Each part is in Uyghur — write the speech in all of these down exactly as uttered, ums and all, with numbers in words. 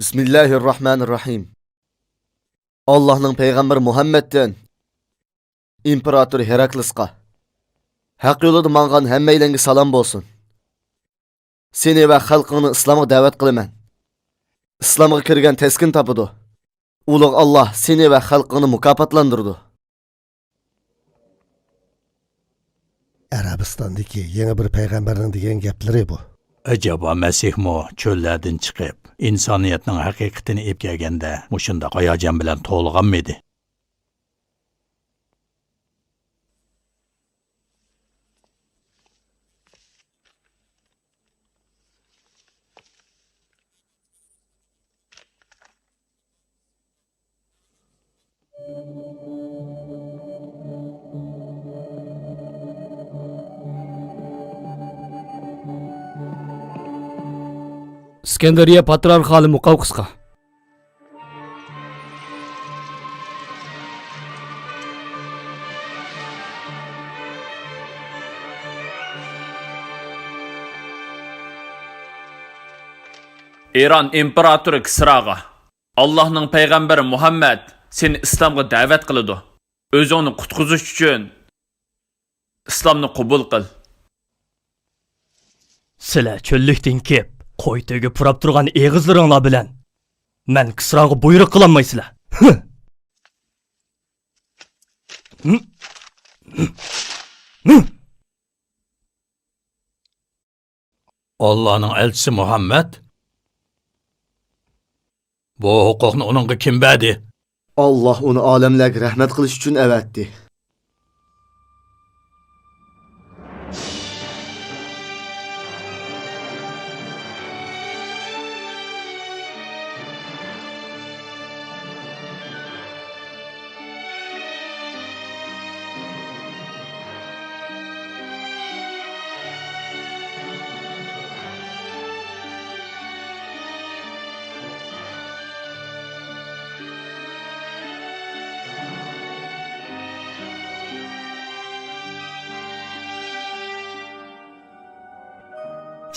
بىسمىللاھىررەھمانىررەھىم. ئاللاھنىڭ پەيغەمبىرى مۇھەممەدتىن ئىمپېراتور ھېراكلىسقا، ھەق يولىدا ماڭغان ھەممەيلەنگە سالام بولسۇن. سېنى ۋە خەلقىڭنى ئىسلامغا دەۋەت قىلىمەن. ئىسلامغا كىرگەن تەسكىن تاپىدۇ. ئۇلۇغ ئاللاھ سېنى ۋە خەلقىڭنى مۇكاپاتلاندۇرىدۇ. ئەرەبىستاندىكى يېڭى بىر پەيغەمبەرنىڭ دېگەن گەپلىرى بۇ. ئەجەبا مەسىھمۇ چۆللەردىن چىقىپ، ئىنسانىيەتنىڭ ھەقىقىتىنى ئېلىپ كەلگەندە مۇشۇنداق ھاياجان بىلەن تولغانمىدى؟ ئىسكەندەرىيە پاترارخالى مۇقاۋقىسقا. ئىران ئىمپېراتورى كىسراغا، ئاللاھنىڭ پەيغەمبىرى مۇھەممەد سېنى ئىسلامغا دەۋەت قىلىدۇ. ئۆزۈڭنى قۇتقۇزۇش ئۈچۈن ئىسلامنى قوبۇل قىل. سىلەر چۆللۈكتىن كېلىپ، قوي تۆگە پۇراپ تۇرغان ئېغىزلىرىڭلار بىلەن مەن كىسراغا بۇيرۇق قىلالمايسىلەر. ئاللانىڭ ئەلچىسى مۇھەممەد؟ بۇ ھوقۇقنى ئۇنىڭغا كىم بەردى؟ ئاللا ئۇنى ئالەملەرگە رەھمەت قىلىش ئۈچۈن ئەۋەتتى.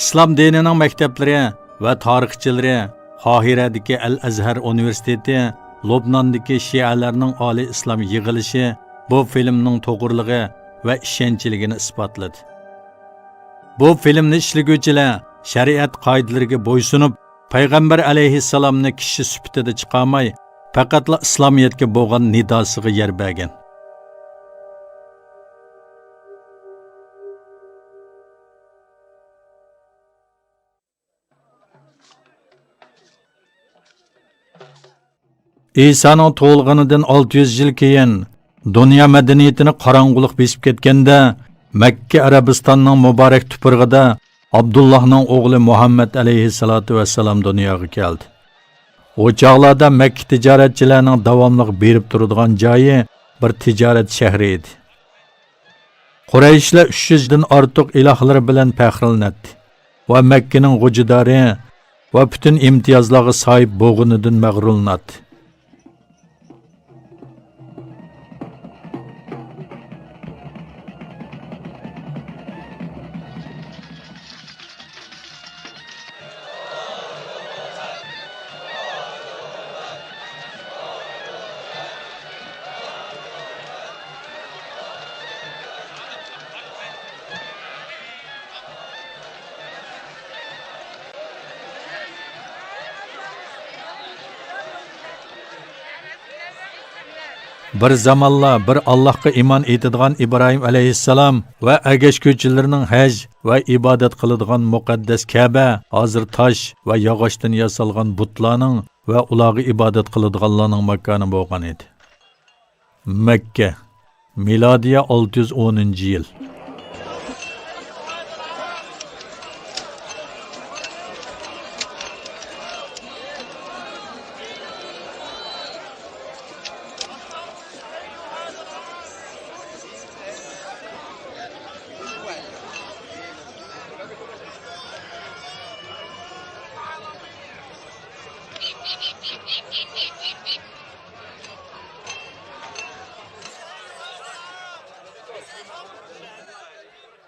ئىسلام دىنىنىڭ مەكتەپلىرى ۋە تارىخچىلىرى قاھىرەدىكى ئەل ئەزھەر ئۇنىۋېرسىتېتى، لوبناندىكى شىئەلەرنىڭ ئالىي ئىسلام يىغىلىشى بۇ فىلىمنىڭ توغرىلىقى ۋە ئىشەنچلىكىنى ئىسپاتلىدى. بۇ فىلىمنى ئىشلىگۈچىلەر شەرىئەت قائىدىلىرىگە بويسۇنۇپ، پەيغەمبەر ئەلەيھىسسالامنى كىشى سۈپىتىدە چىقارماي، پەقەتلا ئىسلامىيەتكە بولغان نىداسىغا يەر بەرگەن. ئىسانىڭ تۇغۇلغىنىدىن ئالتە يۈز يىل كېيىن، دۇنيا مەدەنىيىتىنى قاراڭغۇلۇق بېسىپ كەتكەندە، مەككە ئەرەبىستاننىڭ مۇبارەك تۇپرىقىدا ئابدۇللاھنىڭ ئوغلى مۇھەممەد ئەلەيھىسسالاتۇ ۋەسسالام دۇنياغا كەلدى. ئۇ چاغلاردا مەككە تىجارەتچىلەرنىڭ داۋاملىق بېرىپ تۇرىدىغان جايى بىر تىجارەت شەھىرى ئىدى. قۇرەيشلەر ئۈچ يۈزدىن ئارتۇق ئىلاھلىرى بىلەن پەخىرلىنەتتى ۋە مەككىنىڭ غوجىدارى ۋە پۈتۈن ئىمتىيازلارغا ساھىب بولغىنىدىن مەغرۇرلىناتتى. بىر زامانلار بىر ئاللاھقا ئىمان ئېيتىدىغان ئىبراھىم ئەلەيھىسسالام ۋە ئەگەشكۈچىلىرىنىڭ ھەج ۋە ئىبادەت قىلىدىغان مۇقەددەس كەبە ھازىر تاش ۋە ياغاچتىن ياسالغان بۇتلارنىڭ ۋە ئۇلارغا ئىبادەت قىلىدىغانلارنىڭ ماكانى بولغان ئىدى. مەككە، مىلادىيە ئالتە يۈز ئونىنچى يىل.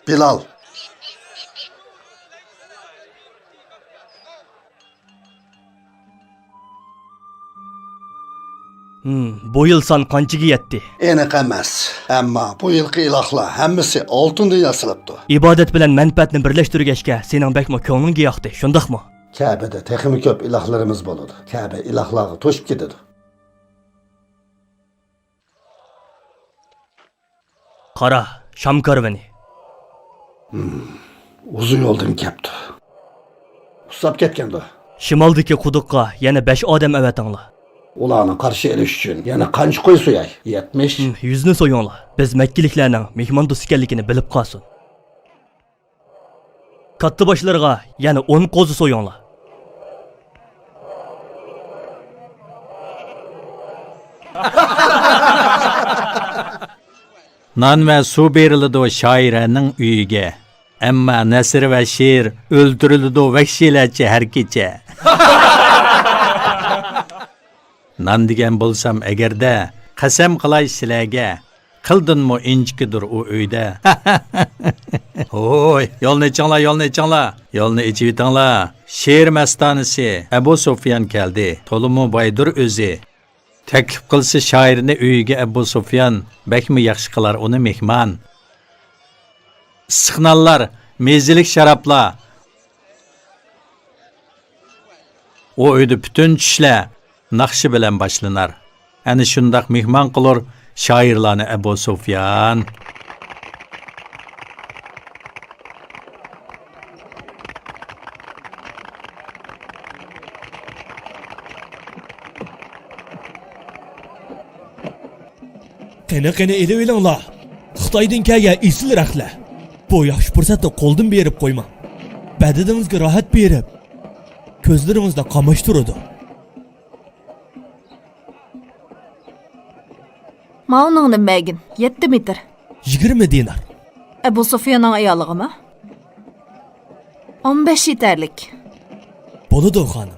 بىلال. ھىم، بۇ يىل سان قانچىگە يەتتى؟ ئېنىق ئەمەس. ئەمما بۇ يىلقى ئىلاھلار ھەممىسى ئالتۇندىن ياسىلىپتۇ. ئىبادەت بىلەن مەنپەئەتنى بىرلەشتۈرگەچكە، سېنىڭ بەكمۇ كۆڭلۈڭگە ياقتى، شۇنداقمۇ؟ كەبىدە تېخىمۇ كۆپ ئىلاھلىرىمىز بولىدۇ. كەبە ئىلاھلارغا توشۇپ كېتىدۇ. قارا، شام كارۋىنى. ھىم، ئۇزۇن يولدىن كەپتۇ. ئۇسساپ كەتكەندۇ. شىمالدىكى قۇدۇققا يەنە بەش ئادەم ئەۋەتىڭلار. ئۇلارنى قارشى ئېلىش ئۈچۈن يەنە قانچە قوي سوياي؟ يەتمىش؟ ھىم، يۈزنى سويۇڭلار. بىز مەككىلىكلەرنىڭ مېھماندوست ئىكەنلىكىنى بىلىپ قالسۇن. كاتتا باشلىرىغا يەنە ئون قوزا سويۇڭلار. نان ۋە سۇ بېرىلىدۇ شائىرەنىڭ ئۆيىگە. ئەمما نەسر ۋە شېئىر ئۆلتۈرۈلىدۇ ۋەھشىيلەرچە ھەر كېچە. نان دېگەن بولسام ئەگەردە، قەسەم قىلاي سىلەرگە، قىلدىنمۇ ئىنچىكىدۇر ئۇ ئۆيدە. ھوي، يولنى ئېچىڭلار، يولنى ئېچىڭلار، يولنى ئېچىۋېتىڭلار. شېئىر مەستانىسى ئەبۇ سۇفيان كەلدى، تولىمۇ بايدۇر ئۆزى. تەكلىپ قىلسا شائىرنى ئۆيىگە ئەبۇ سۇفيان، بەكمۇ ياخشى قىلار ئۇنى مېھمان. ئىسسىق نانلار، مېزىلىك شارابلار. ئۇ ئۆيدە پۈتۈن چۈشلەر ناخشا بىلەن باشلىنار. ئەنە شۇنداق مېھمان قىلۇر شائىرلارنى ئەبۇ سۇفيان. قېنى، قېنى، ئېلىۋېلىڭلار. خىتايدىن كەلگەن ئېسىل رەختلەر. بۇ ياخشى پۇرسەتنى قولدىن بېرىپ قويماڭ. بەدىنىڭىزگە راھەت بېرىپ، كۆزلىرىڭىزنى قاماشتۇرىدۇ. ماۋۇنىڭنى بەرگىن، يەتتە مېتىر. يىگىرمە دىنار. ئەبۇ سۇفياننىڭ ئايالىغىمۇ؟ ئون بەش يېتەرلىك. بولىدۇ، خانىم.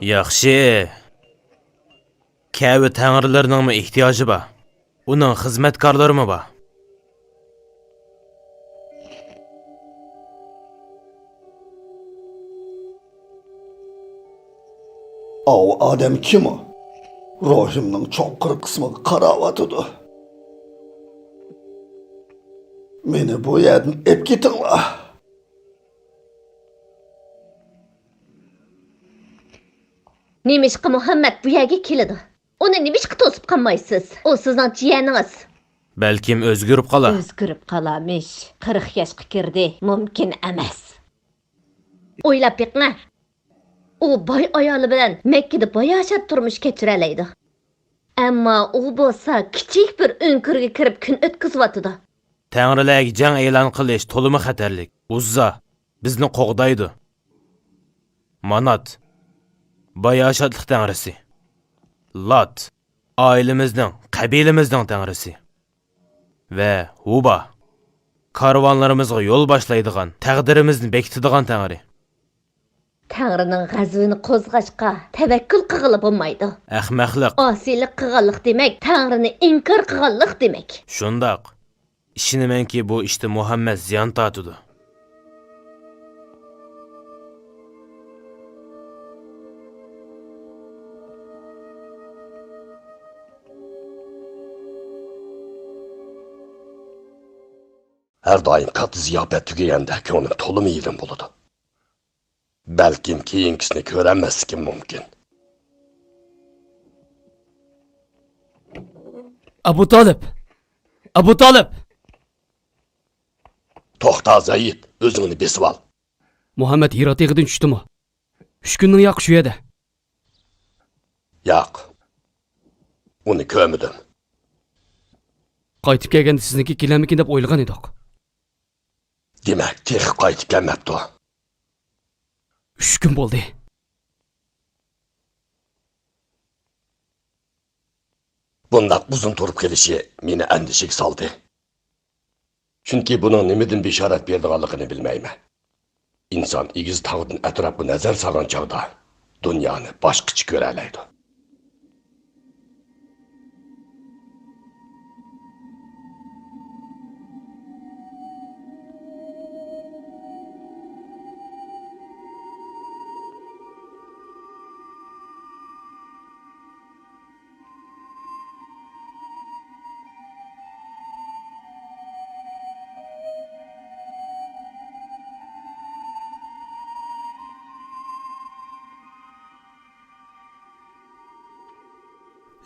ياخشى. كەبە تەڭرىلىرىنىڭمۇ ئېھتىياجى بار. ئۇنىڭ خىزمەتكارلىرىمۇ بار. ئاۋۇ ئادەم كىم ئۇ؟ روھىمنىڭ چوڭقۇر قىسمىغا قاراۋاتىدۇ. مېنى بۇ يەردىن ئېلىپ كېتىڭلار. نېمىشقا مۇھەممەد بۇ يەرگە كېلىدۇ؟ ئۇنى نېمىشقا توسۇپ قالمايسىز؟ ئۇ سىزنىڭ جىيەنىڭىز. بەلكىم ئۆزگىرىپ قالار. ئۆزگىرىپ قالارمىش. قىرىق ياشقا كىردى. مۇمكىن ئەمەس. ئويلاپ بېقىڭە. ئۇ باي ئايالى بىلەن مەككىدە باياشات تۇرمۇش كەچۈرەلەيدۇ. ئەمما ئۇ بولسا كىچىك بىر ئۆڭكۈرگە كىرىپ كۈن ئۆتكۈزۈۋاتىدۇ. تەڭرىلەرگە جەڭ ئېلان قىلىش تولىمۇ خەتەرلىك. ئۇززا بىزنى قوغدايدۇ. مانات، باياشاتلىق تەڭرىسى. لات، ئائىلىمىزنىڭ، قەبىلىمىزنىڭ تەڭرىسى. ۋە ھۇبا، كارۋانلىرىمىزغا يول باشلايدىغان، تەقدىرىمىزنى بېكىتىدىغان تەڭرى. تەڭرىنىڭ غەزىپىنى قوزغاشقا تەۋەككۈل قىلغىلى بولمايدۇ. ئەخمەقلىق. ئاسىيلىق قىلغانلىق دېمەك، تەڭرىنى ئىنكار قىلغانلىق دېمەك. شۇنداق. ئىشىنىمەنكى، بۇ ئىشتا مۇھەممەد زىيان تارتىدۇ. ھەر دائىم كاتتا زىياپەت تۈگىگەندە كۆڭلۈم تولىمۇ يېرىم بولىدۇ. بەلكىم كېيىنكىسىنى كۆرەلمەسلىكىم مۇمكىن. ئەبۇ تالىپ! ئەبۇ تالىپ! توختا، زەيىد، ئۆزۈڭنى بېسىۋال. مۇھەممەد ھىرا تېغىدىن چۈشتىمۇ؟ ئۈچ كۈننىڭ ياقى شۇ يەردە. ياق. ئۇنى كۆرمىدىم. قايتىپ كەلگەندە سىزنىڭكى كېلەرمىكىن دەپ ئويلىغان ئىدۇق. دېمەك، تېخى قايتىپ كەلمەپتۇ. ئۈچ كۈن بولدى. بۇنداق ئۇزۇن تۇرۇپ قېلىشى مېنى ئەندىشىگە سالدى. چۈنكى بۇنىڭ نېمىدىن بېشارەت بېرىدىغانلىقىنى بىلمەيمەن. ئىنسان ئېگىز تاغدىن ئەتراپقا نەزەر سالغان چاغدا، دۇنيانى باشقىچە كۆرەلەيدۇ.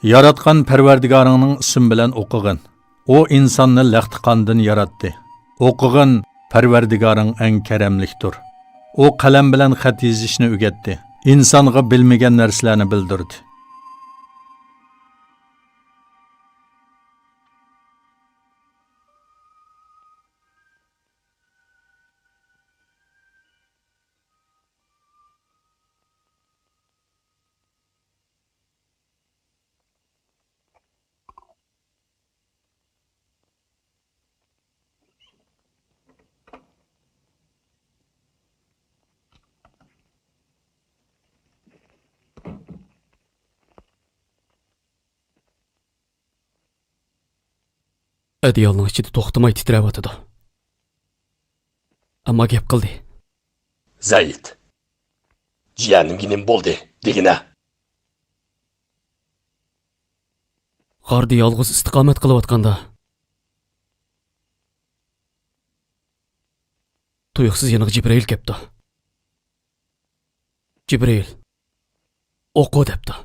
ياراتقان پەرۋەردىگارىڭنىڭ ئىسمى بىلەن ئوقۇغىن. ئۇ ئىنساننى لەختە قاندىن ياراتتى. ئوقۇغىن، پەرۋەردىگارىڭ ئەڭ كەرەملىكتۇر. ئۇ قەلەم بىلەن خەت يېزىشنى ئۆگەتتى. ئىنسانغا بىلمىگەن نەرسىلەرنى بىلدۈردى. ئەدىيالنىڭ ئىچىدە توختىماي تىترەۋاتىدۇ. ئەمما گەپ قىلدى. زەيد، جىيەنىمگە نېمە بولدى دېگىنە؟ غاردا يالغۇز ئىستىقامەت قىلىۋاتقاندا، تۇيۇقسىز يېنىغا جىبرىئىل كەپتۇ. جىبرىئىل، ئوقۇ دەپتۇ.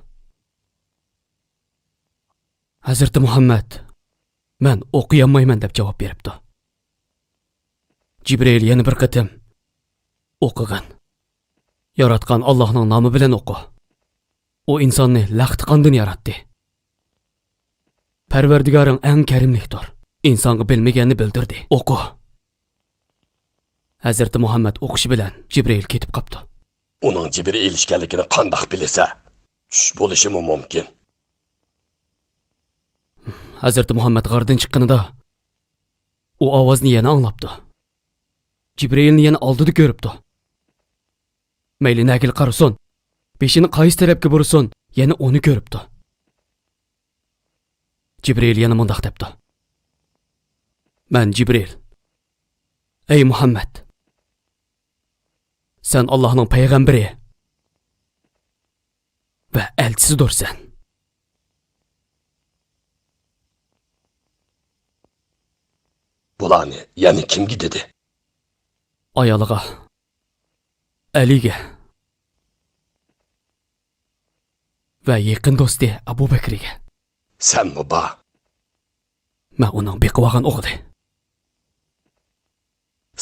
ھەزرىتى مۇھەممەد، مەن ئوقۇيالمايمەن دەپ جاۋاب بېرىپتۇ. جىبرىئىل يەنە بىر قېتىم، ئوقۇغىن. ياراتقان ئاللاھنىڭ نامى بىلەن ئوقۇ. ئۇ ئىنساننى لەختە قاندىن ياراتتى. پەرۋەردىگارىڭ ئەڭ كەرىملىكتۇر. ئىنسانغا بىلمىگەننى بىلدۈردى. ئوقۇ. ھەزرىتى مۇھەممەد ئوقۇشى بىلەن جىبرىئىل كېتىپ قاپتۇ. ئۇنىڭ جىبرىئىل ئىكەنلىكىنى قانداق بىلىسە؟ چۈش بولۇشىمۇ مۇمكىن. ھەزرىتى مۇھەممەد غاردىن چىققىنىدا، ئۇ ئاۋازنى يەنە ئاڭلاپتۇ. جىبرىئىلنى يەنە ئالدىدا كۆرۈپتۇ. مەيلى نەگىلا قارىسۇن، بېشىنى قايسى تەرەپكە بۇرىسۇن، يەنە ئۇنى كۆرۈپتۇ. جىبرىئىل يەنە مۇنداق دەپتۇ: مەن جىبرىئىل. ئەي مۇھەممەد! سەن ئاللاھنىڭ پەيغەمبىرى ۋە ئەلچىسىدۇرسەن. بۇلارنى يەنە كىمگە دېدى؟ ئايالىغا، ئەلىگە ۋە يېقىن دوستى ئەبۇ بەكرىگە. سەنمۇ بار؟ مەن ئۇنىڭ بېقىۋالغان ئوغلى.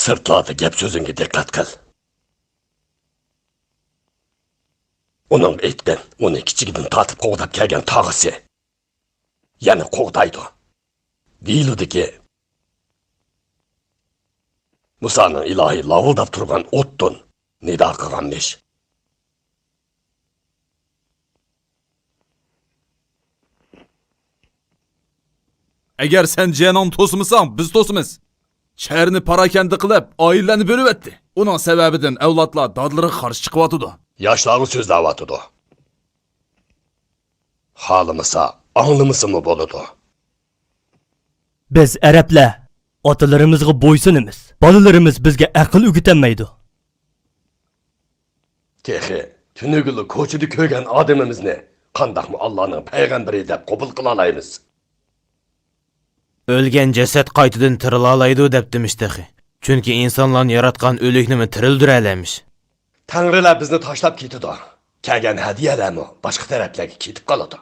سىرتلاردا گەپ سۆزۈڭگە دىققەت قىل. ئۇنىڭغا ئېيتقىن، ئۇنى كىچىكىدىن تارتىپ قوغداپ كەلگەن تاغىسى يەنە قوغدايدۇ. دېيىلىدۇكى، مۇسانىڭ ئىلاھى لاۋۇلداپ تۇرغان ئوتتىن نىدا قىلغانمىش. ئەگەر سەن جىيەنىڭنى توسمىساڭ، بىز توسىمىز. شەھەرنى پاراكەندە قىلىپ، ئائىلىلەرنى بۆلۈۋەتتى. ئۇنىڭ سەۋەبىدىن ئەۋلادلار دادىلىرىغا قارشى چىقىۋاتىدۇ. ياشلارغا سۆزلەۋاتىدۇ. خالىمىسا، ئاڭلىمىسىمۇ بولىدۇ. بىز ئەرەبلەر ئاتىلىرىمىزغا بويسۇنىمىز. بالىلىرىمىز بىزگە ئەقىل ئۆگىتەلمەيدۇ. تېخى تۈنۈگۈنلا كوچىدا كۆرگەن ئادىمىمىزنى قانداقمۇ ئاللانىڭ پەيغەمبىرى دەپ قوبۇل قىلالايمىز؟ ئۆلگەن جەسەت قايتىدىن تىرىلالايدۇ دەپتىمىش تېخى. چۈنكى ئىنسانلارنى ياراتقان ئۆلۈكنىمۇ تىرىلدۈرەلەمىش. تەڭرىلەر بىزنى تاشلاپ كېتىدۇ. كەلگەن ھەدىيەلەرمۇ باشقا تەرەپلەرگە كېتىپ قالىدۇ.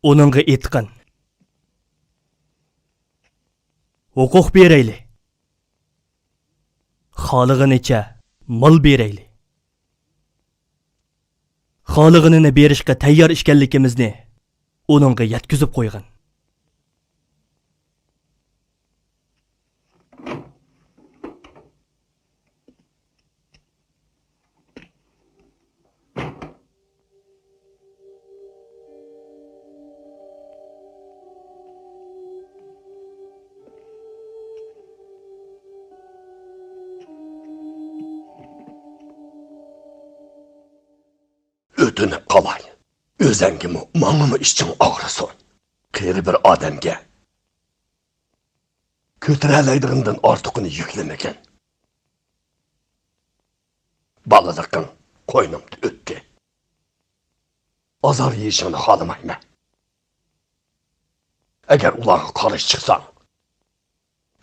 ئۇنىڭغا ئېيتقىن، ھوقۇق بېرەيلى. خالىغىنىچە مال بېرەيلى. خالىغىنىنى بېرىشقا تەييار ئىكەنلىكىمىزنى ئۇنىڭغا يەتكۈزۈپ قويغىن. ئۆتۈنۈپ قالاي. ئۆزەڭگىمۇ، ماڭىمۇ ئىچىڭ ئاغرىسۇن. قېرى بىر ئادەمگە كۆتۈرەلەيدىغىنىدىن ئارتۇقىنى يۈكلىمىگىن. بالىلىقىڭ قوينۇمدا ئۆتتى. ئازار يېيىشىڭنى خالىمايمەن. ئەگەر ئۇلارغا قارشى چىقساڭ،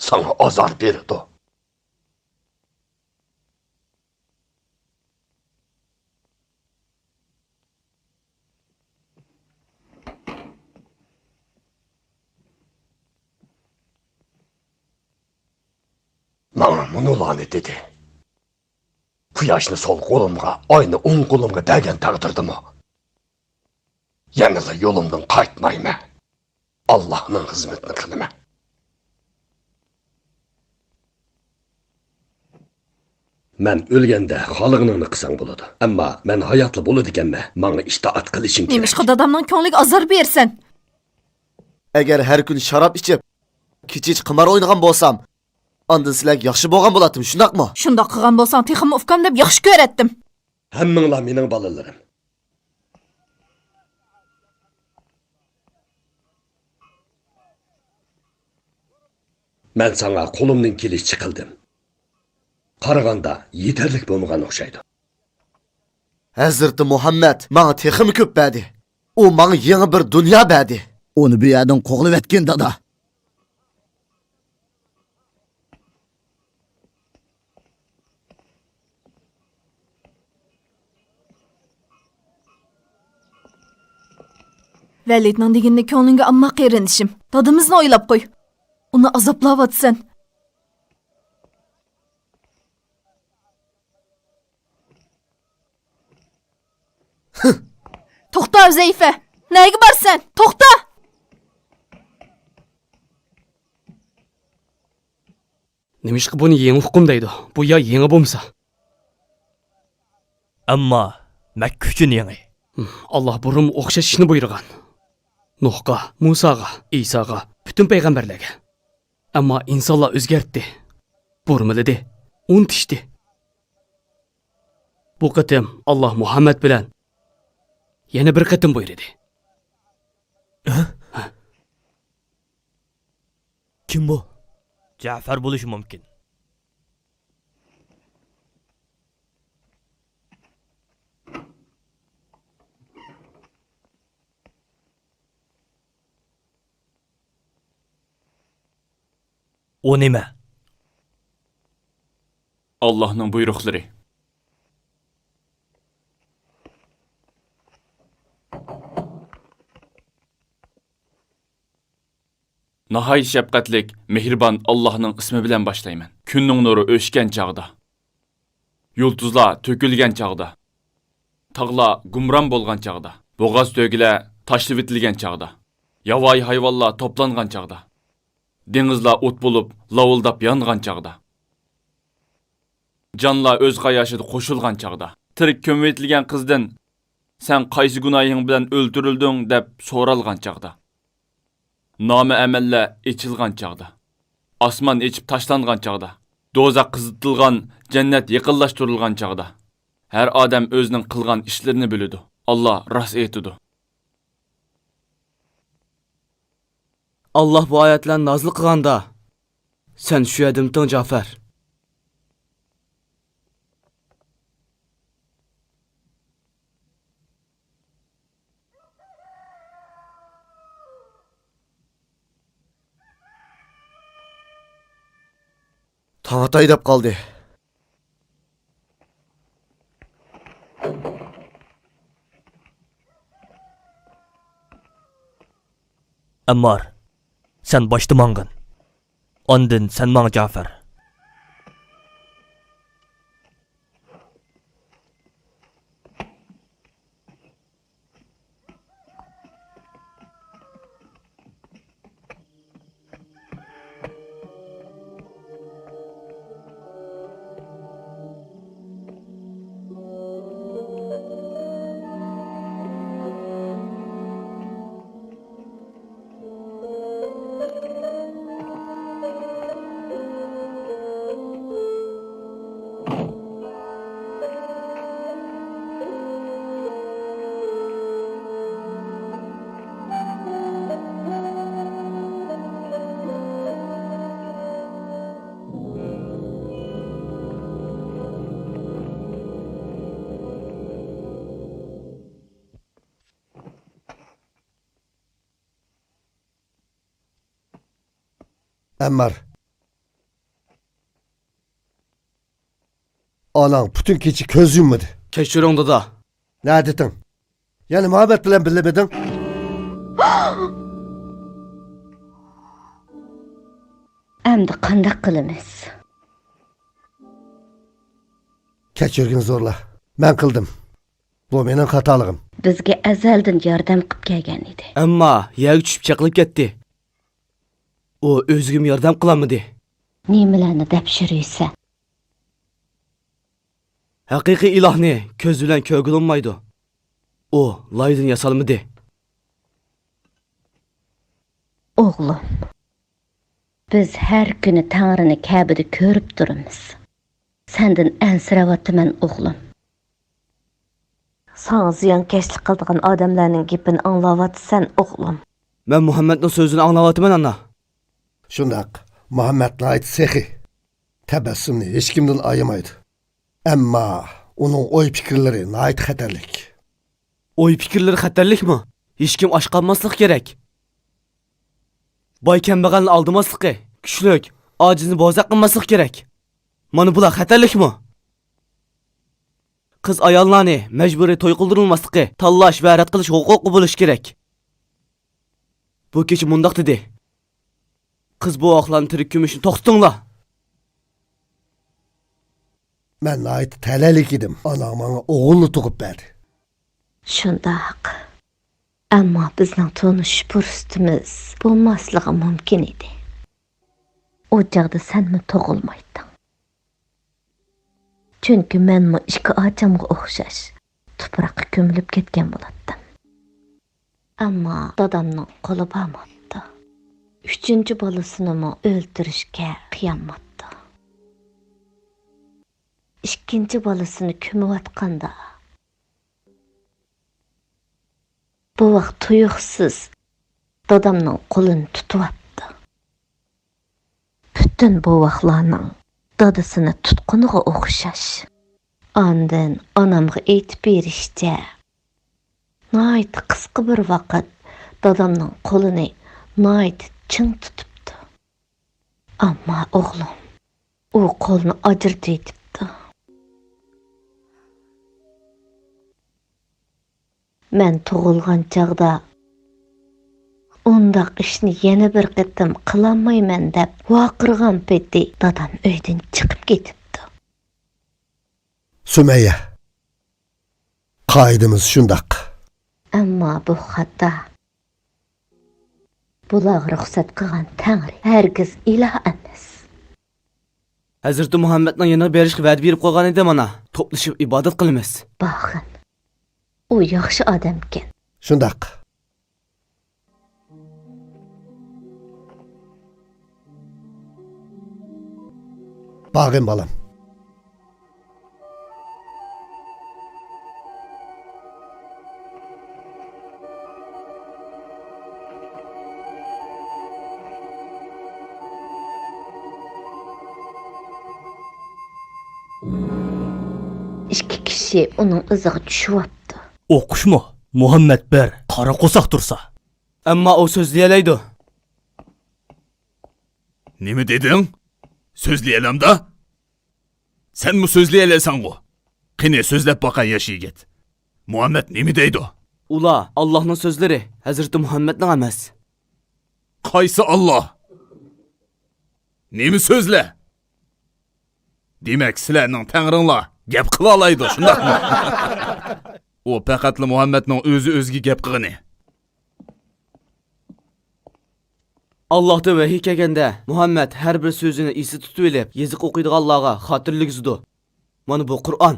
ساڭا ئازار بېرىدۇ. ماڭا مۇنۇلارنى دېدى. قۇياشنى سول قولۇمغا، ئاينى ئوڭ قولۇمغا بەرگەن تەقدىردىمۇ، يەنىلا يولۇمدىن قايتمايمەن. ئاللاھنىڭ خىزمىتىنى قىلىمەن. مەن ئۆلگەندە خالىغىنىڭنى قىلساڭ بولىدۇ. ئەمما مەن ھاياتلا بولىدىكەنمەن. ماڭا ئىتائەت قىلىشىڭ كېرەك. نېمىشقا دادامنىڭ كۆڭلىگە ئازار بېرىسەن؟ ئەگەر ھەر كۈنى شاراب ئىچىپ، كېچىچە قىمار ئوينىغان بولسام، ئاندىن سىلەرگە ياخشى بولغان بولاتتىم، شۇنداقمۇ؟ شۇنداق قىلغان بولساڭ، تېخىمۇ ئۇكام دەپ ياخشى كۆرەتتىم. ھەممىڭلار مېنىڭ بالىلىرىم. مەن ساڭا قولۇمدىن كېلىشىچە قىلدىم. قارىغاندا يېتەرلىك بولمىغان ئوخشايدۇ. ھەزرىتى مۇھەممەد ماڭا تېخىمۇ كۆپ بەردى. ئۇ ماڭا يېڭى بىر دۇنيا بەردى. ئۇنى بۇ يەردىن قوغلىۋەتكىن، دادا. ۋەلىدنىڭ دېگىنىنى كۆڭلۈڭگە ئالما، قېرىندىشىم. دادىمىزنى ئويلاپ قوي. ئۇنى ئازابلاۋاتىسەن. توختا، ھۈزەيفە! نەگە بارىسەن؟ توختا! نېمىشقا بۇنى يېڭى ھوقۇم دەيدۇ؟ بۇ يا يېڭى بولمىسا؟ ئەمما مەككە ئۈچۈن يېڭى. ھىم، ئاللا بۇرۇنمۇ ئوخشاش ئىشنى بۇيرۇغان. نۇھقا، مۇساغا، ئىساغا، پۈتۈن پەيغەمبەرلەرگە. ئەمما ئىنسانلار ئۆزگەرتتى، بۇرمىلىدى، ئۇنتۇشتى. بۇ قېتىم ئاللا مۇھەممەد بىلەن يەنە بىر قېتىم بۇيرۇدى. ھە؟ كىم بۇ؟ جەفەر بولۇشى مۇمكىن. ئۇ نېمە؟ ئاللاھنىڭ بۇيرۇقلىرى. ناھايىتى شەپقەتلىك، مېھرىبان ئاللاھنىڭ ئىسمى بىلەن باشلايمەن. كۈننىڭ نۇرى ئۆچكەن چاغدا، يۇلتۇزلار تۆكۈلگەن چاغدا، تاغلار گۇمران بولغان چاغدا، بوغاز تۆگىلەر تاشلىۋېتىلگەن چاغدا، ياۋايى ھايۋانلار توپلانغان چاغدا، دېڭىزلار ئوت بولۇپ لاۋۇلداپ يانغان چاغدا، جانلار ئۆز قاياشىدا قوشۇلغان چاغدا، تىرىك كۆمۈۋېتىلگەن قىزدىن «سەن قايسى گۇناھىڭ بىلەن ئۆلتۈرۈلدۈڭ؟» دەپ سورالغان چاغدا، نامە ئەمەللەر ئېچىلغان چاغدا، ئاسمان ئېچىپ تاشلانغان چاغدا، دوزاخ قىزىتىلغان، جەننەت يېقىنلاشتۇرۇلغان چاغدا، ھەر ئادەم ئۆزىنىڭ قىلغان ئىشلىرىنى بىلىدۇ. ئاللا راست ئېيتىدۇ. ئاللا بۇ ئايەتلەرنى نازىل قىلغاندا، سەن شۇ يەردىمىتىڭ، جەفەر؟ تاڭ ئاتاي دەپ قالدى. ئەممار، سەن باشتا ماڭغىن. ئاندىن سەن ماڭ، جەفەر. ئەممار. ئاناڭ پۈتۈن كېچە كۆز يۇممىدى. كەچۈرۈڭ، دادا. نەدىتىڭ؟ يەنە مۇھەممەد بىلەن بىللىمىدىڭ؟ ئەمدى قانداق قىلىمىز؟ كەچۈرگىن زورلا. مەن قىلدىم. بۇ مېنىڭ خاتالىقىم. بىزگە ئەزەلدىن ياردەم قىپ كەلگەن ئىدى. ئەمما يەرگە چۈشۈپ چېقىلىپ كەتتى. ئۇ ئۆزىگىمۇ ياردەم قىلالمىدى. نېمىلەرنى دەپ يۈرىسەن؟ ھەقىقىي ئىلاھنى كۆز بىلەن كۆرگىلى بولمايدۇ. ئۇ لايدىن ياسالمىدى. ئوغلۇم، بىز ھەر كۈنى تەڭرىنى كەبىدە كۆرۈپ تۇرىمىز. سەندىن ئەنسىرەۋاتىمەن، ئوغلۇم. ساڭا زىيانكەشلىك قىلىدىغان ئادەملەرنىڭ گېپىنى ئاڭلاۋاتىسەن، ئوغلۇم. مەن مۇھەممەدنىڭ سۆزىنى ئاڭلاۋاتىمەن، ئانا. شۇنداق، مۇھەممەد ناھايىتى سېخىي. تەبەسسۇمنى ھېچكىمدىن ئايىمايدۇ. ئەمما ئۇنىڭ ئوي-پىكىرلىرى ناھايىتى خەتەرلىك. ئوي-پىكىرلىرى خەتەرلىكمۇ؟ ھېچكىم ئاچ قالماسلىقى كېرەك. باي-كەمبەغەلنى ئالدىماسلىقى، كۈچلۈك ئاجىزنى بوزەك قىلماسلىقى كېرەك. مانا بۇلار خەتەرلىكمۇ؟ قىز-ئاياللارنى مەجبۇرىي توي قىلدۇرۇلماسلىقى، تاللاش ۋە رەت قىلىش ھوقۇقى بولۇشى كېرەك. بۇ كېچە مۇنداق دېدى. قىز-بوۋاقلارنى تىرىك كۆمۈشنى توختىتىڭلار. مەن ناھايىتى تەلەيلىك ئىدىم. ئاناڭ ماڭا ئوغۇللا تۇغۇپ بەردى. شۇنداق. ئەمما بىزنىڭ تونۇشۇش پۇرسىتىمىز بولماسلىقى مۇمكىن ئىدى. ئۇ چاغدا سەنمۇ تۇغۇلمايتتىڭ. چۈنكى مەنمۇ ئىككى ئاچامغا ئوخشاش تۇپراققا كۆمۈلۈپ كەتكەن بولاتتىم. ئەمما دادامنىڭ قولى بارماپتۇ. ئۈچىنچى بالىسىنىمۇ ئۆلتۈرۈشكە قىيالماپتۇ. ئىككىنچى بالىسىنى كۆمۈۋاتقاندا، بوۋاق تۇيۇقسىز دادامنىڭ قولىنى تۇتۇۋاپتۇ. پۈتۈن بوۋاقلارنىڭ دادىسىنى تۇتقىنىغا ئوخشاش. ئاندىن ئانامغا ئېيتىپ بېرىشىچە، ناھايىتى قىسقا بىر ۋاقىت دادامنىڭ قولىنى ناھايىتى چىڭ تۇتۇپتۇ. ئەمما ئوغلۇم، ئۇ قولنى ئاجرىتىۋېتىپتۇ. مەن تۇغۇلغان چاغدا، ئۇنداق ئىشنى يەنە بىر قېتىم قىلالمايمەن دەپ ۋارقىرىغان پېتى دادام ئۆيدىن چىقىپ كېتىپتۇ. سۈمەييە، قائىدىمىز شۇنداق. ئەمما بۇ خاتا. بۇلارغا رۇخسەت قىلغان تەڭرى ھەرگىز ئىلاھ ئەمەس. ھەزرىتى مۇھەممەدنىڭ يېنىغا بېرىشقا ۋەدە بېرىپ قويغان ئىدى مانا. توپلىشىپ ئىبادەت قىلىمىز. باخىن. ئۇ ياخشى ئادەمكەن. شۇنداق. باغىن بالام. ئىككى كىشى ئۇنىڭ ئىزىغا چۈشۈۋاپتۇ. ئوقۇشمۇ؟ مۇھەممەد بىر قارا قورساق تۇرسا. ئەمما ئۇ سۆزلىيەلەيدۇ. نېمە دېدىڭ؟ سۆزلىيەلەمدا؟ سەنمۇ سۆزلىيەلەيسەنغۇ؟ قېنى، سۆزلەپ باقاي، ياش يىگىت. مۇھەممەد نېمە دەيدۇ؟ ئۇلار ئاللاھنىڭ سۆزلىرى، ھەزرىتى مۇھەممەدنىڭ ئەمەس. قايسى ئاللاھ؟ نېمە سۆزلە؟ دېمەك، سىلەرنىڭ تەڭرىڭلار گەپ قىلالايدۇ، شۇنداقمۇ؟ ئۇ پەقەتلا مۇھەممەدنىڭ ئۆزى ئۆزىگە گەپ قىلغىنى. ئاللاھتىن ۋەھىي كەلگەندە، مۇھەممەد ھەر بىر سۆزىنى ئېسىدە تۇتۇۋېلىپ، يېزىق ئوقۇيدىغانلارغا خاتىرىلىگۈزىدۇ. مانا بۇ قۇرئان.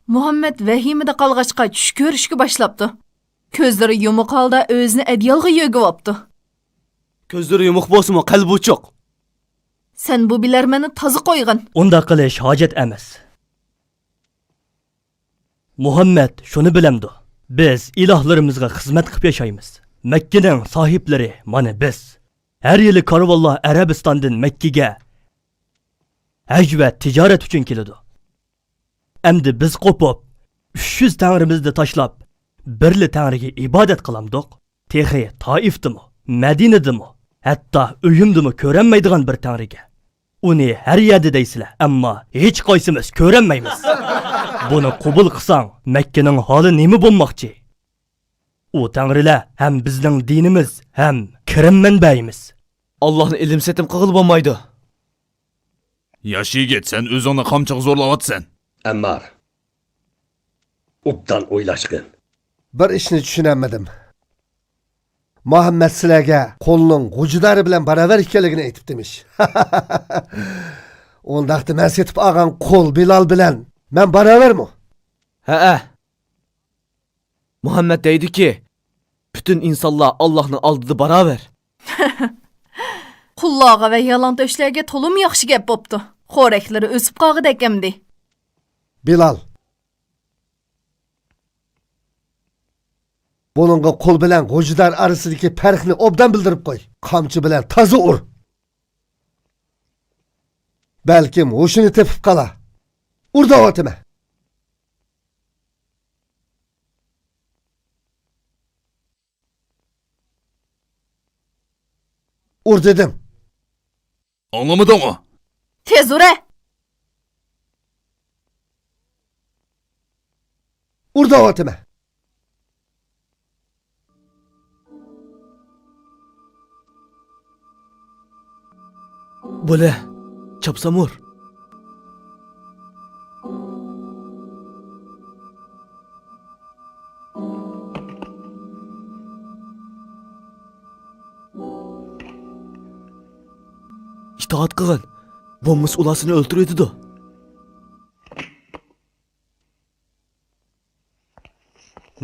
مۇھەممەد ۋەھىمىدە قالغاچقا چۈش كۆرۈشكە باشلاپتۇ. كۆزلىرى يۇمۇق ھالدا ئۆزىنى ئەدىيالغا يۆگىۋاپتۇ. كۆزلىرى يۇمۇق بولسىمۇ، قەلبى ئوچۇق. سەن بۇ بىلەرمەننى تازا قويغىن. ئۇنداق قىلىش ھاجەت ئەمەس. مۇھەممەد شۇنى بىلەمدۇ؟ بىز ئىلاھلىرىمىزغا خىزمەت قىلىپ ياشايمىز. مەككىنىڭ ساھىبلىرى مانا بىز. ھەر يىلى كارۋانلار ئەرەبىستاندىن مەككىگە ھەج ۋە تىجارەت ئۈچۈن كېلىدۇ. ئەمدى بىز قوپۇپ، ئۈچ يۈز تەڭرىمىزنى تاشلاپ، بىرلا تەڭرىگە ئىبادەت قىلامدۇق؟ تېخى تائىفتىمۇ، مەدىنىدىمۇ ھەتتا ئۆيۈمدىمۇ كۆرەلمەيدىغان بىر تەڭرىگە. ئۇنى ھەر يەردە دەيسىلەر، ئەمما ھېچقايسىمىز كۆرەلمەيمىز. بۇنى قوبۇل قىلساڭ، مەككىنىڭ ھالى نېمە بولماقچى؟ ئۇ تەڭرىلەر ھەم بىزنىڭ دىنىمىز، ھەم كىرىم مەنبەيىمىز. ئاللاھنى ئېلىم-سېتىم قىلغىلى بولمايدۇ. ياش يىگىت، سەن ئۆزۈڭنى قامچىغا زورلاۋاتىسەن. ئەممار، ئوبدان ئويلاشقىن. بىر ئىشنى چۈشىنەلمىدىم. مۇھەممەد سىلەرگە قولنىڭ غۇجىدارى بىلەن باراۋەر ئىكەنلىكىنى ئېيتىپتىمىش. ئۇنداقتا مەن سېتىپ ئالغان قول بىلال بىلەن مەن باراۋەرمۇ؟ ھەئە. مۇھەممەد دەيدۇكى، پۈتۈن ئىنسانلار ئاللاھنىڭ ئالدىدا باراۋەر. قۇللارغا ۋە يالىڭتۆشلەرگە تولىمۇ ياخشى گەپ بوپتۇ. خورەكلىرى ئۆسۈپ قالغۇدەك ئەمدى. بىلال، بۇنىڭغا قول بىلەن غۇجىدار ئارىسىدىكى پەرقنى ئوبدان بىلدۈرۈپ قوي. قامچا بىلەن تازا ئۇر. بەلكىم ھوشىنى تېپىپ قالا. ئۇر دەۋاتىمەن. ئۇر دېدىم. ئاڭلىمىدىڭمۇ؟ تېز ئۇرە! ئۇر دەۋاتىمەن. بولە، چاپسام ئۇر. ئىتائەت قىلغىن، بولمىسا ئۇلار سېنى ئۆلتۈرۈۋېتىدۇ.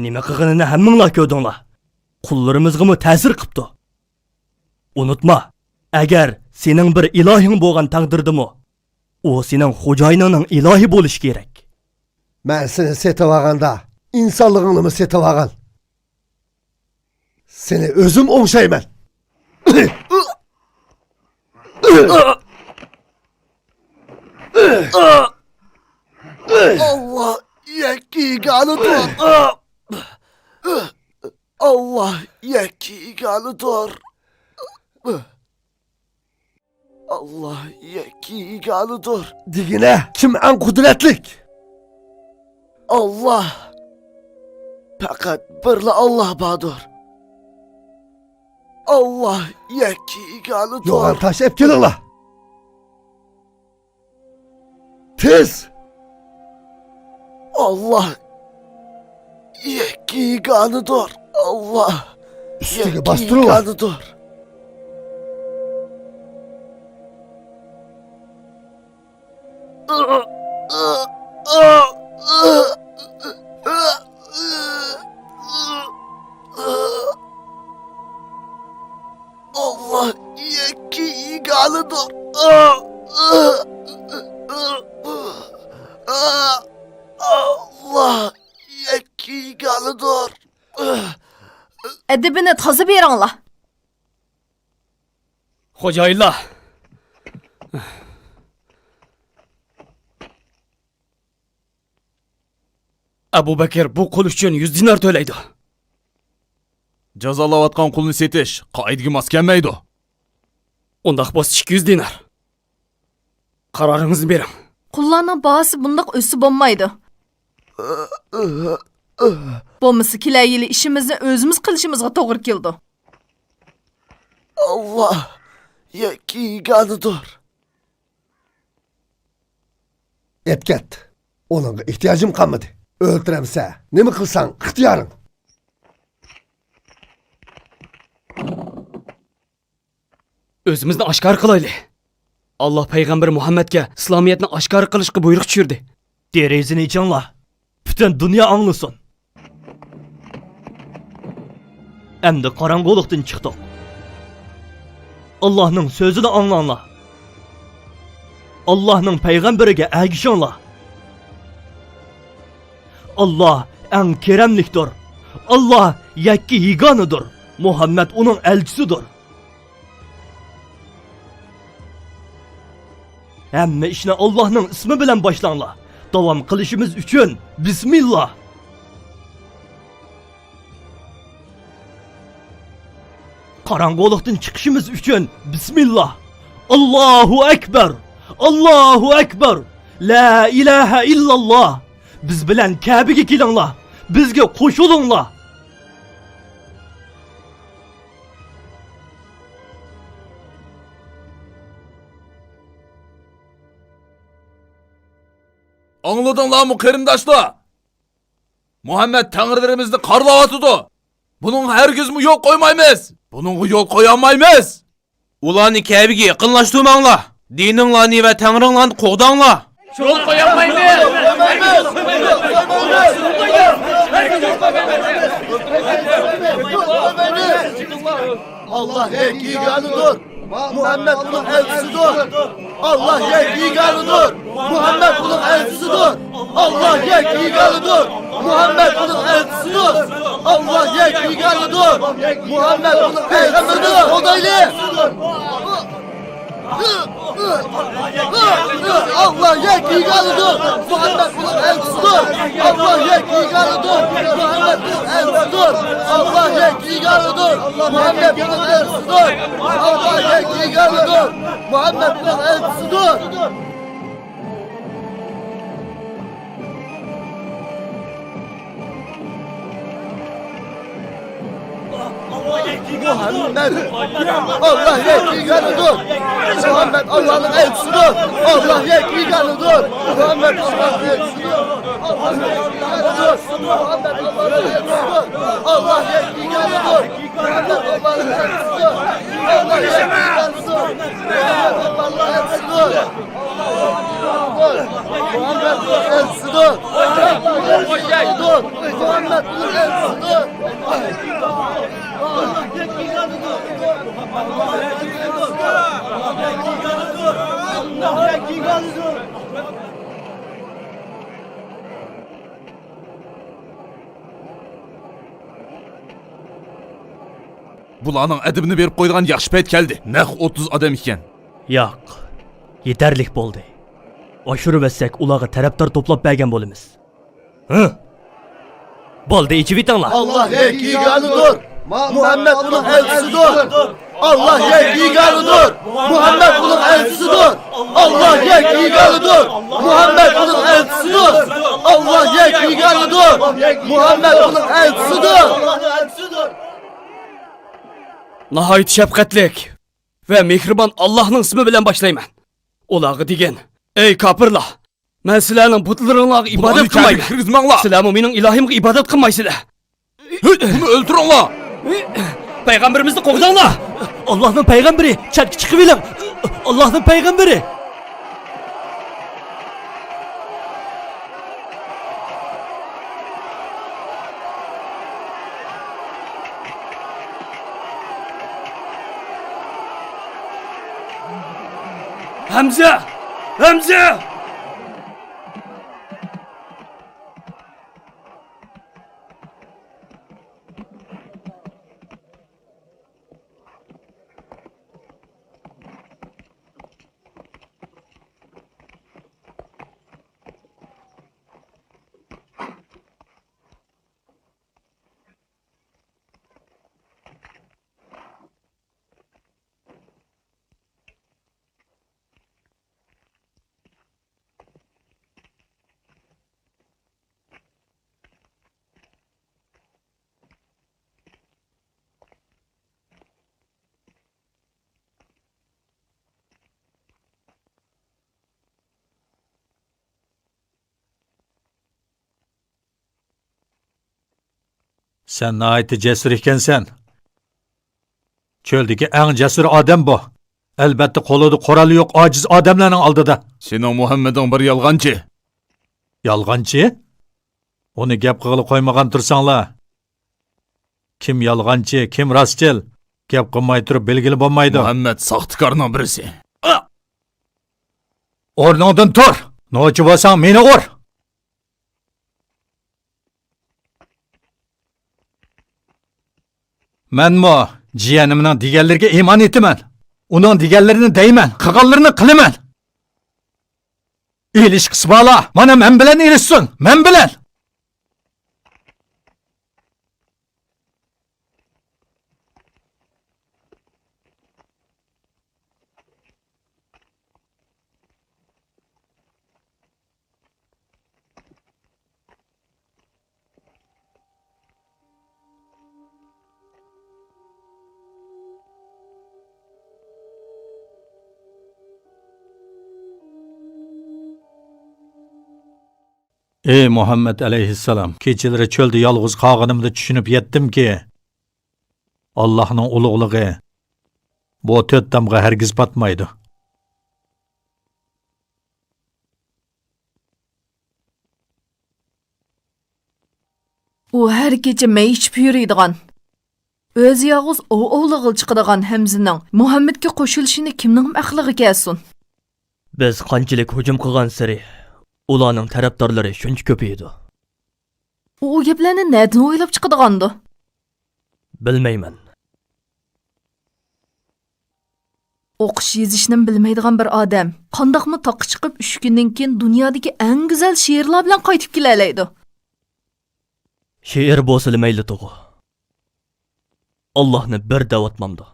نېمە قىلغىنىنى ھەممىڭلار كۆردۈڭلار. قۇللىرىمىزغىمۇ تەسىر قىپتۇ. ئۇنتۇما، ئەگەر سېنىڭ بىر ئىلاھىڭ بولغان تەقدىردىمۇ، ئۇ سېنىڭ خوجايىنىڭنىڭ ئىلاھى بولۇشى كېرەك. مەن سېنى سېتىۋالغاندا، ئىنسانلىقىڭنىمۇ سېتىۋالغان. سېنى ئۆزۈم ئوڭشايمەن. ئاللا يەككە يېگانىدۇر. ئاللا يەككە يېگانىدۇر. ئاللا يەككە يېگانىدۇر. دېگىنە، كىم ئەڭ قۇدرەتلىك؟ ئاللا. پەقەت بىرلا ئاللا باردۇر. ئاللا يەككە يېگانىدۇر. يوغان تاش ئەپ كېلىڭلار. تېز! ئاللا يەككە يېگانىدۇر. ئاللا ئۈستىگە يەككە باستۇرۇڭ. يېگانىدۇر. ئاللا يەككە يېگانىدۇر. ئاللا يەككە يېگانىدۇر. ئەدىپىنى تازا بېرىڭلار. خوجايىنلار. ئەبۇ بەكىر بۇ قۇل ئۈچۈن يۈز دىنار تۆلەيدۇ. جازالاۋاتقان قۇلنى سېتىش قائىدىگە ماس كەلمەيدۇ. ئۇنداق بولسا ئىككى يۈز دىنار. قارارىڭىزنى بېرىڭ. قۇللارنىڭ باھاسى بۇنداق ئۆسسە بولمايدۇ. بولمىسا كېلەر يىلى ئىشىمىزنى ئۆزىمىز قىلىشىمىزغا توغرا كېلىدۇ. ئاللا يەككە يېگانىدۇر. ئەپكەت. ئۇنىڭغا ئېھتىياجىم قالمىدى. ئۆلتۈرەمسە، نېمە قىلساڭ ئىختىيارىڭ. ئۆزىمىزنى ئاشكارا قىلايلى. ئاللا پەيغەمبىرى مۇھەممەدكە ئىسلامىيەتنى ئاشكارا قىلىشقا بۇيرۇق چۈشۈردى. دېرىزىنى ئېچىڭلار. پۈتۈن دۇنيا ئاڭلىسۇن. ئەمدى قاراڭغۇلۇقتىن چىقتۇق. ئاللاھنىڭ سۆزىنى ئاڭلاڭلار. ئاللاھنىڭ پەيغەمبىرىگە ئەگىشىڭلار. ئاللا ئەڭ كېرەملىكتۇر. ئاللا يەككە يېگانىدۇر. مۇھەممەد ئۇنىڭ ئەلچىسىدۇر. ھەممە ئىشنى ئاللاھنىڭ ئىسمى بىلەن باشلاڭلار. داۋام قىلىشىمىز ئۈچۈن بىسمىللا. قاراڭغۇلۇقتىن چىقىشىمىز ئۈچۈن بىسمىللا! ئاللاھۇ ئەكبەر! ئاللاھۇ ئەكبەر! لا ئىلاھە ئىللاللا! بىز بىلەن كەبىگە كېلىڭلار! بىزگە قوشۇلۇڭلار! ئاڭلىدىڭلارمۇ، قېرىنداشلار؟ مۇھەممەد تەڭرىلىرىمىزنى قارىلاۋاتىدۇ. بۇنىڭغا ھەرگىزمۇ يول قويمايمىز. بۇنىڭغا يول قويالمايمىز. ئۇلارنى كەبىگە يېقىنلاشتۇرماڭلار. دىنىڭلارنى ۋە تەڭرىڭلارنى قوغداڭلار. يول قويالمايمىز. ئاللاھ يەككە يېگانىدۇر. مۇھەممەد ئۇنىڭ ئەلچىسىدۇر. ئاللاھ يەككە يېگانىدۇر. مۇھەممەد ئۇنىڭ ئەلچىسىدۇر. ئاللاھ يەككە يېگانىدۇر. مۇھەممەد ئۇنىڭ ئەلچىسىدۇر. ئاللاھ يەككە يېگانىدۇر. مۇھەممەد ئۇنىڭ پەيغەمبىرىدۇر. قوغدايلى! ئاللاھ يەككە يېگانىدۇر. مۇھەممەد ئۇنىڭ ئەلچىسىدۇر. ئاللاھ يەككە يېگانىدۇر. مۇھەممەد ئۇنىڭ ئەلچىسىدۇر. ئاللاھ يەككە يېگانىدۇر. مۇھەممەد ئۇنىڭ ئەلچىسىدۇر. ئاللاھ يەككە يېگانىدۇر. مۇھەممەد ئۇنىڭ ئەلچىسىدۇر. مۇھەممەد ئاللاھ يەككە يېگانىدۇر. مۇھەممەد ئاللاھنىڭ ئەلچىسىدۇر. ئاللاھ يەككە يېگانىدۇر. مۇھەممەد ئاللاھنىڭ ئەلچىسىدۇر. ئاللاھ يەككە يېگانىدۇر. مۇھەممەد ئاللاھنىڭ ئەلچىسىدۇر. ئاللاھ يەككە يېگانىدۇر. مۇھەممەد ئاللاھنىڭ ئەلچىسىدۇر. ئاللاھ يەككە يېگانىدۇر. مۇھەممەد ئاللاھنىڭ ئەلچىسىدۇر. مۇھەممەد ئەلچىسىدۇر. مۇھەممەد ئەلچىسىدۇر. بۇلارنىڭ ئەدىپىنى بېرىپ قويىدىغان ياخشى پەيت كەلدى. نەق ئوتتۇز ئادەم ئىكەن. ياق، يېتەرلىك بولدى. ئاشۇرۇۋەتسەك، ئۇلارغا تەرەپدار توپلاپ بەرگەن بولىمىز. ھە؟ بولدى، ئېچىۋېتىڭلار. ئاللاھ يەككە يېگانىدۇر. مۇھەممەد ئۇنىڭ ئەلچىسىدۇر. ئاللاھ يەككە يېگانىدۇر. مۇھەممەد ئۇنىڭ ئەلچىسىدۇر. ئاللاھ يەككە يېگانىدۇر. مۇھەممەد ئۇنىڭ ئەلچىسىدۇر. ئاللاھ يەككە يېگانىدۇر. مۇھەممەد ئۇنىڭ ئەلچىسىدۇر. ناھايىتى شەپقەتلىك ۋە مېھرىبان ئاللاھنىڭ ئىسمى بىلەن باشلايمەن. ئۇلارغا دېگىن، ئەي كاپىرلار! مەن سىلەرنىڭ بۇتلىرىڭلارغا ئىبادەت قىلمايمەن. كىرگۈزمەڭلار. سىلەرمۇ مېنىڭ ئىلاھىمغا ئىبادەت قىلمايسىلەر. بۇنى ئۆلتۈرۈڭلار. پەيغەمبىرىمىزنى قوغداڭلار. ئاللاھنىڭ پەيغەمبىرى، چەتكە چىقىۋېلىڭ. ئاللاھنىڭ پەيغەمبىرى. ھەمزە! ھەمزە! سەن ناھايىتى جەسۇر ئىكەنسەن. چۆلدىكى ئەڭ جەسۇر ئادەم بۇ. ئەلبەتتە، قولىدا قورالى يوق ئاجىز ئادەملەرنىڭ ئالدىدا. سېنىڭ مۇھەممىدىڭ بىر يالغانچى. يالغانچى؟ ئۇنى گەپ قىلغىلى قويمىغان تۇرساڭلار. كىم يالغانچى، كىم راستچىل؟ گەپ قىلماي تۇرۇپ بىلگىلى بولمايدۇ. مۇھەممەد ساختىكارنىڭ بىرسى. ئورنۇڭدىن تۇر! نوچى بولساڭ، مېنى ئۇر! مەنمۇ جىيەنىمنىڭ دېگەنلىرىگە ئىمان ئېيتىمەن. ئۇنىڭ دېگەنلىرىنى دەيمەن، قىلغانلىرىنى قىلىمەن. ئېلىشقۇسى بارلا، مانا مەن بىلەن ئېلىشسۇن، مەن بىلەن! ئى مۇھەممەد ئەلەيھىسسالام، كېچىلىرى چۆلدە يالغۇز قالغىنىمدا چۈشىنىپ يەتتىمكى، ئاللاھنىڭ ئۇلۇغلۇقى بۇ تۆت تامغا ھەرگىز پاتمايدۇ. ئۇ ھەر كېچە مەي ئىچىپ يۈرىدىغان، ئۆزى يالغۇز ئوۋ ئوۋلىغىلى چىقىدىغان ھەمزىنىڭ مۇھەممەدكە قوشۇلۇشىنى كىمنىڭ ئەقلىگە كەلسۇن؟ بىز قانچىلىك ھۇجۇم قىلغانسېرى، ئۇلارنىڭ تەرەپدارلىرى شۇنچە كۆپىيىدۇ. ئۇ، ئۇ گەپلەرنى نەدىن ئويلاپ چىقىدىغاندۇ؟ بىلمەيمەن. ئوقۇش يېزىشنىمۇ بىلمەيدىغان بىر ئادەم قانداقمۇ تاغقا چىقىپ، ئۈچ كۈندىن كېيىن دۇنيادىكى ئەڭ گۈزەل شېئىرلار بىلەن قايتىپ كېلەلەيدۇ؟ شېئىر بولسىلا مەيلىتىغۇ. ئاللاھنى بىر دەۋاتمامدۇ؟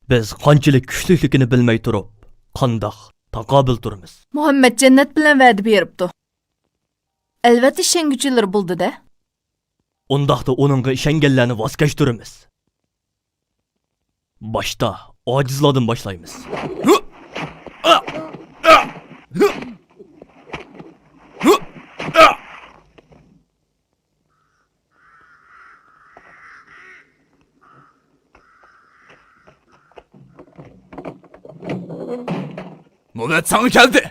بىز قانچىلىك كۈچلۈكلۈكىنى بىلمەي تۇرۇپ، قانداق تاقابىل تۇرىمىز؟ مۇھەممەد جەننەت بىلەن ۋەدە بېرىپتۇ. ئەلۋەتتە، ئىشەنگۈچىلىرى بولدى-دە. ئۇنداقتا ئۇنىڭغا ئىشەنگەنلەرنى ۋاز كەچتۈرىمىز. باشتا ئاجىزلاردىن باشلايمىز. نۆۋەت ساڭا كەلدى.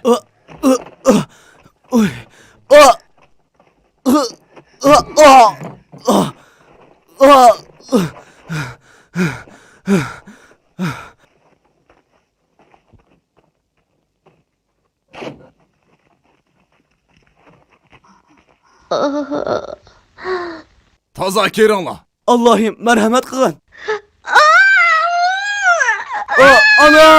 تازا كىرىڭلار. ئاللاھىم، مەرھەمەت قىلغىن. ئا، ئانا!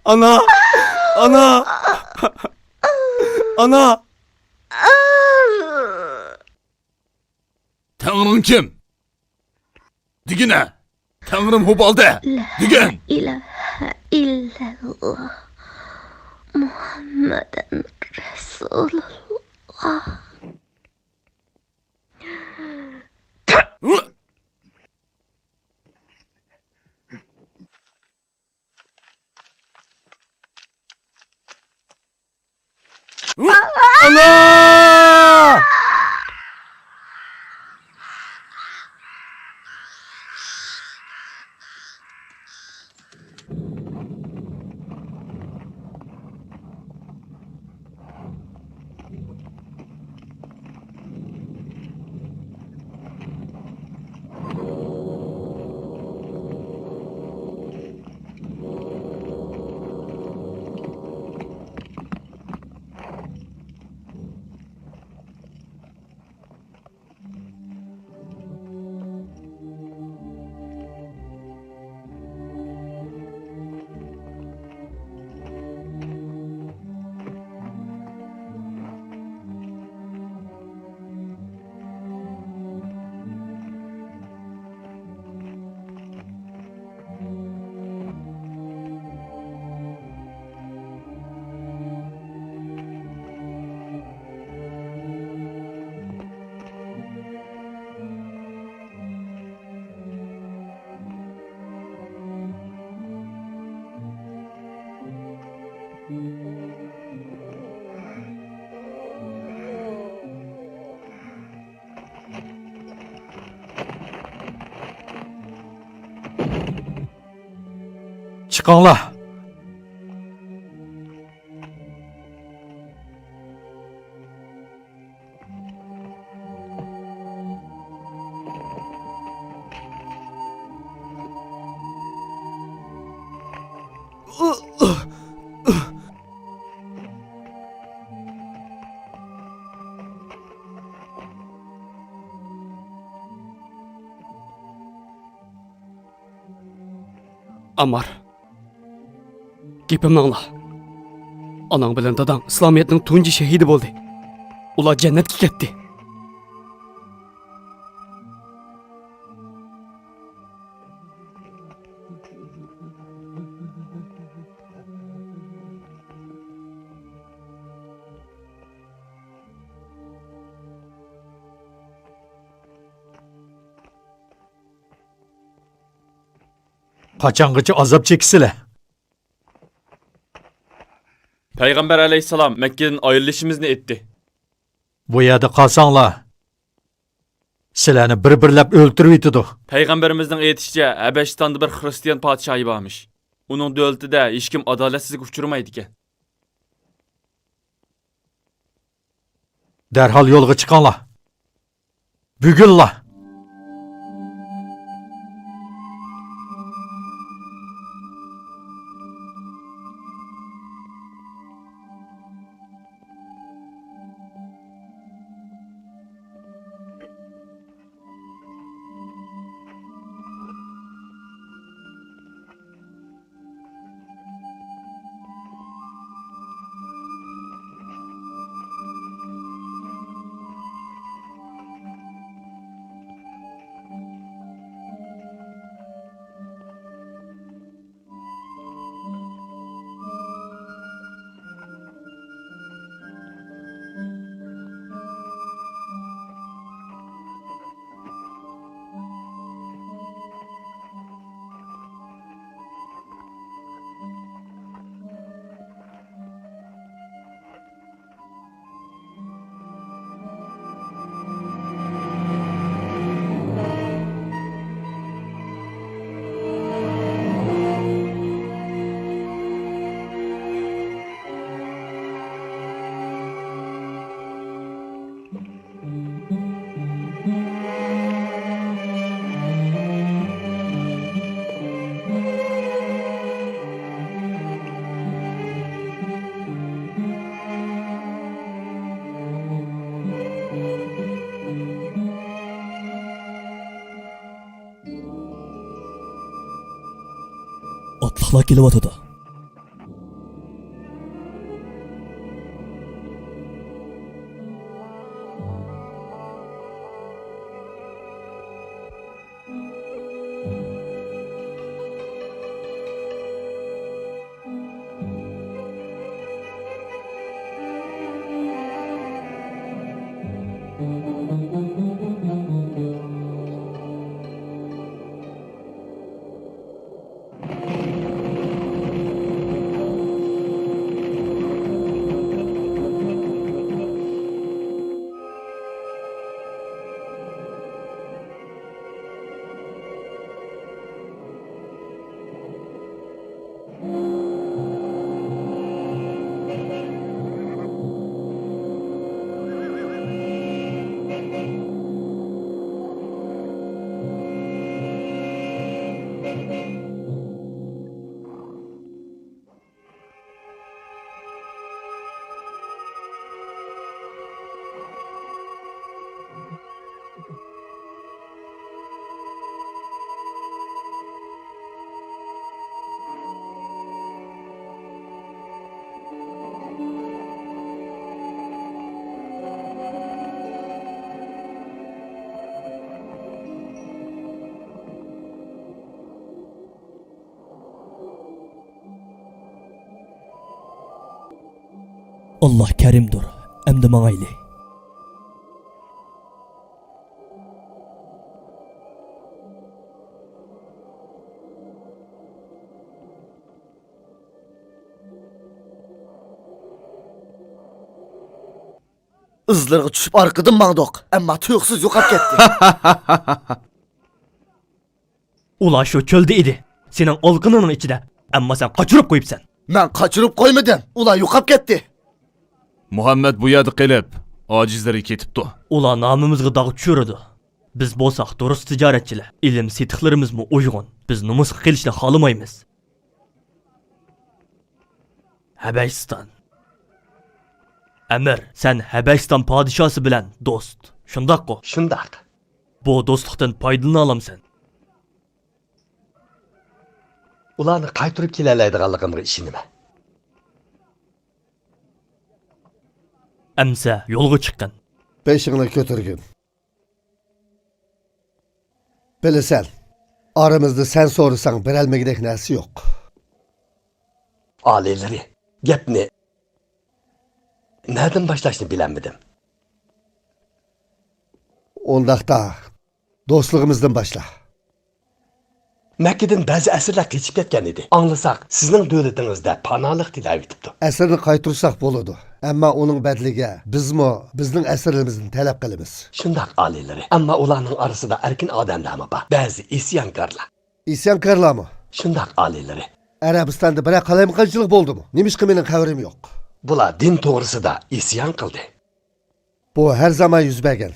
ئانا! ئانا! ئانا! تەڭرىڭ كىم؟ دېگىنە! تەڭرىم ھوبالدە! دېگىن! لا ئىلاھە ئىللەللا، مۇھەممەدەن رەسۇلۇللا. ئانا! چىقىڭلار! ئامار، گېپىمنى ئاڭلا. ئاناڭ بىلەن داداڭ ئىسلامىيەتنىڭ تۇنجى شېھىدى بولدى. ئۇلار جەننەتكە كەتتى. قاچانغىچە ئازاب چېكىسىلە؟ پەيغەمبەر ئەلەيھىسسالام مەككىدىن ئايرىلىشىمىزنى ئېيتتى. بۇ يەردە قالساڭلار، سىلەرنى بىر-بىرلەپ ئۆلتۈرۈۋېتىدۇ. پەيغەمبىرىمىزنىڭ ئېيتىشىچە، ھەبەشىستاندا بىر خىرىستىيان پادىشاھى بارمىش. ئۇنىڭ دۆلىتىدە ھېچكىم ئادالەتسىزلىككە ئۇچرىمايدىكەن. دەرھال يولغا چىقىڭلار. بۈگۈنلا. ئاتلىقلار كېلىۋاتىدۇ. ئاللا كەرىمدۇر، ئەمدى ماڭايلى. ئىزلىرىغا چۈشۈپ ئارقىدىن ماڭدۇق، ئەمما تۇيۇقسىز يوقاپ كەتتى. ئۇلار شۇ چۆلدە ئىدى، سېنىڭ ئالىقىنىڭ ئىچىدە، ئەمما سەن قاچۇرۇپ قويۇپسەن. مەن قاچۇرۇپ قويمىدىم، ئۇلار يوقاپ كەتتى. مۇھەممەد بۇ يەردە قېلىپ، ئاجىزلىرىگە كېتىپتۇ. ئۇلار نامىمىزغا داغ چۈشۈرىدۇ. بىز بولساق دۇرۇس تىجارەتچىلەر، ئىلىم سېتىقلىرىمىزمۇ ئۇيغۇن. بىز نومۇسقا قېلىشنى خالىمايمىز. ھەبەشىستان. ئەمىر، سەن ھەبەشىستان پادىشاسى بىلەن دوست، شۇنداققۇ؟ شۇنداق. بۇ دوستلۇقتىن پايدىلىنالامسەن؟ ئۇلارنى قايتۇرۇپ كېلەلەيدىغانلىقىمغا ئىشىنىمەن. ئەمسە يولغا چىققىن. بېشىڭنى كۆتۈرگىن. بىلىسەن، ئارىمىزدا سەن سورىساڭ بېرەلمىگۈدەك نەرسە يوق. ئالىيلىرى، گەپنى نەدىن باشلاشنى بىلەلمىدىم. ئۇنداقتا، دوستلۇقىمىزدىن باشلا. مەككىدىن بەزى ئەسىرلەر قېچىپ كەتكەن ئىدى. ئاڭلىساق، سىزنىڭ دۆلىتىڭىزدە پاناھلىق تىلەۋېتىپتۇ. ئەسىرنى قايتۇرساق بولىدۇ. ئەمما ئۇنىڭ بەدىلىگە بىزمۇ بىزنىڭ ئەسىرلىرىمىزنى تەلەپ قىلىمىز. شۇنداق، ئالىيلىرى. ئەمما ئۇلارنىڭ ئارىسىدا ئەركىن ئادەملەرمۇ بار. بەزى ئىسيانكارلار. ئىسيانكارلارمۇ؟ شۇنداق، ئالىيلىرى. ئەرەبىستاندا بىرەر قالايمىقانچىلىق بولدىمۇ؟ نېمىشقا مېنىڭ خەۋىرىم يوق؟ بۇلار دىن توغرىسىدا ئىسيان قىلدى. بۇ ھەر زامان يۈز بەرگەن.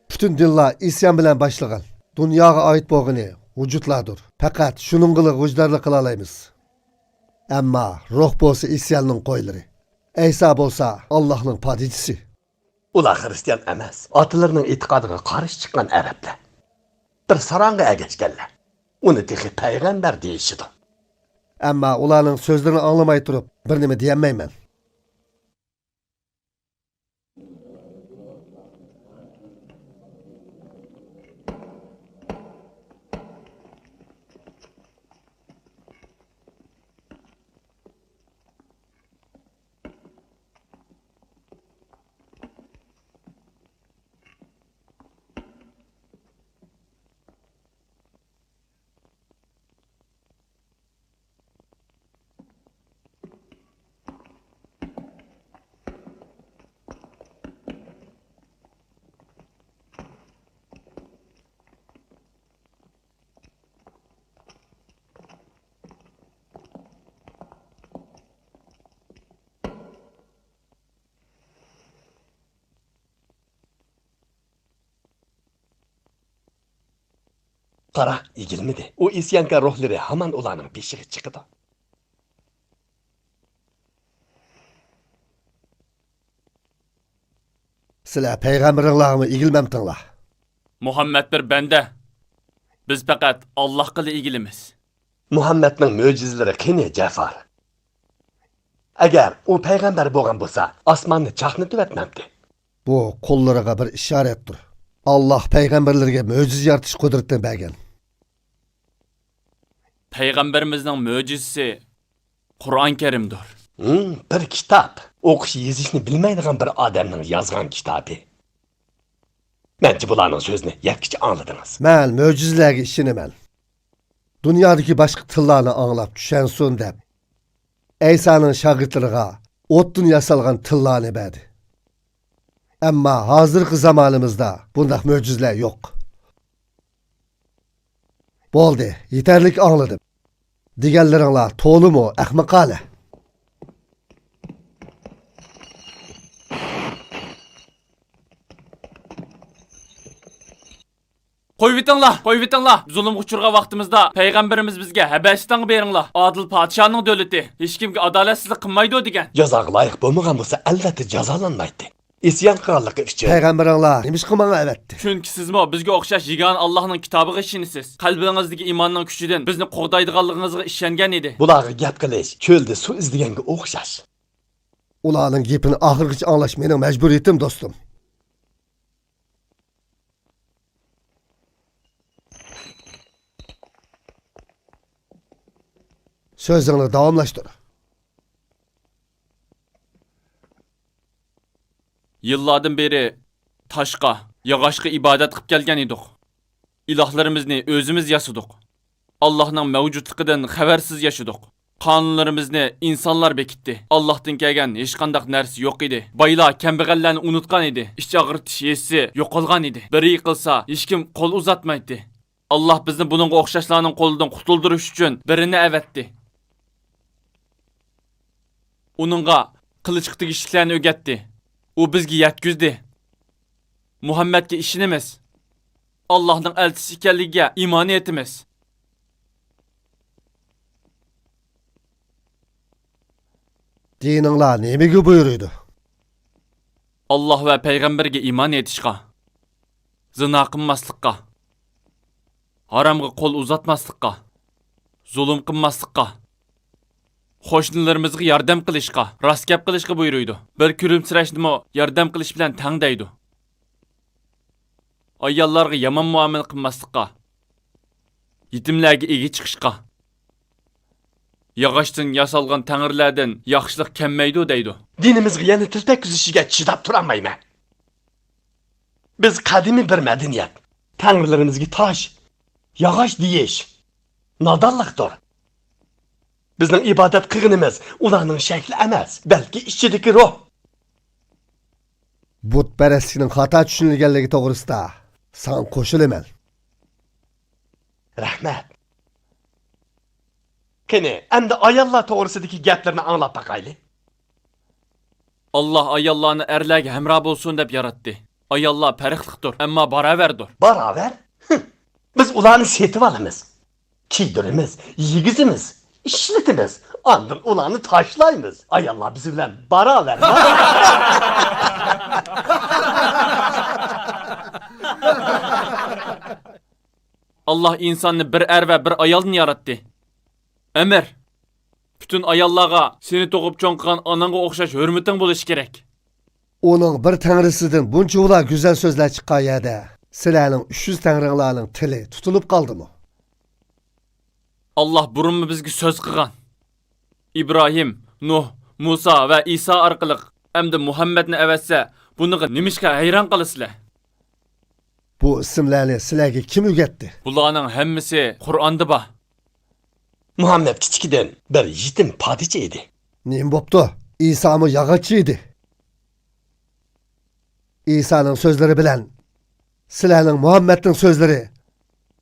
پۈتۈن دىنلار ئىسيان بىلەن باشلىغان. دۇنياغا ئائىت بولغىنى ۋۇجۇدلاردۇر. پەقەت شۇنىڭغىلا ۋىجدانلىق قىلالايمىز. ئەمما روھ بولسا ئىسياننىڭ قويلىرى. ئەيسا بولسا ئاللاھنىڭ پادىچىسى. ئۇلار خىرىستىيان ئەمەس، ئاتىلىرىنىڭ ئېتىقادىغا قارشى چىققان ئەرەبلەر. بىر ساراڭغا ئەگەشكەنلەر. ئۇنى تېخى پەيغەمبەر دېيىشىدۇ. ئەمما ئۇلارنىڭ سۆزلىرىنى ئاڭلىماي تۇرۇپ بىر نېمە دېيەلمەيمەن. قارا، ئېگىلمىدى. ئۇ ئىسيانكار روھلىرى ھامان ئۇلارنىڭ بېشىغا چىقىدۇ. سىلەر پەيغەمبىرىڭلارغىمۇ ئېگىلمەمتىڭلار؟ مۇھەممەد بىر بەندە. بىز پەقەت ئاللاھقىلا ئېگىلىمىز. مۇھەممەدنىڭ مۆجىزىلىرى قېنى، جەفار؟ ئەگەر ئۇ پەيغەمبەر بولغان بولسا، ئاسماننى چاقنىتىۋەتمەمتى؟ بۇ قوللىرىغا بىر ئىشارەتتۇر. ئاللاھ پەيغەمبەرلىرىگە مۆجىزە يارىتىش قۇدرىتىنى بەرگەن. پەيغەمبىرىمىزنىڭ مۆجىزىسى قۇرئان كەرىمدۇر. ھىم، بىر كىتاب. ئوقۇش يېزىشنى بىلمەيدىغان بىر ئادەمنىڭ يازغان كىتابى. مەنچە بۇلارنىڭ سۆزىنى يەتكۈچە ئاڭلىدىڭىز. مەن مۆجىزىلەرگە ئىشىنىمەن. دۇنيادىكى باشقا تىللارنى ئاڭلاپ چۈشەنسۇن دەپ، ئەيسانىڭ شاگىرتلىرىغا ئوتتىن ياسالغان تىللارنى بەردى. ئەمما ھازىرقى زامانىمىزدا بۇنداق مۆجىزىلەر يوق. بولدى، يېتەرلىك ئاڭلىدىم. دېگەنلىرىڭلار تولىمۇ ئەخمىقانە. قويۇۋېتىڭلار، قويۇۋېتىڭلار! زۇلۇمغا ئۇچرىغان ۋاقتىمىزدا پەيغەمبىرىمىز بىزگە ھەبەشىستانغا بېرىڭلار، ئادىل پادىشاھنىڭ دۆلىتى، ھېچكىمگە ئادالەتسىزلىك قىلمايدۇ دېگەن. جازاغا لايىق بولمىغان بولسا، ئەلۋەتتە جازالانمايتتى. ئىسيان قىلغانلىقى ئۈچۈن. پەيغەمبىرىڭلار نېمىشقا ماڭا ئەۋەتتى؟ چۈنكى سىزمۇ بىزگە ئوخشاش يېگانە ئاللاھنىڭ كىتابىغا ئىشىنىسىز. قەلبىڭىزدىكى ئىماننىڭ كۈچىدىن بىزنى قوغدايدىغانلىقىڭىزغا ئىشەنگەن ئىدى. بۇلارغا گەپ قىلىش چۆلدە سۇ ئىزدىگەنگە ئوخشاش. ئۇلارنىڭ گېپىنى ئاخىرغىچە ئاڭلاش مېنىڭ مەجبۇرىيىتىم، دوستۇم. سۆزۈڭنى داۋاملاشتۇر. يىللاردىن بېرى تاشقا، ياغاچقا ئىبادەت قىلىپ كەلگەن ئىدۇق. ئىلاھلىرىمىزنى ئۆزىمىز ياسىدۇق. ئاللاھنىڭ مەۋجۇتلۇقىدىن خەۋەرسىز ياشىدۇق. قانۇنلىرىمىزنى ئىنسانلار بېكىتتى. ئاللاھتىن كەلگەن ھېچقانداق نەرسە يوق ئىدى. بايلار كەمبەغەللەرنى ئۇنتقان ئىدى. ئىچ ئاغرىتىش ھېسسى يوقالغان ئىدى. بىرى يىقىلسا، ھېچكىم قول ئۇزاتمايتتى. ئاللاھ بىزنى بۇنىڭغا ئوخشاشلارنىڭ قولىدىن قۇتۇلدۇرۇش ئۈچۈن بىرىنى ئەۋەتتى. ئۇنىڭغا قىلىچقا تېگىشلىكلەرنى ئۆگەتتى. ئۇ بىزگە يەتكۈزدى. مۇھەممەدكە ئىشىنىمىز. ئاللاھنىڭ ئەلچىسى ئىكەنلىكىگە ئىمان ئېيتىمىز. دىنىڭلار نېمىگە بۇيرۇيدۇ؟ ئاللاھ ۋە پەيغەمبەرگە ئىمان ئېيتىشقا، زىنا قىلماسلىققا، ھارامغا قول ئۇزاتماسلىققا، زۇلۇم قىلماسلىققا، قوشنىلىرىمىزغا ياردەم قىلىشقا، راست گەپ قىلىشقا بۇيرۇيدۇ. بىر كۈلۈمسىرەشنىمۇ ياردەم قىلىش بىلەن تەڭ دەيدۇ. ئاياللارغا يامان مۇئامىلە قىلماسلىققا، يېتىملەرگە ئىگە چىقىشقا، ياغاچتىن ياسالغان تەڭرىلەردىن ياخشىلىق كەلمەيدۇ دەيدۇ. دىنىمىزغا يەنە تىل تەگكۈزۈشىگە چىداپ تۇرالمايمەن. بىز قەدىمىي بىر مەدەنىيەت. تەڭرىلىرىمىزگە تاش، ياغاچ دېيىش نادانلىقتۇر. بىزنىڭ ئىبادەت قىلغىنىمىز ئۇلارنىڭ شەكلى ئەمەس، بەلكى ئىچىدىكى روھ. بۇتپەرەسلىكنىڭ خاتا چۈشىنىلگەنلىكى توغرىسىدا ساڭا قوشۇلىمەن. رەھمەت. قېنى، ئەمدى ئاياللار توغرىسىدىكى گەپلىرىنى ئاڭلاپ باقايلى. ئاللاھ ئاياللارنى ئەرلەرگە ھەمراھ بولسۇن دەپ ياراتتى. ئاياللار پەرقلىقتۇر، ئەمما باراۋەردۇر. باراۋەر؟ ھىم. بىز ئۇلارنى سېتىۋالىمىز. كىيدۈرىمىز، يېگۈزىمىز، ئىشلىتىمىز. ئاندىن ئۇلارنى تاشلايمىز. ئاياللار بىز بىلەن باراۋەر. ئاللاھ ئىنساننى بىر ئەر ۋە بىر ئايالدىن ياراتتى. ئەمىر، پۈتۈن ئاياللارغا سېنى تۇغۇپ چوڭ قىلغان ئاناڭغا ئوخشاش ھۆرمىتىڭ بولۇشى كېرەك. ئۇنىڭ بىر تەڭرىسىدىن بۇنچىۋالا گۈزەل سۆزلەر چىققان يەردە، سىلەرنىڭ ئۈچ يۈز تەڭرىڭلارنىڭ تىلى تۇتۇلۇپ قالدىمۇ؟ ئاللاھ بۇرۇنمۇ بىزگە سۆز قىلغان. ئىبراھىم، نۇھ، مۇسا ۋە ئىسا ئارقىلىق، ئەمدى مۇھەممەدنى ئەۋەتسە، بۇنىڭغا نېمىشقا ھەيران قالىسىلەر؟ بۇ ئىسىملەرنى سىلەرگە كىم ئۆگەتتى؟ بۇلارنىڭ ھەممىسى قۇرئاندا بار. مۇھەممەد كىچىكىدىن بىر يېتىم پادىچى ئىدى. نېمە بوپتۇ؟ ئىسامۇ ياغاچچى ئىدى. ئىسانىڭ سۆزلىرى بىلەن سىلەرنىڭ مۇھەممەدنىڭ سۆزلىرى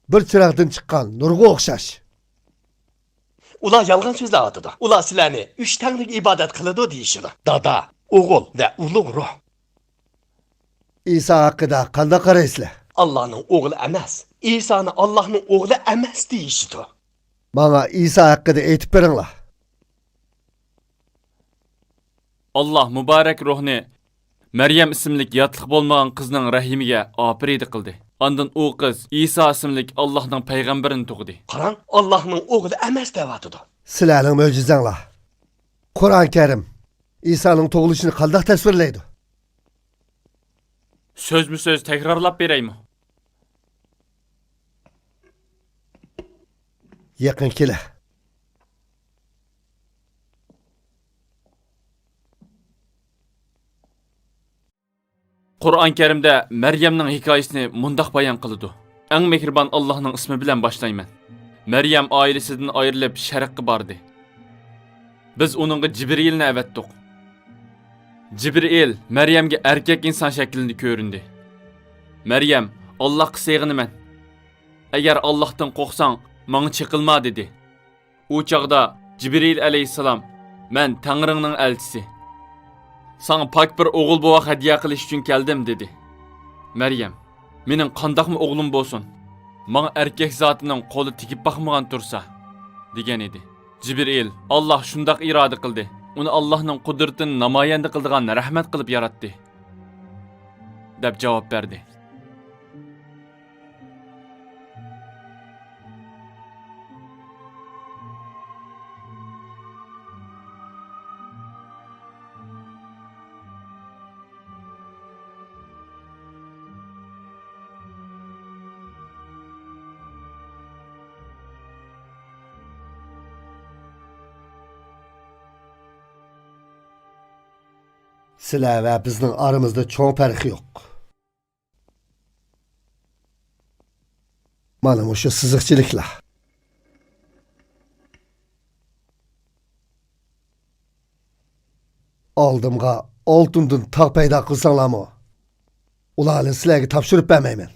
بىر چىراغدىن چىققان نۇرغا ئوخشاش. ئۇلار يالغان سۆزلەۋاتىدۇ. ئۇلار سىلەرنى ئۈچ تەڭرىگە ئىبادەت قىلىدۇ دېيىشىدۇ. دادا، ئوغۇل ۋە ئۇلۇغ روھ. ئىسا ھەققىدە قانداق قارايسىلەر؟ ئاللانىڭ ئوغلى ئەمەس، ئىسانى ئاللانىڭ ئوغلى ئەمەس دېيىشىدۇ. ماڭا ئىسا ھەققىدە ئېيتىپ بېرىڭلار. ئاللا مۇبارەك روھنى مەريەم ئىسىملىك ياتلىق بولمىغان قىزنىڭ رەھىمىگە ئاپىرىدە قىلدى. ئاندىن ئۇ قىز ئىسا ئىسىملىك ئاللاھنىڭ پەيغەمبىرىنى تۇغدى. قاراڭ، ئاللاھنىڭ ئوغلى ئەمەس دەۋاتىدۇ. سىلەرنىڭ مۆجىزەڭلار. قۇرئان كەرىم ئىسانىڭ تۇغۇلۇشىنى قانداق تەسۋىرلەيدۇ؟ سۆزمۇ سۆز تەكرارلاپ بېرەيمۇ؟ يېقىن كېلە. قۇرئان كەرىمدە مەريەمنىڭ ھېكايىسىنى مۇنداق بايان قىلىدۇ: ئەڭ مېھرىبان ئاللاھنىڭ ئىسمى بىلەن باشلايمەن. مەريەم ئائىلىسىدىن ئايرىلىپ شەرققە باردى. بىز ئۇنىڭغا جىبرىئىلنى ئەۋەتتۇق. جىبرىئىل مەريەمگە ئەركەك ئىنسان شەكلىدە كۆرۈندى. مەريەم، ئاللاھقا سېغىنىمەن. ئەگەر ئاللاھتىن قورقساڭ، ماڭا چېقىلما، دېدى. ئۇ چاغدا جىبرىئىل ئەلەيھىسسالام، مەن تەڭرىڭنىڭ ئەلچىسى. ساڭا پاك بىر ئوغۇل بوۋاق ھەدىيە قىلىش ئۈچۈن كەلدىم، دېدى. مەريەم، مېنىڭ قانداقمۇ ئوغلۇم بولسۇن؟ ماڭا ئەركەك زاتىنىڭ قولى تېگىپ باقمىغان تۇرسا، دېگەن ئىدى. جىبرىئىل، ئاللاھ شۇنداق ئىرادە قىلدى، ئۇنى ئاللاھنىڭ قۇدرىتىنى نامايەندە قىلىدىغان رەھمەت قىلىپ ياراتتى، دەپ جاۋاب بەردى. سىلەر ۋە بىزنىڭ ئارىمىزدا چوڭ پەرق يوق. مانا مۇشۇ سىزىقچىلىكلار. ئالدىمغا ئالتۇندىن تاغ پەيدا قىلساڭلارمۇ، ئۇلارنى سىلەرگە تاپشۇرۇپ بەرمەيمەن.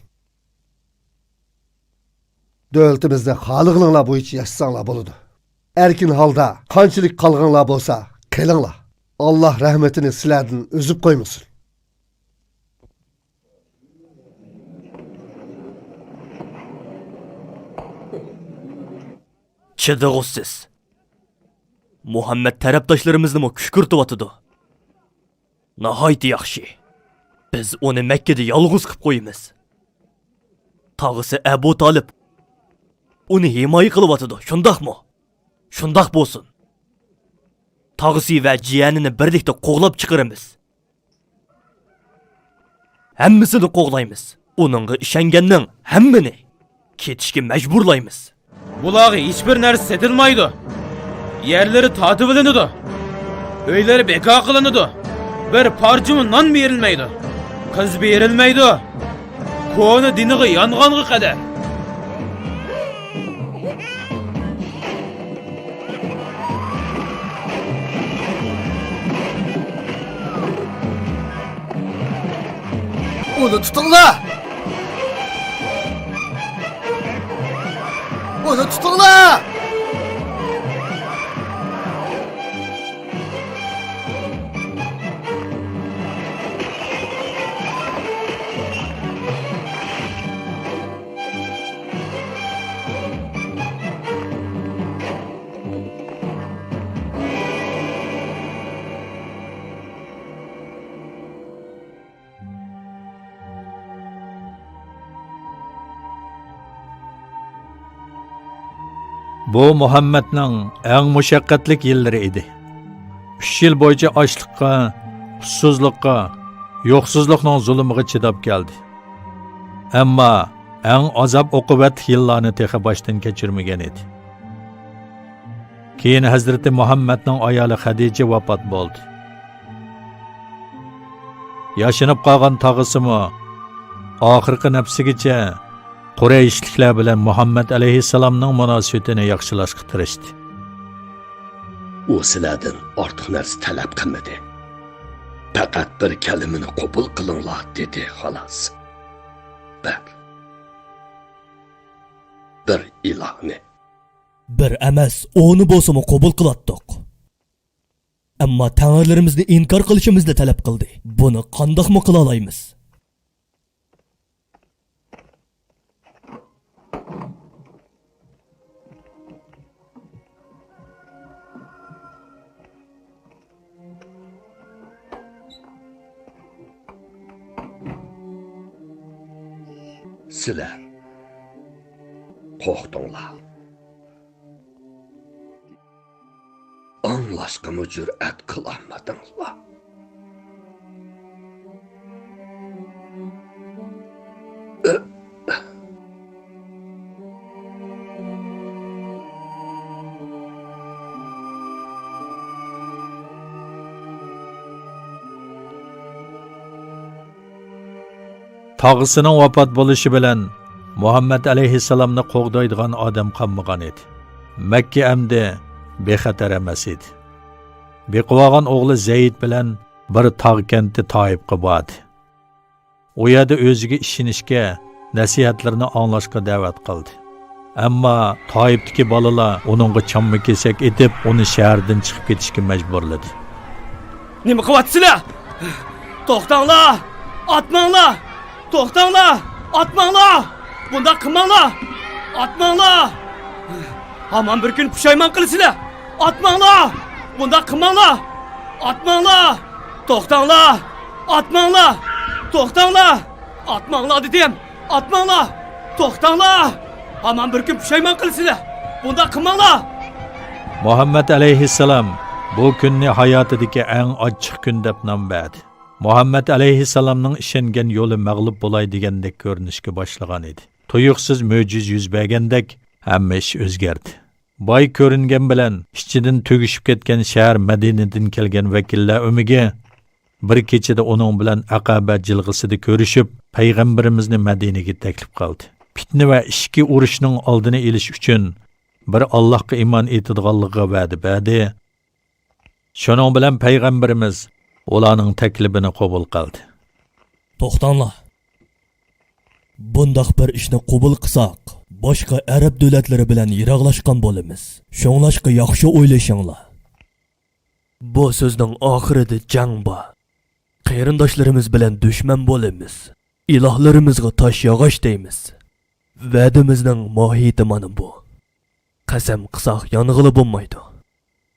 دۆلىتىمىزدە خالىغىنىڭلار بويىچە ياشىساڭلار بولىدۇ. ئەركىن ھالدا قانچىلىك قالغىنىڭلار بولسا، قېلىڭلار. ئاللاھ رەھمىتىنى سىلەردىن ئۈزۈپ قويمىسۇن. چىدىغۇسىز. مۇھەممەد تەرەپداشلىرىمىزنىمۇ كۈشكۈرتۈۋاتىدۇ. ناھايىتى ياخشى. بىز ئۇنى مەككىدە يالغۇز قىپ قويىمىز. تاغىسى ئەبۇ تالىپ ئۇنى ھىمايە قىلىۋاتىدۇ، شۇنداقمۇ؟ شۇنداق بولسۇن. تاغىسى ۋە جىيەنىنى بىرلىكتە قوغلاپ چىقىرىمىز. ھەممىسىنى قوغلايمىز. ئۇنىڭغا ئىشەنگەننىڭ ھەممىنى كېتىشكە مەجبۇرلايمىز. بۇلارغا ھېچبىر نەرسە سېتىلمايدۇ. يەرلىرى تارتىۋېلىنىدۇ. ئۆيلىرى بىكار قىلىنىدۇ. بىر پارچىمۇ نان بېرىلمەيدۇ. قىز بېرىلمەيدۇ. كونا دىنىغا يانغانغا قەدەر. ئۇنى تۇتۇڭلار! ئۇنى تۇتۇڭلار! بۇ مۇھەممەدنىڭ ئەڭ مۇشەققەتلىك يىللىرى ئىدى. ئۈچ يىل بويىچە ئاچلىققا، ئۇسسۇزلۇققا، يوقسۇزلۇقنىڭ زۇلۇمىغا چىداپ كەلدى. ئەمما ئەڭ ئازاب-ئوقۇبەتلىك يىللارنى تېخى باشتىن كەچۈرمىگەن ئىدى. كېيىن ھەزرىتى مۇھەممەدنىڭ ئايالى خەدىچە ۋاپات بولدى. ياشىنىپ قالغان تاغىسىمۇ ئاخىرقى نەپسىگىچە قۇرەيشلىكلەر بىلەن مۇھەممەد ئەلەيھىسسالامنىڭ مۇناسىۋىتىنى ياخشىلاشقا تىرىشتى. ئۇ سىلەردىن ئارتۇق نەرسە تەلەپ قىلمىدى. پەقەت بىر كەلىمىنى قوبۇل قىلىڭلار، دېدى، خالاس. بىر، بىر ئىلاھنى. بىر ئەمەس، ئونى بولسىمۇ قوبۇل قىلاتتۇق. ئەمما تەڭرىلىرىمىزنى ئىنكار قىلىشىمىزنى تەلەپ قىلدى. بۇنى قانداقمۇ قىلالايمىز؟ سىلەر قورقتۇڭلار. ئاڭلاشقىمۇ جۈرئەت قىلالمىدىڭلار. تاغىسىنىڭ ۋاپات بولۇشى بىلەن مۇھەممەد ئەلەيھىسسالامنى قوغدايدىغان ئادەم قالمىغان ئىدى. مەككە ئەمدى بىخەتەر ئەمەس ئىدى. بېقىۋالغان ئوغلى زەيد بىلەن بىر تاغ كەنتى تائىپقا باردى. ئۇ يەردە ئۆزىگە ئىشىنىشكە، نەسىھەتلىرىنى ئاڭلاشقا دەۋەت قىلدى. ئەمما تائىپتىكى بالىلار ئۇنىڭغا چامما-كېسەك ئېتىپ، ئۇنى شەھەردىن چىقىپ كېتىشكە مەجبۇرلىدى. نېمە قىلىۋاتىسىلەر؟ توختاڭلار! ئاتماڭلار! توختاڭلار! ئاتماڭلار! بۇنداق قىلماڭلار! ئاتماڭلار! ھامان بىر كۈن پۇشايمان قىلىسىلەر! ئاتماڭلار! بۇنداق قىلماڭلار! ئاتماڭلار! توختاڭلار! ئاتماڭلار! توختاڭلار! ئاتماڭلار دېدىم! ئاتماڭلار! توختاڭلار! ھامان بىر كۈن پۇشايمان قىلىسىلەر! بۇنداق قىلماڭلار! مۇھەممەد ئەلەيھىسسالام بۇ كۈننى ھاياتىدىكى ئەڭ ئاچچىق كۈن دەپ نام بەردى. مۇھەممەد ئەلەيھىسسالامنىڭ ئىشەنگەن يولى مەغلۇپ بولاي دېگەندەك كۆرۈنۈشكە باشلىغان ئىدى. تۇيۇقسىز مۆجىزە يۈز بەرگەندەك ھەممە ئىش ئۆزگەردى. باي كۆرۈنگەن بىلەن ئىچىدىن تۈگىشىپ كەتكەن شەھەر مەدىنىدىن كەلگەن ۋەكىللەر ئۆمىكى بىر كېچىدە ئۇنىڭ بىلەن ئەقەبە جىلغىسىدا كۆرۈشۈپ، پەيغەمبىرىمىزنى مەدىنىگە تەكلىپ قىلدى. پىتنە ۋە ئىچكى ئۇرۇشنىڭ ئالدىنى ئېلىش ئۈچۈن بىر ئاللاھقا ئىمان ئېيتىدىغانلىقىغا ۋەدە بەردى. شۇنىڭ بىلەن پەيغەمبىرىمىز ئۇلارنىڭ تەكلىپىنى قوبۇل قىلدى. توختاڭلار! بۇنداق بىر ئىشنى قوبۇل قىلساق، باشقا ئەرەب دۆلەتلىرى بىلەن يىراقلاشقان بولىمىز. شۇڭلاشقا ياخشى ئويلىشىڭلار. بۇ سۆزنىڭ ئاخىرىدا جەڭ بار. قېرىنداشلىرىمىز بىلەن دۈشمەن بولىمىز. ئىلاھلىرىمىزغا تاش ياغاچ دەيمىز. ۋەدىمىزنىڭ ماھىيىتى مانا بۇ. قەسەم قىلساق يانغىلى بولمايدۇ.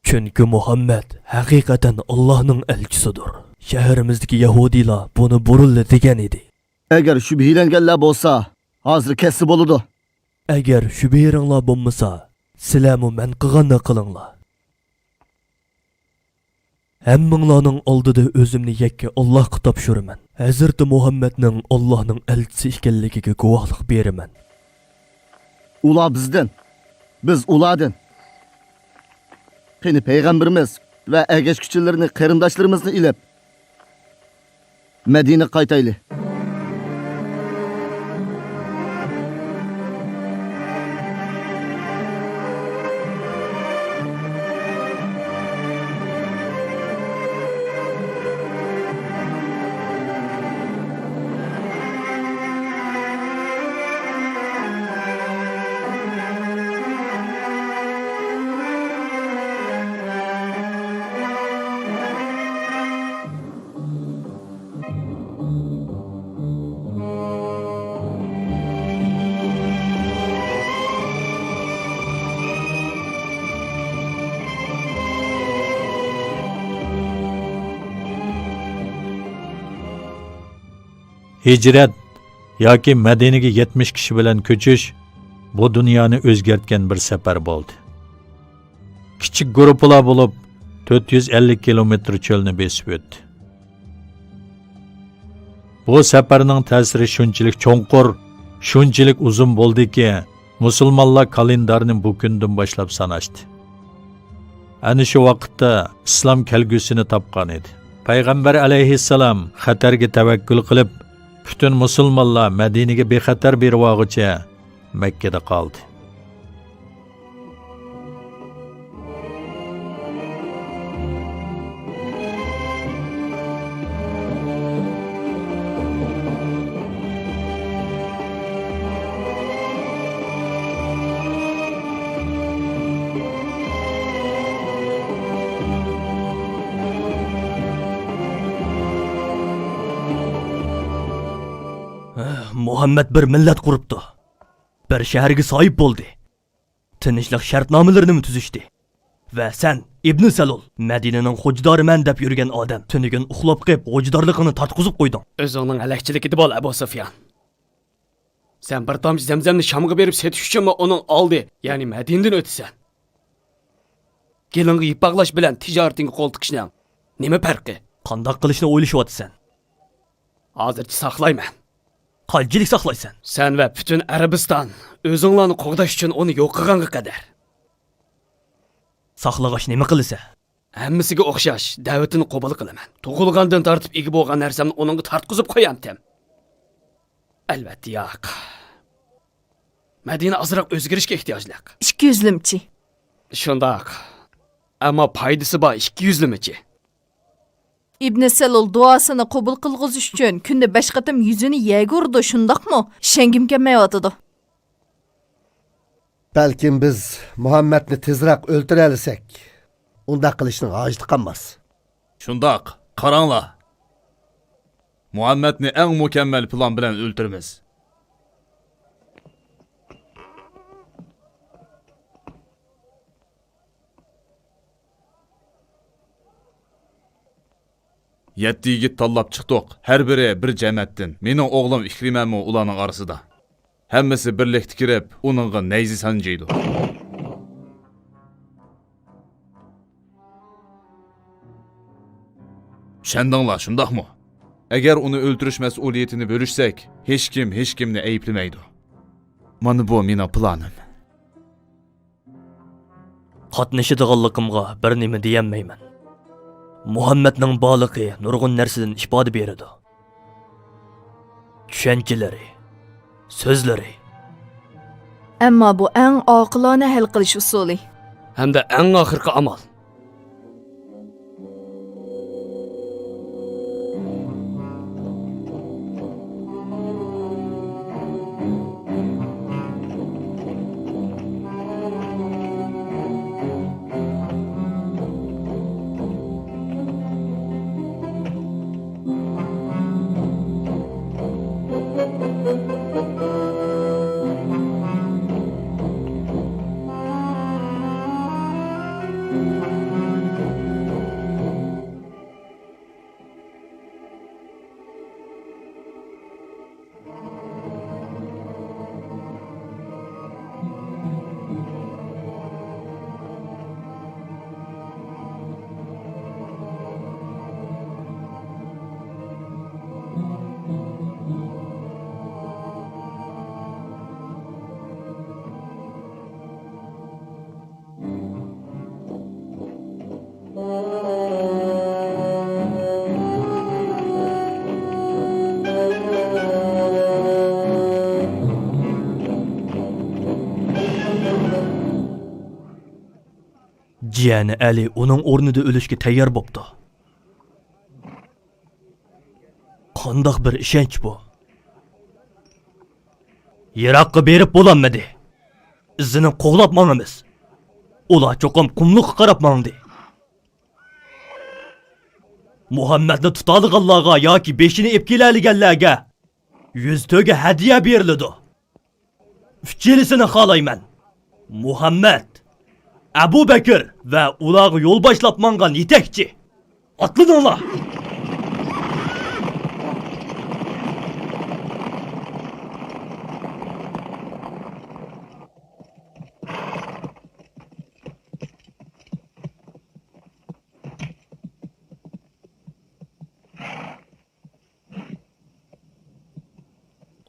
چۈنكى مۇھەممەد ھەقىقەتەن ئاللاھنىڭ ئەلچىسىدۇر. شەھىرىمىزدىكى يەھۇدىيلار بۇنى بۇرۇنلا دېگەن ئىدى. ئەگەر شۈبھىلەنگەنلەر بولسا، ھازىر كەتسە بولىدۇ. ئەگەر شۈبھىلىرىڭلار بولمىسا، سىلەرمۇ مەن قىلغاننى قىلىڭلار. ھەممىڭلارنىڭ ئالدىدا ئۆزۈمنى يەككە ئاللاھقا تاپشۇرىمەن. ھەزرىتى مۇھەممەدنىڭ ئاللاھنىڭ ئەلچىسى ئىكەنلىكىگە گۇۋاھلىق بېرىمەن. ئۇلار بىزدىن، بىز ئۇلاردىن. قېنى، پەيغەمبىرىمىز ۋە ئەگەشكۈچىلىرىنى، قېرىنداشلىرىمىزنى ئېلىپ، مەدىنىگە قايتايلى. ھىجرەت ياكى مەدىنىگە يەتمىش كىشى بىلەن كۆچۈش بۇ دۇنيانى ئۆزگەرتكەن بىر سەپەر بولدى. كىچىك گۇرۇپپىلار بولۇپ، تۆت يۈز ئەللىك كىلومېتىر چۆلنى بېسىپ ئۆتتى. بۇ سەپەرنىڭ تەسىرى شۇنچىلىك چوڭقۇر، شۇنچىلىك ئۇزۇن بولدىكى، مۇسۇلمانلار كالېندارنى بۇ كۈندىن باشلاپ ساناشتى. ئەنە شۇ ۋاقىتتا ئىسلام كەلگۈسىنى تاپقان ئىدى. پەيغەمبەر ئەلەيھىسسالام خەتەرگە تەۋەككۈل قىلىپ، پۈتۈن مۇسۇلمانلار مەدىنىگە بىخەتەر بېرىۋالغۇچە مەككىدە قالدى. مۇھەممەد بىر مىللەت قۇرۇپتۇ. بىر شەھەرگە ساھىب بولدى. تىنچلىق شەرتنامىلىرىنىمۇ تۈزۈشتى. ۋە سەن، ئىبنى سەلۇل، مەدىنىنىڭ خوجىدارىمەن دەپ يۈرگەن ئادەم، تۈنۈگۈن ئۇخلاپ قېپ، خوجىدارلىقىڭنى تارتقۇزۇپ قويدۇڭ. ئۆزۈڭنىڭ ھەلەكچىلىكىدە بول، ئەبۇ سۇفيان. سەن بىر تامچە زەمزەمنى شامغا بېرىپ سېتىش ئۈچۈنمۇ ئۇنىڭ ئالدى، يەنى مەدىنىدىن ئۆتىسەن؟ گېلىڭغا يىپ باغلاش بىلەن تىجارىتىڭگە قول تىقىشنىڭ نېمە پەرقى؟ قانداق قىلىشنى ئويلىشىۋاتىسەن؟ ھازىرچە ساقلايمەن. قانچىلىك ساقلايسەن؟ سەن ۋە پۈتۈن ئەرەبىستان ئۆزۈڭلارنى قوغداش ئۈچۈن ئۇنى يوق قىلغانغا قەدەر. ساقلىغاچ نېمە قىلىسەن؟ ھەممىسىگە ئوخشاش دەۋىتىنى قوبۇل قىلىمەن. تۇغۇلغاندىن تارتىپ ئىگە بولغان نەرسەمنى ئۇنىڭغا تارتقۇزۇپ قويامتىم؟ ئەلۋەتتە ياق. مەدىنە ئازراق ئۆزگىرىشكە ئېھتىياجلىق. ئىككى يۈزلىمىچى؟ شۇنداق. ئەمما پايدىسى بار ئىككى يۈزلىمىچى. ئىبنى سەلۇل دۇئاسىنى قوبۇل قىلغۇزۇش ئۈچۈن كۈندە بەش قېتىم يۈزىنى يەرگە ئۇرىدۇ، شۇنداقمۇ؟ ئىشەنگۈم كەلمەيۋاتىدۇ. بەلكىم بىز مۇھەممەدنى تېزرەك ئۆلتۈرەلىسەك، ئۇنداق قىلىشنىڭ ھاجىتى قالماس. شۇنداق، قاراڭلار. مۇھەممەدنى ئەڭ مۇكەممەل پىلان بىلەن ئۆلتۈرىمىز. يەتتە يىگىت تاللاپ چىقتۇق، ھەر بىرى بىر جەمەتتىن. مېنىڭ ئوغلۇم ئىكرىمەمۇ ئۇلارنىڭ ئارىسىدا. ھەممىسى بىرلىكتە كىرىپ، ئۇنىڭغا نەيزە سانجىيدۇ. چۈشەندىڭلار، شۇنداقمۇ؟ ئەگەر ئۇنى ئۆلتۈرۈش مەسئۇلىيىتىنى بۆلۈشسەك، ھېچكىم ھېچكىمنى ئەيىبلىمەيدۇ. مانا بۇ مېنىڭ پىلانىم. قاتنىشىدىغانلىقىمغا بىر نېمە دېيەلمەيمەن. مۇھەممەدنىڭ بارلىقى نۇرغۇن نەرسىدىن ئىپادە بېرىدۇ. چۈشەنچىلىرى، سۆزلىرى. ئەمما بۇ ئەڭ ئاقىلانە ھەل قىلىش ئۇسۇلى. ھەمدە ئەڭ ئاخىرقى ئامال. جىيەنى ئەلى ئۇنىڭ ئورنىدا ئۆلۈشكە تەييار بوپتۇ. قانداق بىر ئىشەنچ بۇ؟ يىراققا بېرىپ بولالمىدى. ئىزىنى قوغلاپ ماڭىمىز. ئۇلار چوقۇم قۇملۇققا قاراپ ماڭدى. مۇھەممەدنى تۇتالىغانلارغا ياكى بېشىنى ئېلىپ كېلەلىگەنلەرگە يۈز تۆگە ھەدىيە بېرىلىدۇ. ئۈچىلىسىنى خالايمەن. مۇھەممەد، ئەبۇ بەكىر ۋە ئۇلارغا يول باشلاپ ماڭغان يېتەكچى. ئاتلىنىڭلار!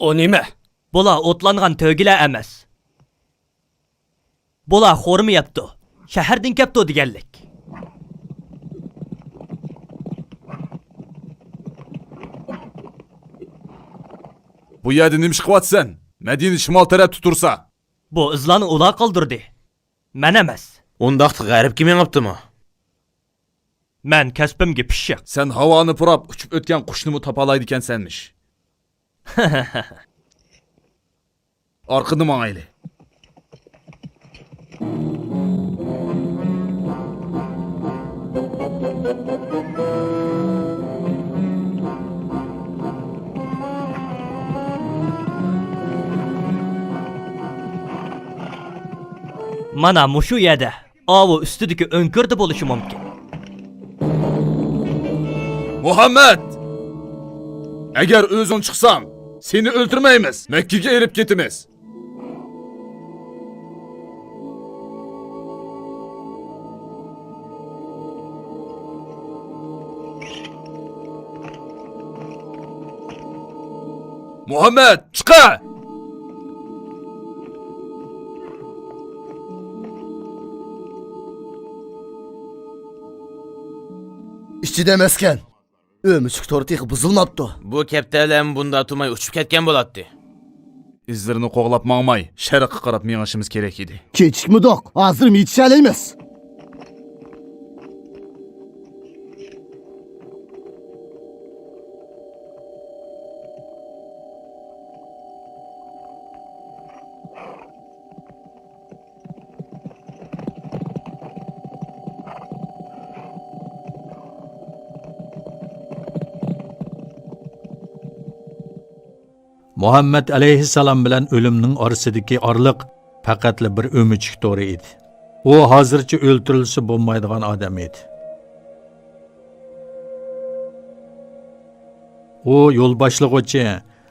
ئۇ نېمە؟ بۇلار ئوتلانغان تۆگىلەر ئەمەس. بۇلار خورما يەپتۇ، شەھەردىن كەپتۇ دېگەنلىك. بۇ يەردە نېمە ئىش قىلىۋاتىسەن؟ مەدىنە شىمال تەرەپتە تۇرسا. بۇ ئىزلارنى ئۇلار قالدۇردى، مەن ئەمەس. ئۇنداقتا غەربكە مېڭىپتىمۇ؟ مەن كەسپىمگە پىششىق. سەن ھاۋانى پۇراپ ئۇچۇپ ئۆتكەن قۇشنىمۇ تاپالايدىكەنسەنمىش. ئارقىدىن ماڭايلى. مانا مۇشۇ يەردە. ئاۋۇ ئۈستىدىكى ئۆڭكۈردە بولۇشى مۇمكىن. مۇھەممەد! ئەگەر ئۆزۈڭ چىقساڭ، سېنى ئۆلتۈرمەيمىز، مەككىگە ئېلىپ كېتىمىز. مۇھەممەد، چىقە! ئىچىدە مەسكەن. ئۆمۈچۈك تورى تېخى بۇزۇلماپتۇ. بۇ كەپتەرلەرمۇ بۇندا تۇرماي ئۇچۇپ كەتكەن بولاتتى. ئىزلىرىنى قوغلاپ ماڭماي، شەرققە قاراپ مېڭىشىمىز كېرەك ئىدى. كېچىكمىدۇق، ھازىرمۇ يېتىشەلەيمىز. مۇھەممەد ئەلەيھىسسالام بىلەن ئۆلۈمنىڭ ئارىسىدىكى ئارىلىق پەقەتلا بىر ئۆمۈچۈك تورى ئىدى. ئۇ ھازىرچە ئۆلتۈرۈلسە بولمايدىغان ئادەم ئىدى. ئۇ يول باشلىغۇچى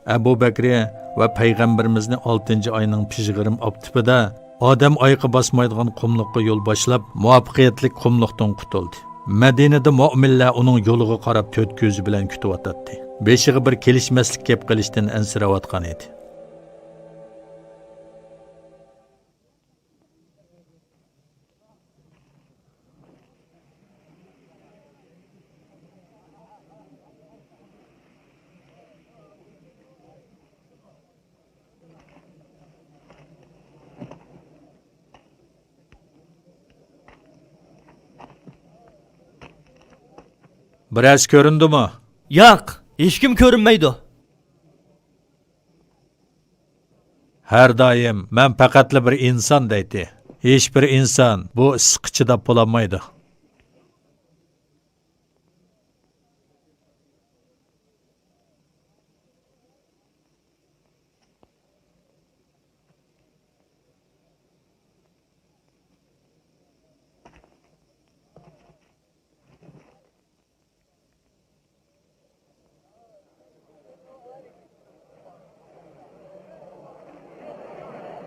ئەبۇ بەكرى ۋە پەيغەمبىرىمىزنى ئالتىنچى ئاينىڭ پىژغىرىم ئاپتىپىدا ئادەم ئايىقى باسمايدىغان قۇملۇققا يول باشلاپ، مۇۋەپپەقىيەتلىك قۇملۇقتىن قۇتۇلدى. مەدىنىدە مۆمىنلەر ئۇنىڭ يولىغا قاراپ تۆت كۆزى بىلەن كۈتۈۋاتاتتى. بېشىغا بىر كېلىشمەسلىك كەپ قېلىشتىن ئەنسىرەۋاتقان ئىدى. بىرەرسى كۆرۈندىمۇ؟ ياق، ھېچكىم كۆرۈنمەيدۇ. ھەر دائىم مەن پەقەتلا بىر ئىنسان دەيتتى. ھېچبىر ئىنسان بۇ ئىسسىققا چىداپ بولالمايدۇ.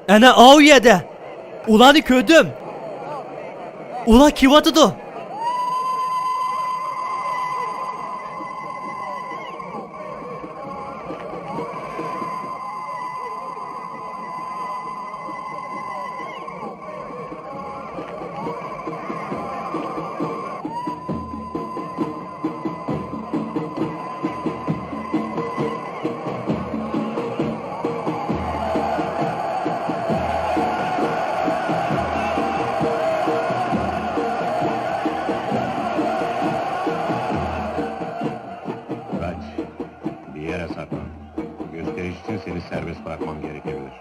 ئەنە ئاۋۇ يەردە. ئۇلارنى كۆردۈم. ئۇلار كېلىۋاتىدۇ. Bakmam gerekebilir.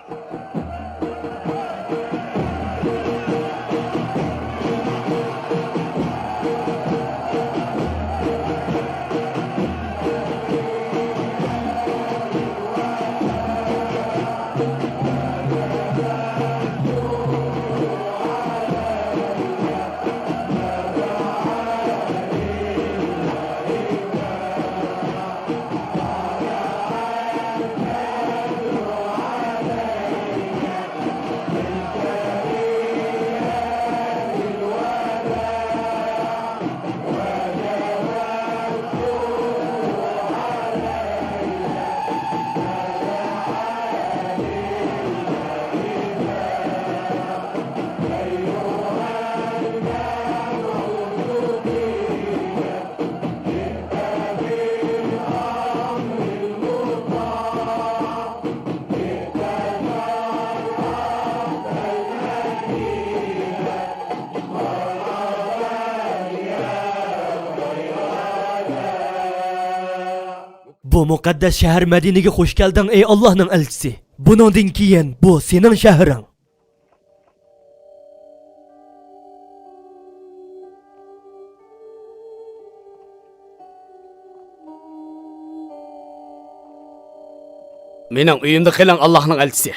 بۇ مۇقەددەس شەھەر مەدىنىگە خۇش كەلدىڭ، ئەي ئاللاھنىڭ ئەلچىسى. بۇنىڭدىن كېيىن بۇ سېنىڭ شەھىرىڭ. مېنىڭ ئۆيۈمدە قېلىڭ، ئاللاھنىڭ ئەلچىسى.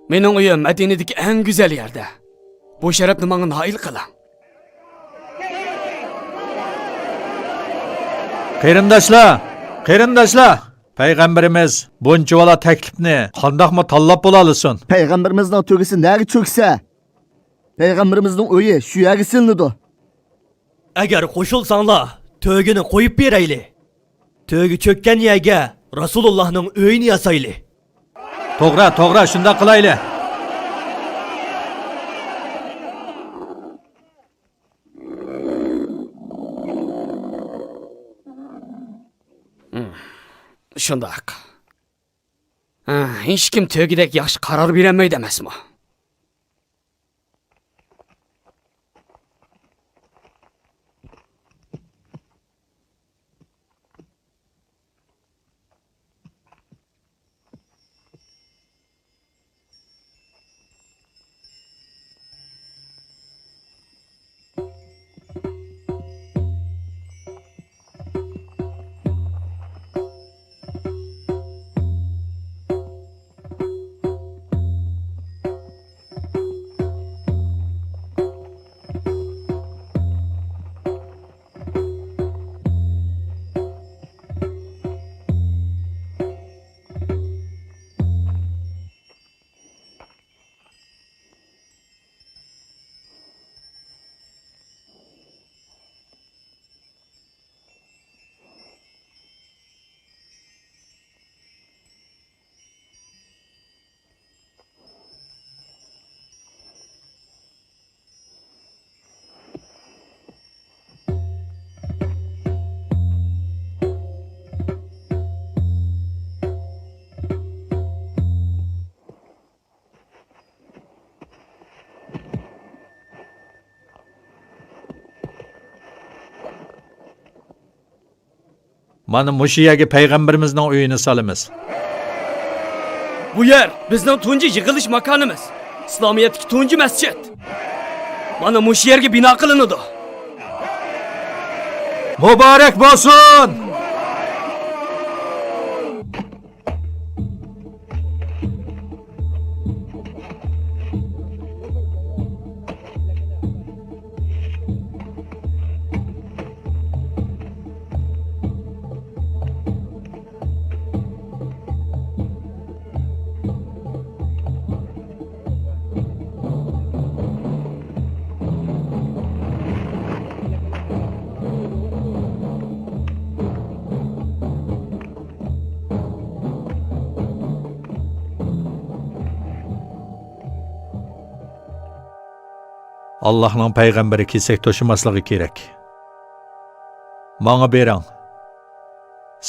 مېنىڭ ئۆيۈم مەدىنىدىكى ئەڭ گۈزەل يەردە. بۇ شەرەپنى ماڭا نائىل قىلىڭ. قېرىنداشلار، قېرىنداشلار! پەيغەمبىرىمىز بۇنچىۋالا تەكلىپنى قانداقمۇ تاللاپ بولالىسۇن؟ پەيغەمبىرىمىزنىڭ تۆگىسى نەگە چۆكسە، پەيغەمبىرىمىزنىڭ ئۆيى شۇ يەرگە سېلىنىدۇ. ئەگەر قوشۇلساڭلار، تۆگىنى قويۇپ بېرەيلى. تۆگە چۆككەن يەرگە رەسۇلۇللاھنىڭ ئۆيىنى ياسايلى. توغرا، توغرا، شۇنداق قىلايلى. شۇنداق. ھېچكىم تۆگىدەك ياخشى قارار بېرەلمەيدۇ ئەمەسمۇ؟ مانا مۇشۇ يەرگە پەيغەمبىرىمىزنىڭ ئۆيىنى سالىمىز. بۇ يەر بىزنىڭ تۇنجى يىغىلىش ماكانىمىز. ئىسلامىيەتتىكى تۇنجى مەسچىت. مانا مۇشۇ يەرگە بىنا قىلىنىدۇ. مۇبارەك بولسۇن! ئاللاھنىڭ پەيغەمبىرى كېسەك توشىماسلىقى كېرەك. ماڭا بېرىڭ.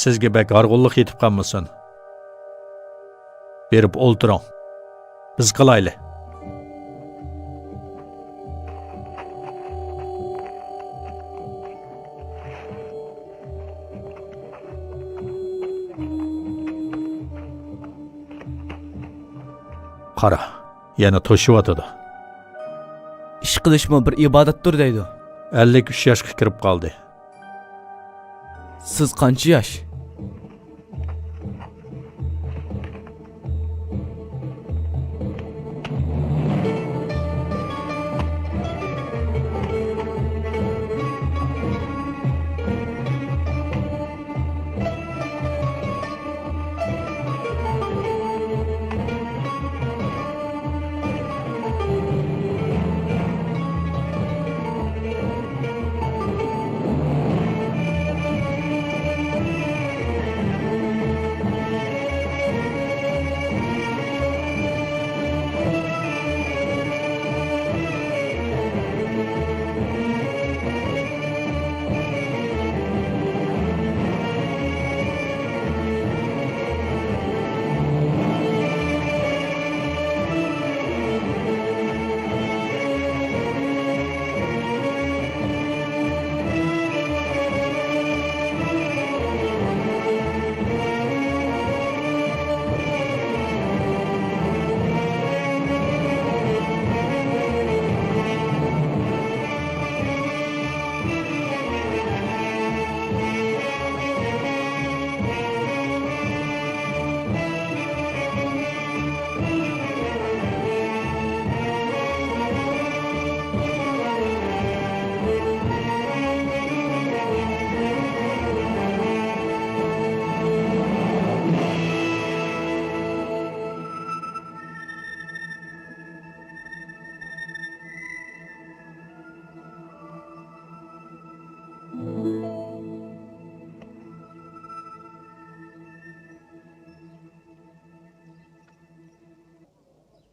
سىزگە بەك ھارغۇنلۇق يېتىپ قالمىسۇن. بېرىپ ئولتۇرۇڭ. بىز قىلايلى. قارا، يەنە توشۇۋاتىدۇ. ئىش قىلىشمۇ بىر ئىبادەتتۇر دەيدۇ. ئەللىك ئۈچ ياشقا كىرىپ قالدى. سىز قانچە ياش؟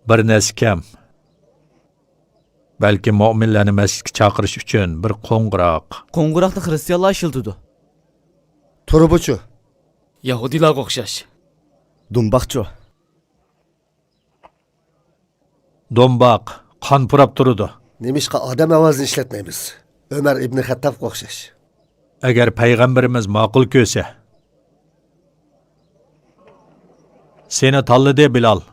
بىر نەرسە كەم. بەلكى مۆمىنلەرنى مەسچىتكە چاقىرىش ئۈچۈن بىر قوڭغۇراق. قوڭغۇراقنى خرىستىيانلار ئىشلىتىدۇ. تۇرۇبىچۇ؟ يەھۇدىيلارغا ئوخشاش. دۇمباقچۇ؟ دۇمباق قان پۇراپ تۇرىدۇ. نېمىشقا ئادەم ئاۋازىنى ئىشلەتمەيمىز؟ ئۆمەر ئىبنى خەتتابقا ئوخشاش. ئەگەر پەيغەمبىرىمىز ماقۇل كۆرسە. سېنى تاللىدى، بىلال.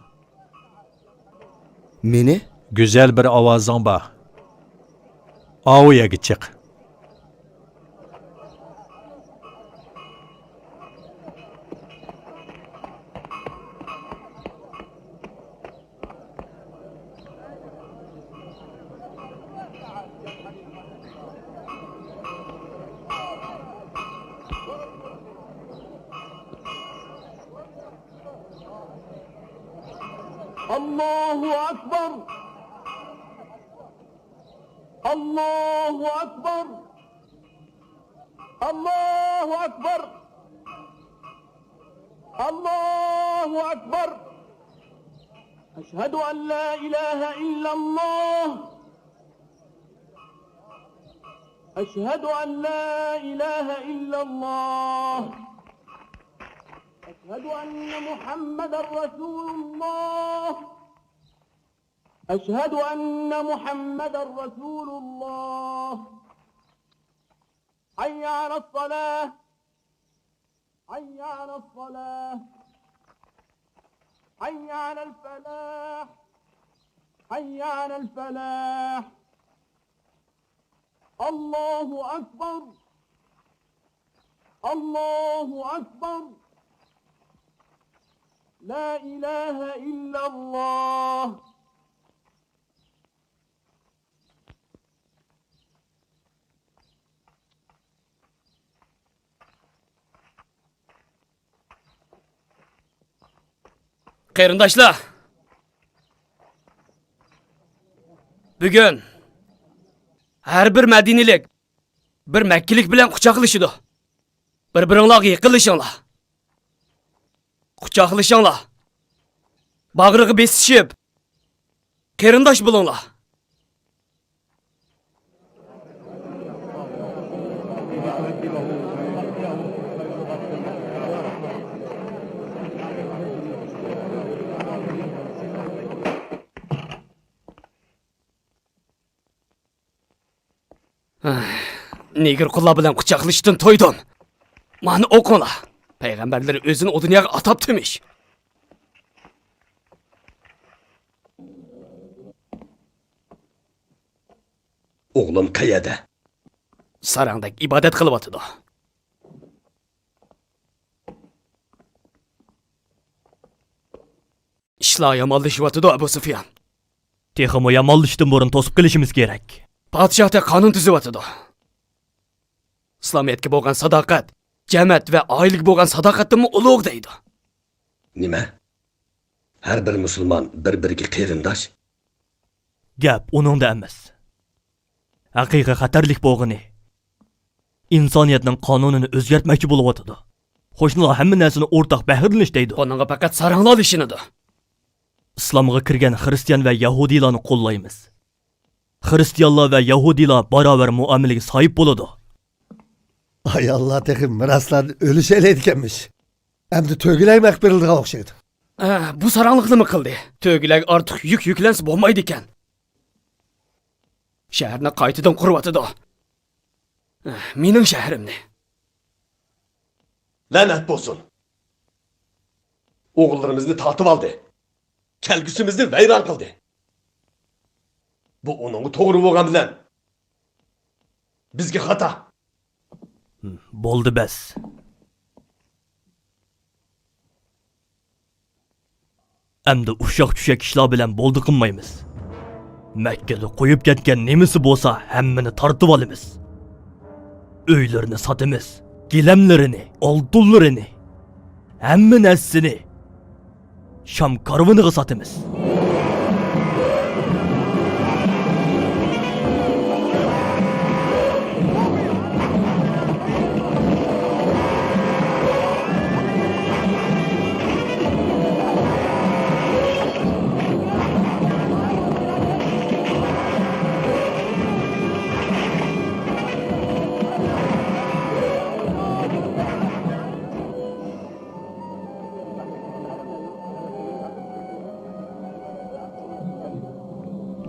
مېنى؟ گۈزەل بىر ئاۋازىڭ بار. ئاۋۇ يەرگە چىق. الله أكبر. الله أكبر. الله أكبر. الله أكبر. أشهد أن لا إله إلا الله. أشهد أن لا إله إلا الله. أشهد أن محمدا رسول الله. أشهد أن محمدا رسول الله. حي على الصلاة. حي على الصلاة. حي على الفلاح. حي على الفلاح. الله أكبر. الله أكبر. لا إله إلا الله. قېرىنداشلار، بۈگۈن ھەر بىر مەدىنىلىك بىر مەككىلىك بىلەن قۇچاقلىشىدۇ. بىر-بىرىڭلارغا يېقىنلىشىڭلار. قۇچاقلىشىڭلار. باغرىغا بېسىشىپ، قېرىنداش بولۇڭلار. نېگىر قۇللار بىلەن قۇچاقلىشىشتىن تويدۇم. مانا ئوقۇڭلار. پەيغەمبەرلىرى ئۆزىنى ئۇ دۇنياغا ئاتاپتىمىش. ئوغلۇم قەيەردە؟ ساراڭدەك ئىبادەت قىلىۋاتىدۇ. ئىشلار يامانلىشىۋاتىدۇ، ئەبۇ سۇفيان. تېخىمۇ يامانلىشىشتىن بۇرۇن توسۇپ قېلىشىمىز كېرەك. پادىشاھ تېخى قانۇن تۈزۈۋاتىدۇ. ئىسلامىيەتكە بولغان ساداقەت، جەمەت ۋە ئائىلىگە بولغان ساداقەتتىنمۇ ئۇلۇغ دەيدۇ. نېمە؟ ھەر بىر مۇسۇلمان بىر-بىرىگە قېرىنداش؟ گەپ ئۇنىڭدا ئەمەس. ھەقىقىي خەتەرلىك بولغىنى، ئىنسانىيەتنىڭ قانۇنىنى ئۆزگەرتمەكچى بولۇۋاتىدۇ. قوشنىلار ھەممە نەرسىنى ئورتاق بەھرىلىنىش دەيدۇ. بۇنىڭغا پەقەت ساراڭلار ئىشىنىدۇ. ئىسلامغا كىرگەن خىرىستىيان ۋە يەھۇدىيلارنى قوللايمىز. خىرىستىيانلار ۋە يەھۇدىيلار باراۋەر مۇئامىلىگە ساھىب بولىدۇ. ئاياللار تېخى مىراسلاردىن ئۈلۈش ئەلەيدىكەنمىش. ئەمدى تۆگىلەرگىمۇ ھەق بېرىلىدىغان ئوخشايدۇ. ئە، بۇ ساراڭلىقنىمۇ قىلدى؟ تۆگىلەرگە ئارتۇق يۈك يۈكلەنسە بولمايدىكەن. شەھەرنى قايتىدىن قۇرۇۋاتىدۇ. ئە، مېنىڭ شەھىرىمنى. لەنەت بولسۇن! ئوغۇللىرىمىزنى تارتىۋالدى. كەلگۈسىمىزنى ۋەيران قىلدى. بۇ ئۇنىڭغا توغرا بولغان بىلەن بىزگە خاتا. بولدى بەس. ئەمدى ئۇششاق-چۈششەك ئىشلار بىلەن بولدى قىلمايمىز. مەككىدە قويۇپ كەتكەن نېمىسى بولسا ھەممىنى تارتىۋالىمىز. ئۆيلىرىنى ساتىمىز، گىلەملىرىنى، ئالتۇنلىرىنى، ھەممە نەرسىسىنى شام كارۋىنىغا ساتىمىز.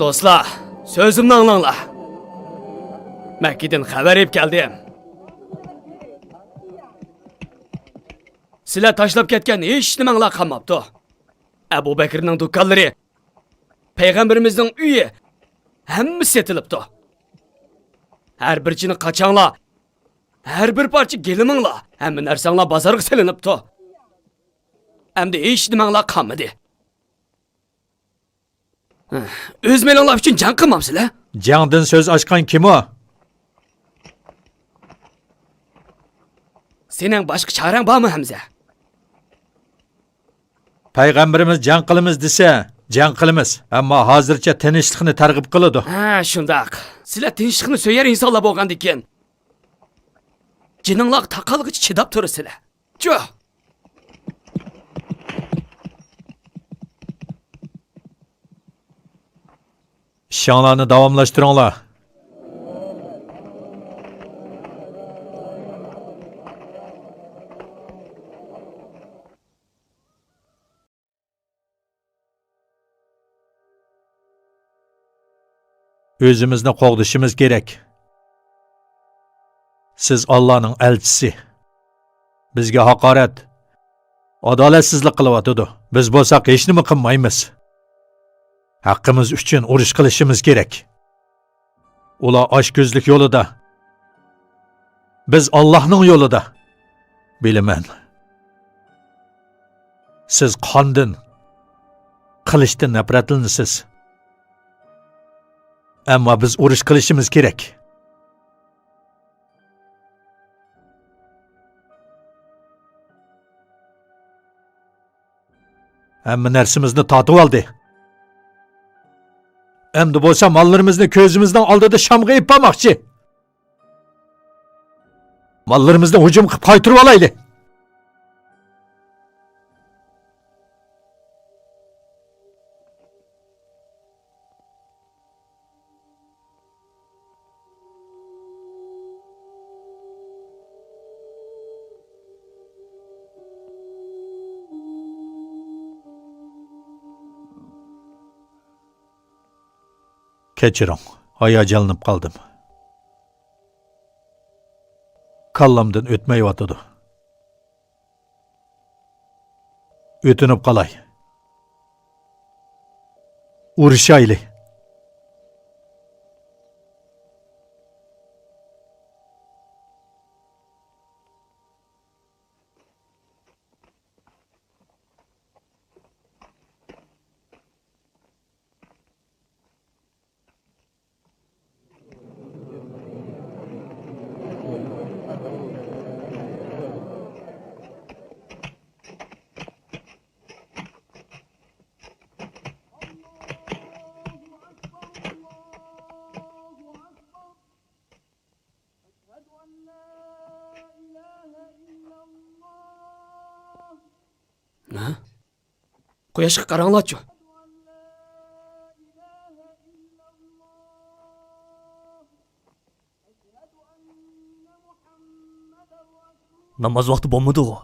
دوستلار، سۆزۈمنى ئاڭلاڭلار. مەككىدىن خەۋەر ئېلىپ كەلدىم. سىلەر تاشلاپ كەتكەن ھېچ نېمەڭلار قالماپتۇ. ئەبۇ بەكرىنىڭ دۇكانلىرى، پەيغەمبىرىمىزنىڭ ئۆيى، ھەممىسى سېتىلىپتۇ. ھەر بىر چىنە قاچاڭلار، ھەر بىر پارچە گىلىمىڭلار، ھەممە نەرسەڭلار بازارغا سېلىنىپتۇ. ئەمدى ھېچ نېمەڭلار قالمىدى. ئۆز مېلىڭلار ئۈچۈن جەڭ قىلمامسىلەر؟ جەڭدىن سۆز ئاچقان كىم ئۇ؟ سېنىڭ باشقا چارەڭ بارمۇ، ھەمزە؟ پەيغەمبىرىمىز جەڭ قىلىمىز دېسە، جەڭ قىلىمىز. ئەمما ھازىرچە تىنچلىقنى تەرغىب قىلىدۇ. ھە، شۇنداق. سىلەر تىنچلىقنى سۆيەر ئىنسانلار بولغاندىكىن، جېنىڭلارغا تاقالغۇچە چىداپ تۇرىسىلەر. چۇ! ئىشىڭلارنى داۋاملاشتۇرۇڭلار. ئۆزىمىزنى قوغدىشىمىز كېرەك. سىز ئاللانىڭ ئەلچىسى. بىزگە ھاقارەت، ئادالەتسىزلىك قىلىۋاتىدۇ. بىز بولساق ھېچنېمە قىلمايمىز. ھەققىمىز ئۈچۈن ئۇرۇش قىلىشىمىز كېرەك. ئۇلار ئاچكۆزلۈك يولىدا، بىز ئاللاھنىڭ يولىدا. بىلىمەن، سىز قاندىن، قىلىچتىن نەپرەتلىنىسىز. ئەمما بىز ئۇرۇش قىلىشىمىز كېرەك. ھەممە نەرسىمىزنى تارتىۋالدى. ئەمدى بولسا ماللىرىمىزنى كۆزىمىزنىڭ ئالدىدا شامغا ئېلىپ بارماقچى. ماللىرىمىزنى ھۇجۇم قىلىپ قايتۇرۇۋالايلى. كەچۈرۈڭ، ھاياجانلىنىپ قالدىم. كاللامدىن ئۆتمەيۋاتىدۇ. ئۆتۈنۈپ قالاي. ئۇرۇشايلى. ھە؟ قۇياشقا قاراڭلارچۇ. ناماز ۋاقتى بولمىدىغۇ؟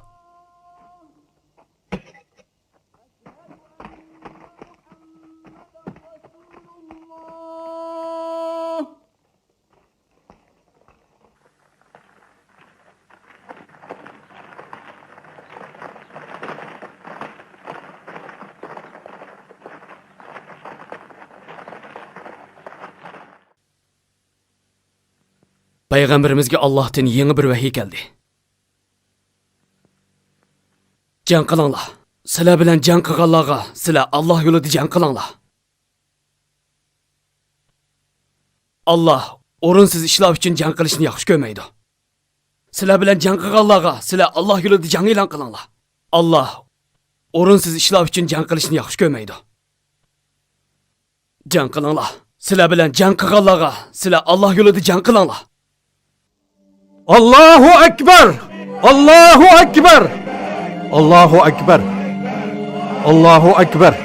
پەيغەمبىرىمىزگە ئاللاھتىن يېڭى بىر ۋەھىي كەلدى. جەڭ قىلىڭلار. سىلەر بىلەن جەڭ قىلغانلارغا سىلەر ئاللاھ يولىدا جەڭ قىلىڭلار. ئاللاھ ئورۇنسىز ئىشلار ئۈچۈن جەڭ قىلىشنى ياخشى كۆرمەيدۇ. سىلەر بىلەن جەڭ قىلغانلارغا سىلەر ئاللاھ يولىدا جەڭ ئېلان قىلىڭلار. ئاللاھ ئورۇنسىز ئىشلار ئۈچۈن جەڭ قىلىشنى ياخشى كۆرمەيدۇ. جەڭ قىلىڭلار. سىلەر بىلەن جەڭ قىلغانلارغا سىلەر ئاللاھ يولىدا جەڭ قىلىڭلار. ئاللاھۇ ئەكبەر! ئاللاھۇ ئەكبەر! ئاللاھۇ ئەكبەر! ئاللاھۇ ئەكبەر!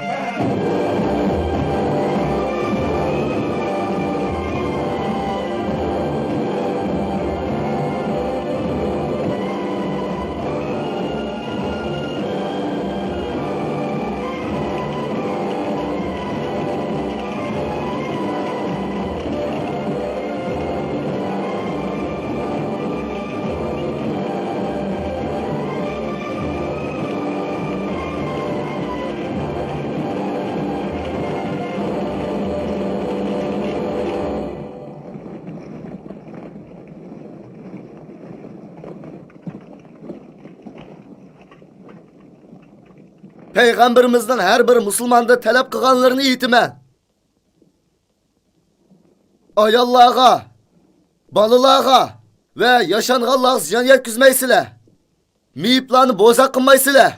پەيغەمبىرىمىزنىڭ ھەر بىر مۇسۇلماندىن تەلەپ قىلغانلىرىنى ئېيتىمەن. ئاياللارغا، بالىلارغا ۋە ياشانغانلارغا زىيان يەتكۈزمەيسىلەر. مېيىپلارنى بوزەك قىلمايسىلەر.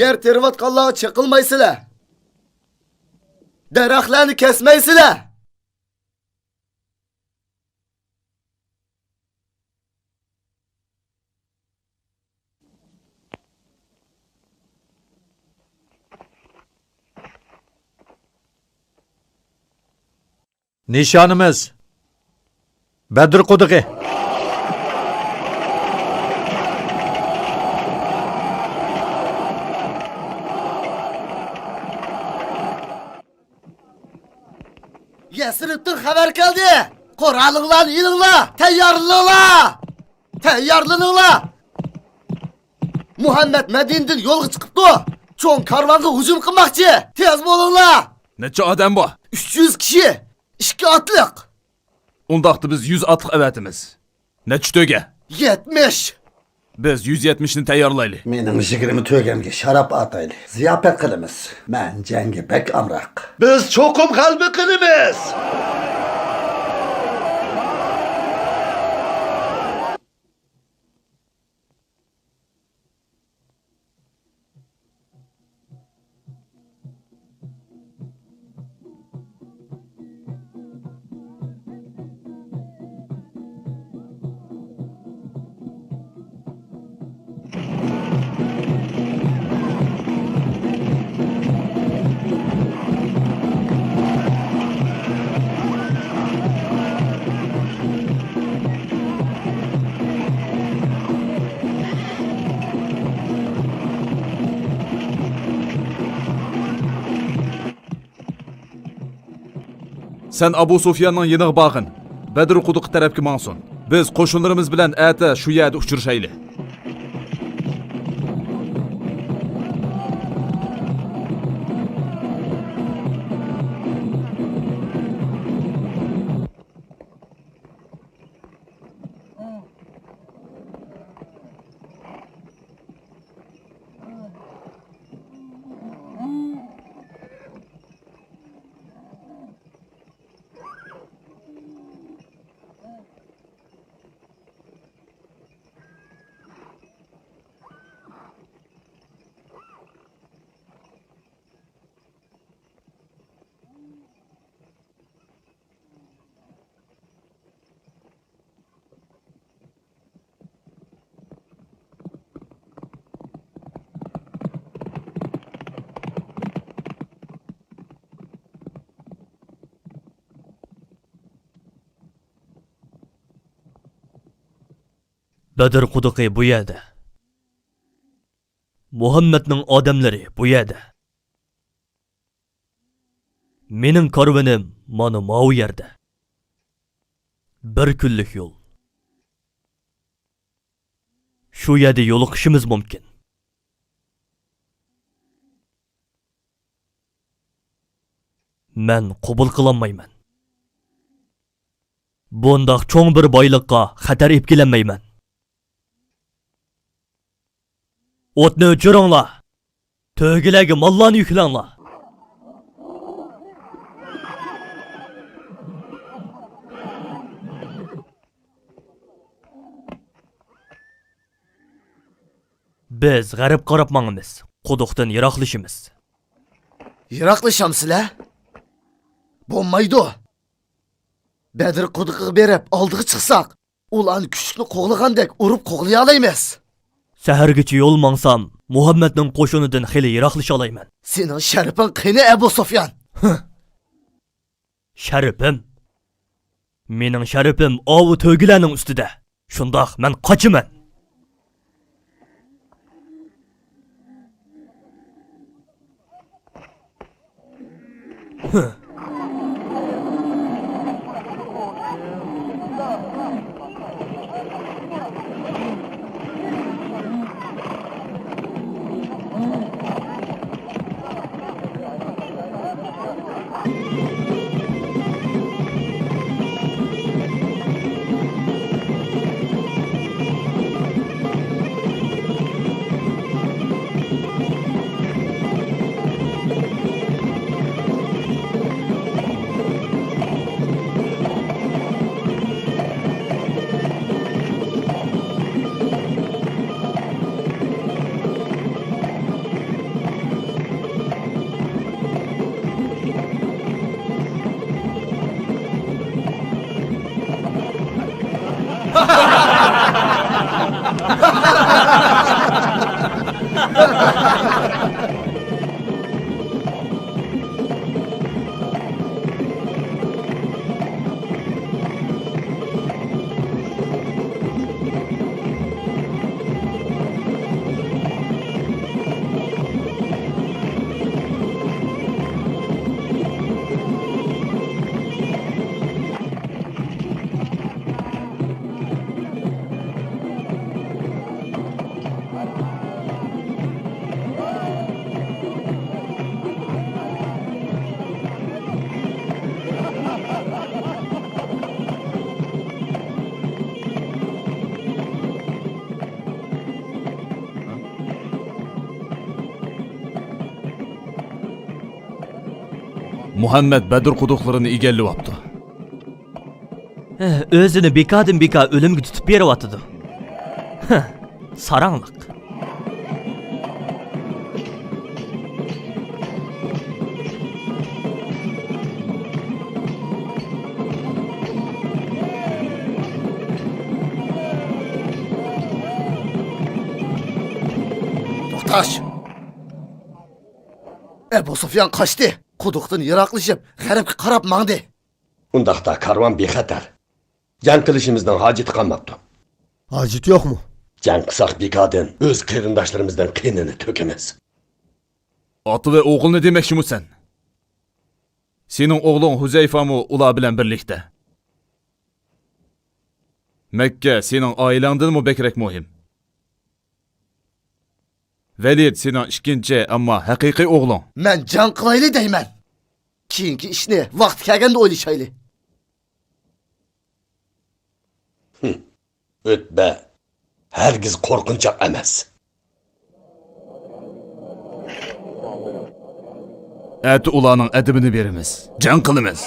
يەر تېرىۋاتقانلارغا چېقىلمايسىلەر. دەرەخلەرنى كەسمەيسىلەر. نىشانىمىز بەدر قۇدۇقى. يەسرىبتىن خەۋەر كەلدى. قورالىڭلارنى ئېلىڭلار، تەييارلىنىڭلار. تەييارلىنىڭلار! مۇھەممەد مەدىنىدىن يولغا چىقىپتۇ. چوڭ كارۋانغا ھۇجۇم قىلماقچى. تېز بولۇڭلار! نەچچە ئادەم بار؟ ئۈچ يۈز كىشى. ئىككى ئاتلىق. ئۇنداقتا بىز يۈز ئاتلىق ئەۋەتىمىز. نەچچە تۆگە؟ يەتمىش. بىز يۈز يەتمىشنى تەييارلايلى. مېنىڭ يىگىرمە تۆگەمگە شاراب ئاتايلى. زىياپەت قىلىمىز. مەن جەڭگە بەك ئامراق. بىز چوقۇم غەلىبە قىلىمىز. سەن ئابۇ سۇفياننىڭ يېنىغا بارغىن. بەدر قۇدۇقى تەرەپكە ماڭسۇن. بىز قوشۇنلىرىمىز بىلەن ئەتە شۇ يەردە ئۇچرىشايلى. بەدر قۇدۇقى بۇ يەردە. مۇھەممەدنىڭ ئادەملىرى بۇ يەردە. مېنىڭ كارۋىنىم مانا ماۋۇ يەردە. بىر كۈنلۈك يول. شۇ يەردە يولۇقۇشىمىز مۇمكىن. مەن قوبۇل قىلالمايمەن. بۇنداق چوڭ بىر بايلىققا خەتەر ئېلىپ كېلەلمەيمەن. ئوتنى ئۆچۈرۈڭلار! تۆگىلەرگە ماللارنى يۈكلەڭلار! بىز غەربكە قاراپ ماڭىمىز، قۇدۇقتىن يىراقلىشىمىز. يىراقلىشامسىلەر؟ بولمايدۇ. بەدر قۇدۇقىغا بېرىپ ئالدىغا چىقساق، ئۇلارنى كۈچلۈكنى قوغلىغاندەك ئۇرۇپ قوغلىيالايمىز. سەھەرگىچە يول ماڭسام، مۇھەممەدنىڭ قوشۇنىدىن خېلى يىراقلىشالايمەن. سېنىڭ شەرىپىڭ قېنى، ئەبۇ سۇفيان؟ ھە. شەرىپىم؟ مېنىڭ شەرىپىم ئاۋۇ تۆگىلەرنىڭ ئۈستىدە. شۇنداق، مەن قاچىمەن. مۇھەممەد بەدر قۇدۇقلىرىنى ئىگىلىۋاپتۇ. ئۆزىنى بىكاردىن بىكار ئۆلۈمگە تۇتۇپ بېرىۋاتىدۇ. ھە، ساراڭلىق. توختاش! ئەبۇ سۇفيان قاچتى. قۇدۇقتىن يىراقلىشىپ، غەربكە قاراپ ماڭدى. ئۇنداقتا كارۋان بىخەتەر. جەڭ قىلىشىمىزنىڭ ھاجىتى قالماپتۇ. ھاجىتى يوقمۇ؟ جەڭ قىلساق بىكاردىن ئۆز قېرىنداشلىرىمىزنىڭ قېنىنى تۆكىمىز. ئاتا ۋە ئوغۇلنى دېمەكچىمۇ سەن؟ سېنىڭ ئوغلۇڭ ھۇزەيفامۇ ئۇلار بىلەن بىرلىكتە. مەككە سېنىڭ ئائىلەڭدىنمۇ بەكرەك مۇھىم. ۋەلىد سېنىڭ ئىككىنچى، ئەمما ھەقىقىي ئوغلۇڭ. مەن جەڭ قىلايلى دەيمەن. كېيىنكى ئىشنى ۋاقتى كەلگەندە ئويلىشايلى. ھىم. ئۆتبە ھەرگىز قورقۇنچاق ئەمەس. ئەتە ئۇلارنىڭ ئەدىپىنى بېرىمىز. جەڭ قىلىمىز.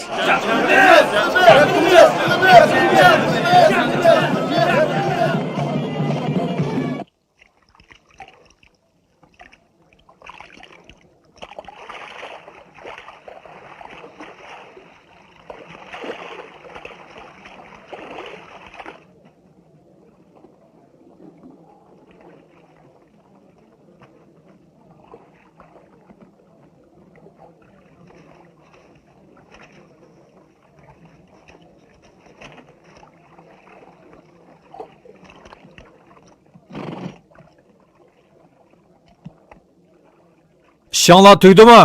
ئىشىڭلار تۈگىدىمۇ؟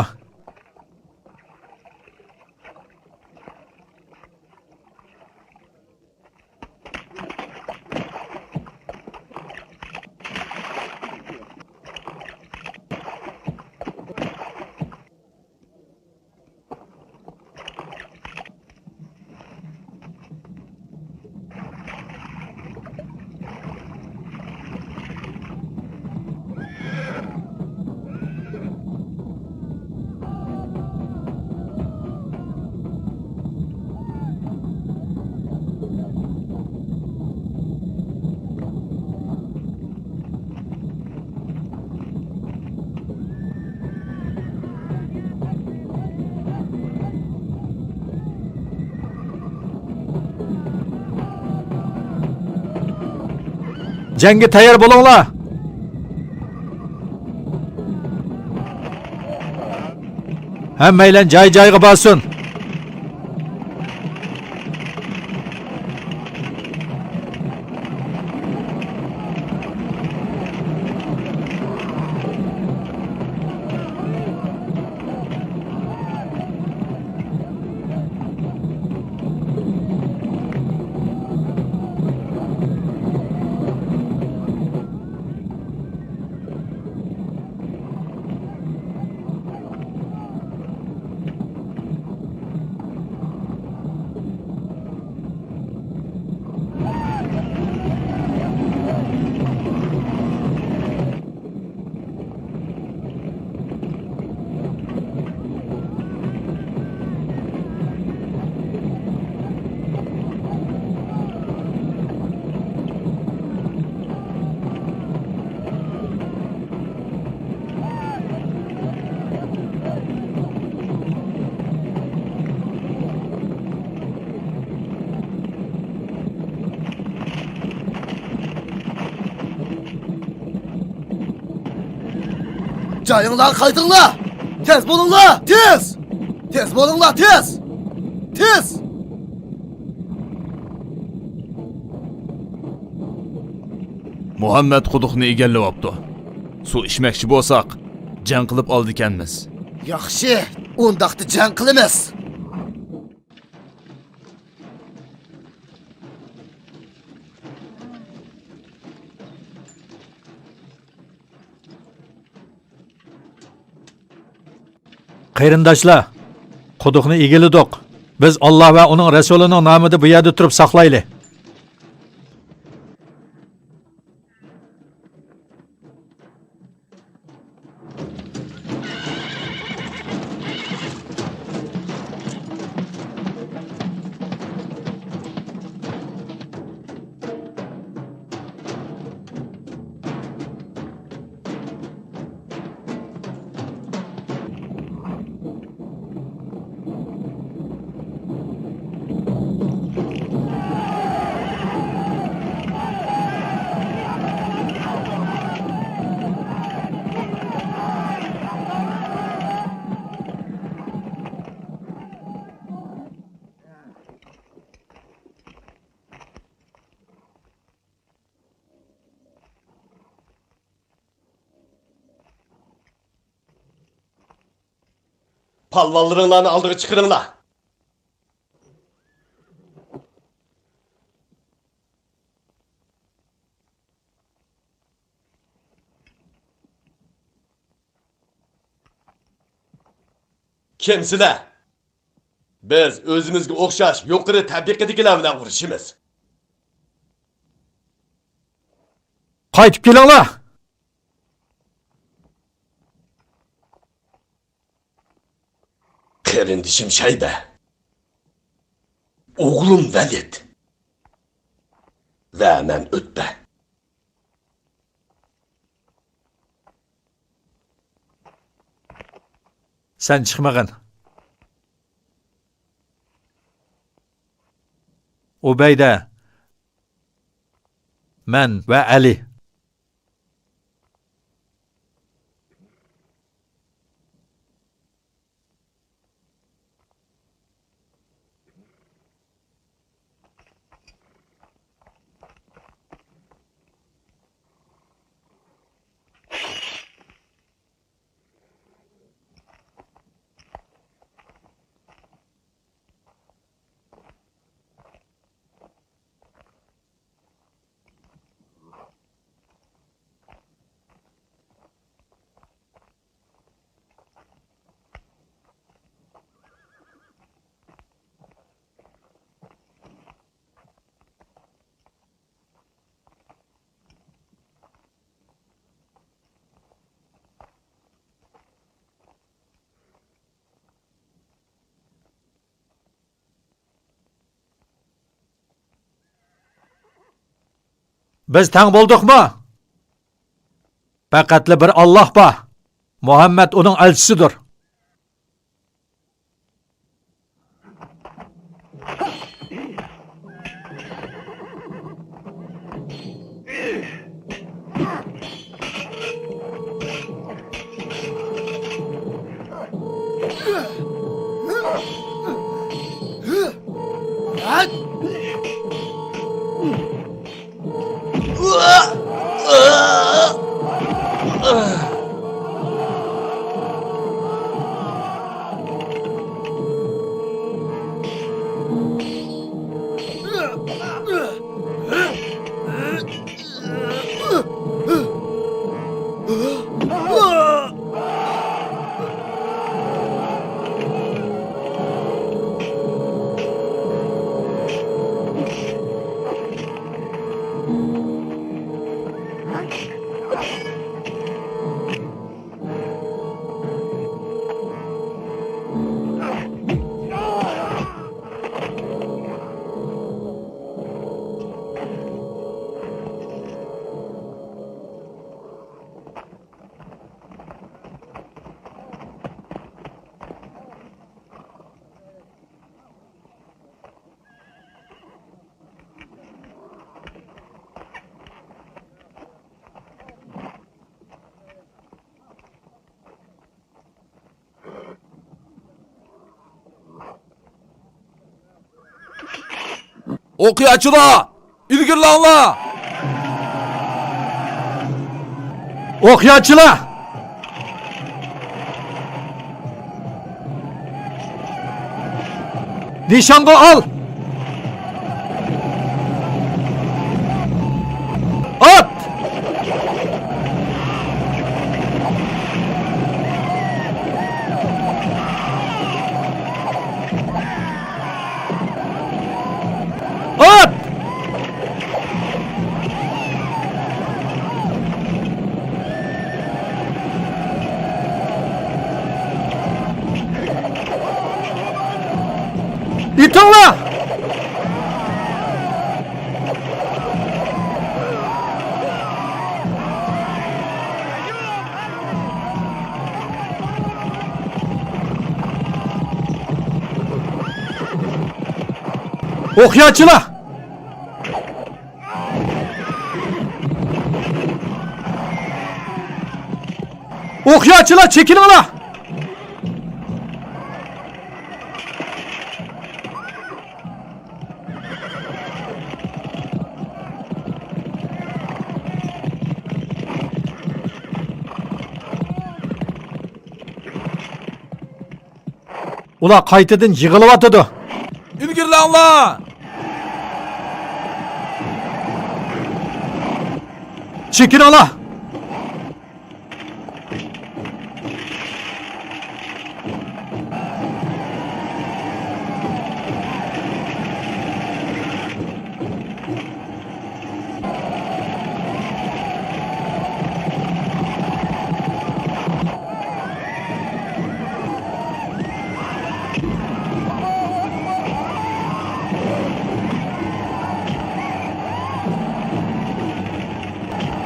جەڭگە تەييار بولۇڭلار! ھەممەيلەن جاي-جايىغا بارسۇن! جايىڭلارغا قايتىڭلار! تېز بولۇڭلار! تېز! تېز بولۇڭلار! تېز! تېز! مۇھەممەد قۇدۇقنى ئىگىلەۋاپتۇ. سۇ ئىچمەكچى بولساق، جەڭ قىلىپ ئالىدىكەنمىز. ياخشى، ئۇنداقتا جەڭ قىلىمىز. قېرىنداشلار، قۇدۇقنى ئىگىلىدۇق. بىز ئاللا ۋە ئۇنىڭ رەسۇلىنىڭ نامىدا بۇ يەردە تۇرۇپ ساقلايلى. پالۋانلىرىڭلارنى ئالدىغا چىقىرىڭلار. كىمسىلەر؟ بىز ئۆزىمىزگە ئوخشاش يۇقىرى تەبىقىدىكىلەر بىلەن ئۇرۇشىمىز. قايتىپ كېلىڭلار! قېرىندىشىم شەيبە، ئوغلۇم ۋەلىد ۋە مەن ئۆتپە. سەن چىقمىغىن. ئۇبەيدە، مەن ۋە ئەلى. بىز تەڭ بولدۇقمۇ؟ پەقەتلا بىر ئاللاھ بار. مۇھەممەد ئۇنىڭ ئەلچىسىدۇر. ئوقياچىلار، ئىلگىرىلەڭلار! ئوقياچىلار! نىشانغا ئال! ئات! ئات! ئېتىڭلار! ئوقياچىلار! ئوقياچىلار، چېكىنىڭلار! ئۇلار قايتىدىن يىغىلىۋاتىدۇ. ئىلگىرىلەڭلار! چېكىنىڭلار!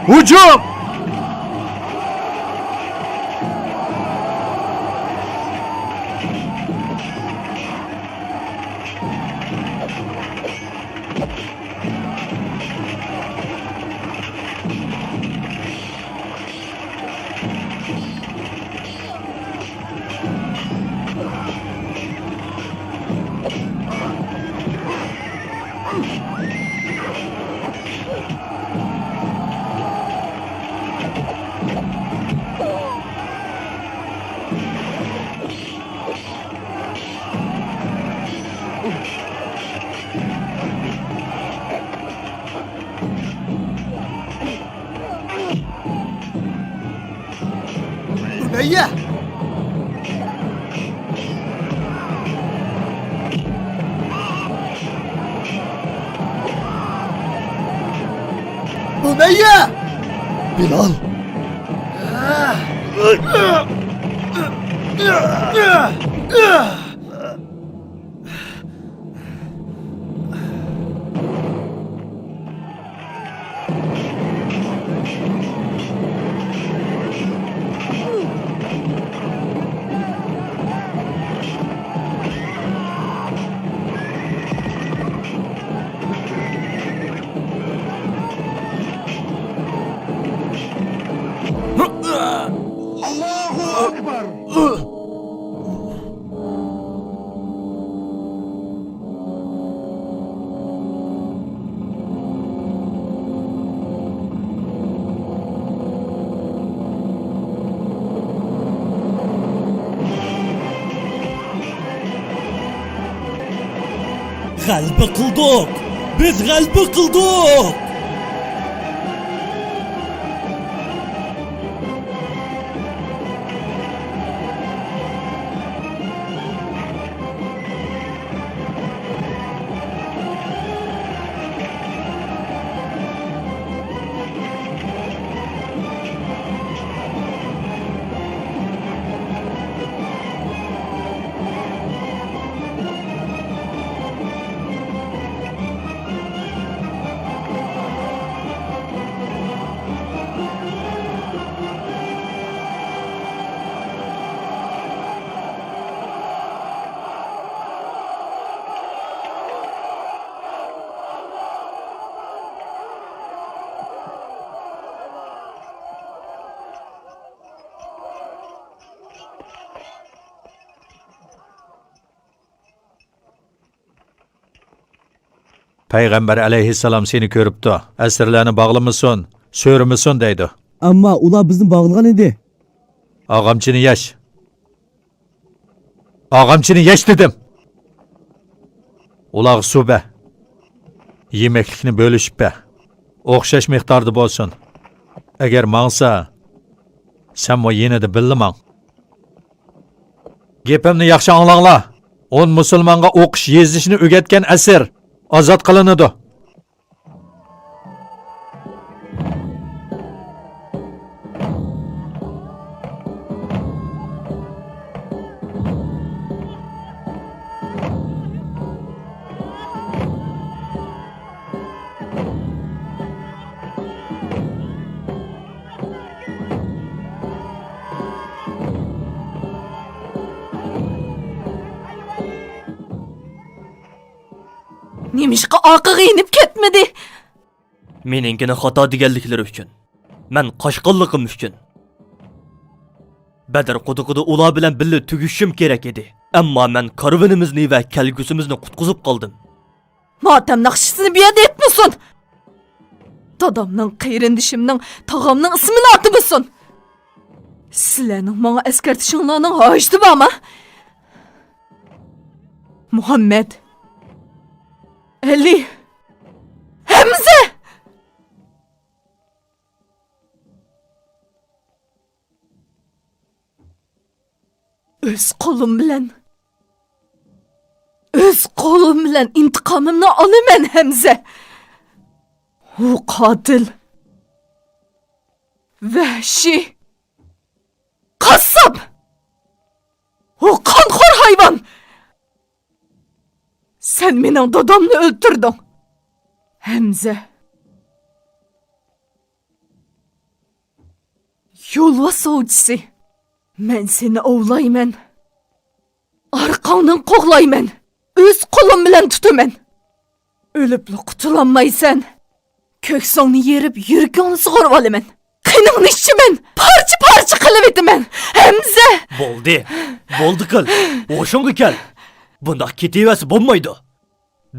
ھۇجۇم! بۇنەييە! بۇنەييە! بىلال! ئاللاھۇ ئەكبەر! غەلىبە قىلدۇق! بىز غەلىبە قىلدۇق! پەيغەمبەر ئەلەيھىسسالام سېنى كۆرۈپتۇ، ئەسىرلەرنى باغلىمىسۇن، سۆرىمىسۇن دەيدۇ. ئەمما ئۇلار بىزنى باغلىغان ئىدى. ئاغامچىنى يەش. ئاغامچىنى يەش دېدىم. ئۇلارغا سۇ بەر. يېمەكلىكنى بۆلۈشۈپ بەر. ئوخشاش مىقداردا بولسۇن. ئەگەر ماڭسا، سەنمۇ يېنىدا بىللە ماڭ. گېپىمنى ياخشى ئاڭلاڭلار. ئون مۇسۇلمانغا ئوقۇش يېزىشنى ئۆگەتكەن ئەسىر ئازاد قىلىنىدۇ. نېمىشقا ئارقىغا يېنىپ كەتمىدى؟ مېنىڭكىنى خاتا دېگەنلىكلىرى ئۈچۈن، مەن قاچقانلىقىم ئۈچۈن. بەدر قۇدۇقىدا ئۇلار بىلەن بىللە تۈگىشىشىم كېرەك ئىدى. ئەمما مەن كارۋىنىمىزنى ۋە كەلگۈسىمىزنى قۇتقۇزۇپ قالدىم. ماتەم ناخشىسىنى بۇ يەردە ئېيتمىسۇن! دادامنىڭ، قېرىندىشىمنىڭ، تاغامنىڭ ئىسمىنى ئاتىمىسۇن! سىلەرنىڭ ماڭا ئەسكەرتىشىڭلارنىڭ ھاجىتى بارمۇ؟ مۇھەممەد! ئەلى! ھەمزە! ئۆز قولۇم بىلەن، ئۆز قولۇم بىلەن ئىنتىقامىمنى ئالىمەن، ھەمزە. ئۇ قاتىل. ۋەھشىي. قاسساپ! ئۇ قانخور ھايۋان! سەن مېنىڭ دادامنى ئۆلتۈردۈڭ. ھەمزە. يولۋاس ئوۋچىسى. مەن سېنى ئوۋلايمەن. ئارقاڭدىن قوغلايمەن. ئۆز قولۇم بىلەن تۇتىمەن. ئۆلۈپلا قۇتۇلالمايسەن. كۆكسۈڭنى يېرىپ، يۈرىكىڭنى سۇغۇرۇۋالىمەن. قېنىڭنى ئىچىمەن. پارچە-پارچە قىلىۋېتىمەن. ھەمزە! بولدى. بولدى قىل. ھوشۇڭغا كەل. بۇنداق كېتىۋەرسە بولمايدۇ.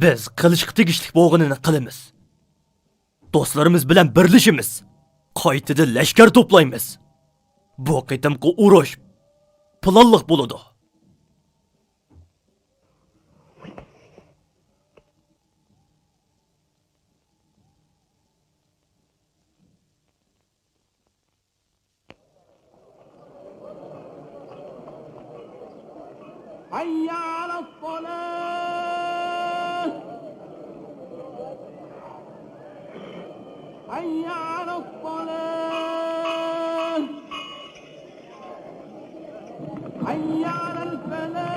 بىز قىلىشقا تېگىشلىك بولغىنىنى قىلىمىز. دوستلىرىمىز بىلەن بىرلىشىمىز. قايتىدىن لەشكەر توپلايمىز. بۇ قېتىمقى ئۇرۇش پىلانلىق بولىدۇ. حي على الصلاة. حي على الصلاة. حي على الفلاح.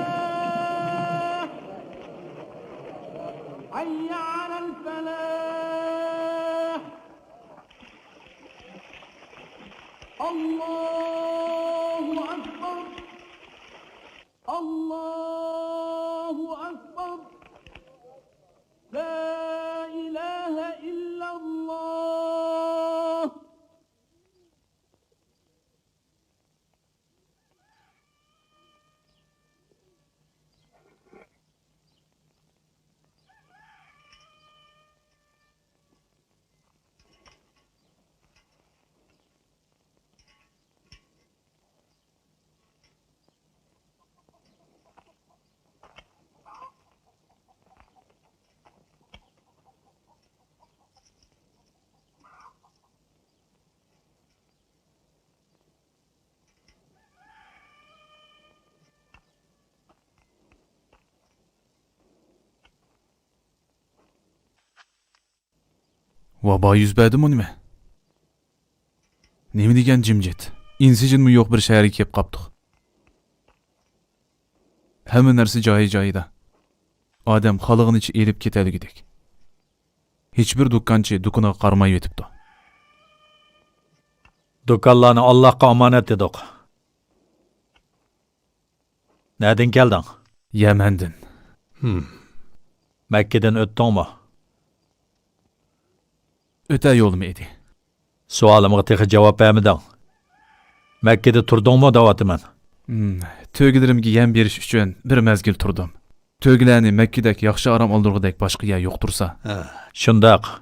حي على الفلاح. الله أكبر. الله أكبر. لا إله إلا الله. ۋابا يۈز بەردىمۇ نېمە؟ نېمە دېگەن جىمجىت؟ ئىنسىجىنمۇ يوق بىر شەھەرگە كېلىپ قاپتۇق. ھەممە نەرسە جايى-جايىدا. ئادەم خالىغىنىچە ئېلىپ كېتەلىگۈدەك. ھېچبىر دۇكانچى دۇكىنىغا قارىمايۋېتىپتۇ. دۇكانلارنى ئاللاھقا ئامانەت دېدۇق. نەدىن كەلدىڭ؟ يەمەندىن. ھىم. مەككىدىن ئۆتتۈڭمۇ؟ ئۆتەر يولۇم ئىدى. سوئالىمغا تېخى جاۋاب بەرمىدىڭ. مەككىدە تۇردۇڭمۇ دەۋاتىمەن. ھىم، تۆگىلىرىمگە يەم بېرىش ئۈچۈن بىر مەزگىل تۇردۇم. تۆگىلەرنى مەككىدەك ياخشى ئارام ئالدۇرغۇدەك باشقا يەر يوق تۇرسا. ھە، شۇنداق.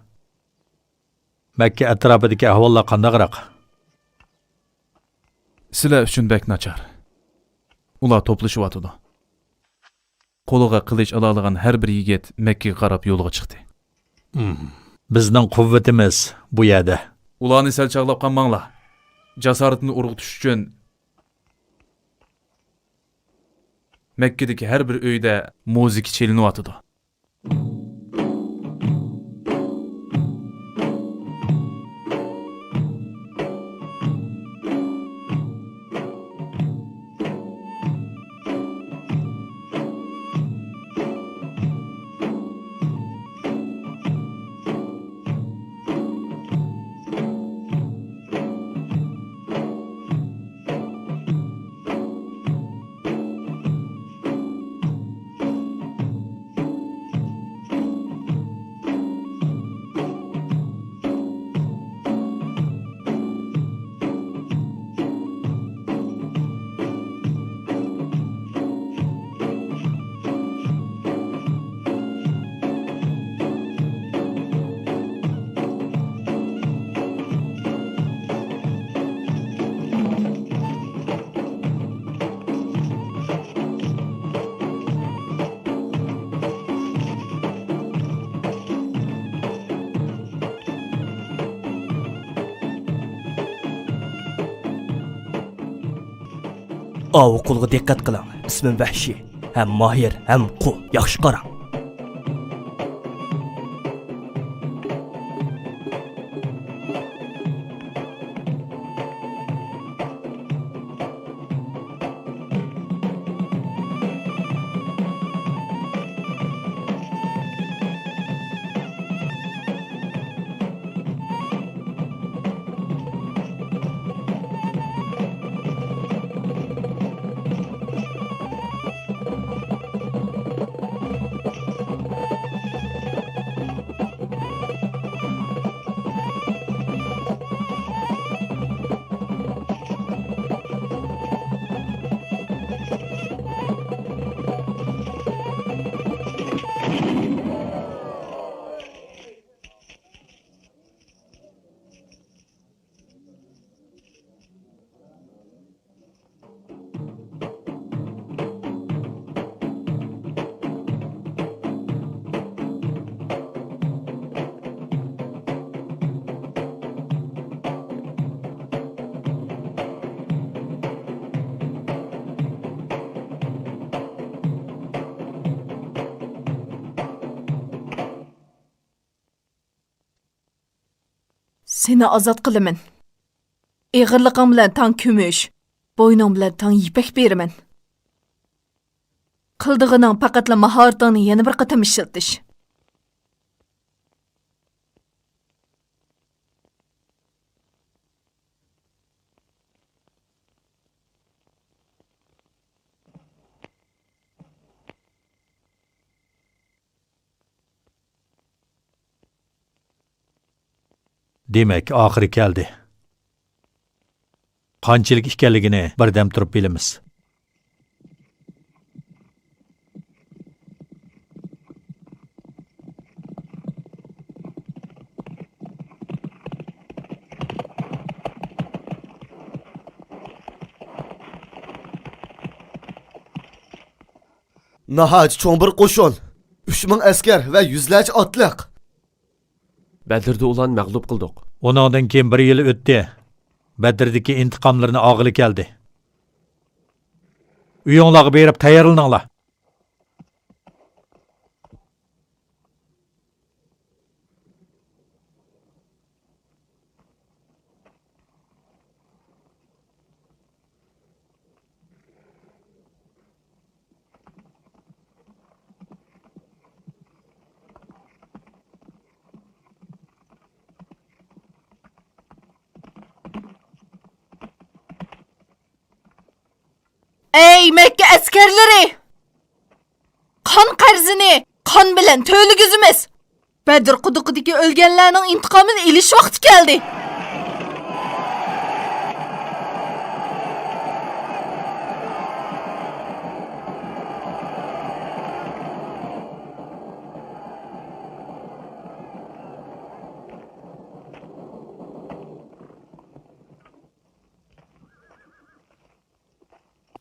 مەككە ئەتراپىدىكى ئەھۋاللار قانداقراق؟ سىلەر ئۈچۈن بەك ناچار. ئۇلار توپلىشىۋاتىدۇ. قولىغا قىلىچ ئالالىغان ھەر بىر يىگىت مەككىگە قاراپ يولغا چىقتى. ھىم. بىزنىڭ قۇۋۋىتىمىز بۇ يەردە. ئۇلارنى سەل چاغلاپ قالماڭلار. جاسارىتىنى ئۇرغۇتۇش ئۈچۈن مەككىدىكى ھەر بىر ئۆيدە مۇزىكا چېلىنىۋاتىدۇ. ئاۋۇ قۇلغا دىققەت قىلىڭ. ئىسمىم ۋەھشىي. ھەم ماھىر، ھەم قۇل. ياخشى قاراڭ. سېنى ئازاد قىلىمەن. ئېغىرلىقىڭ بىلەن تەڭ كۈمۈش، بوينۇڭ بىلەن تەڭ يىپەك بېرىمەن. قىلىدىغىنىڭ پەقەتلا ماھارىتىڭنى يەنە بىر قېتىم ئىشلىتىش. دېمەك، ئاخىرى كەلدى. قانچىلىك ئىكەنلىكىنى بىردەم تۇرۇپ بىلىمىز. ناھايىتى چوڭ بىر قوشۇن. ئۈچ مىڭ ئەسكەر ۋە يۈزلەرچە ئاتلىق. بەدرىدە ئۇلارنى مەغلۇپ قىلدۇق. ئۇنىڭدىن كېيىن بىر يىل ئۆتتى. بەدردىكى ئىنتىقاملىرىنى ئالغىلى كەلدى. ئۆيۈڭلارغا بېرىپ تەييارلىنىڭلار. ئەي مەككە ئەسكەرلىرى! قان قەرزىنى قان بىلەن تۆلىگۈزىمىز! بەدر قۇدۇقىدىكى ئۆلگەنلەرنىڭ ئىنتىقامىنى ئېلىش ۋاقتى كەلدى!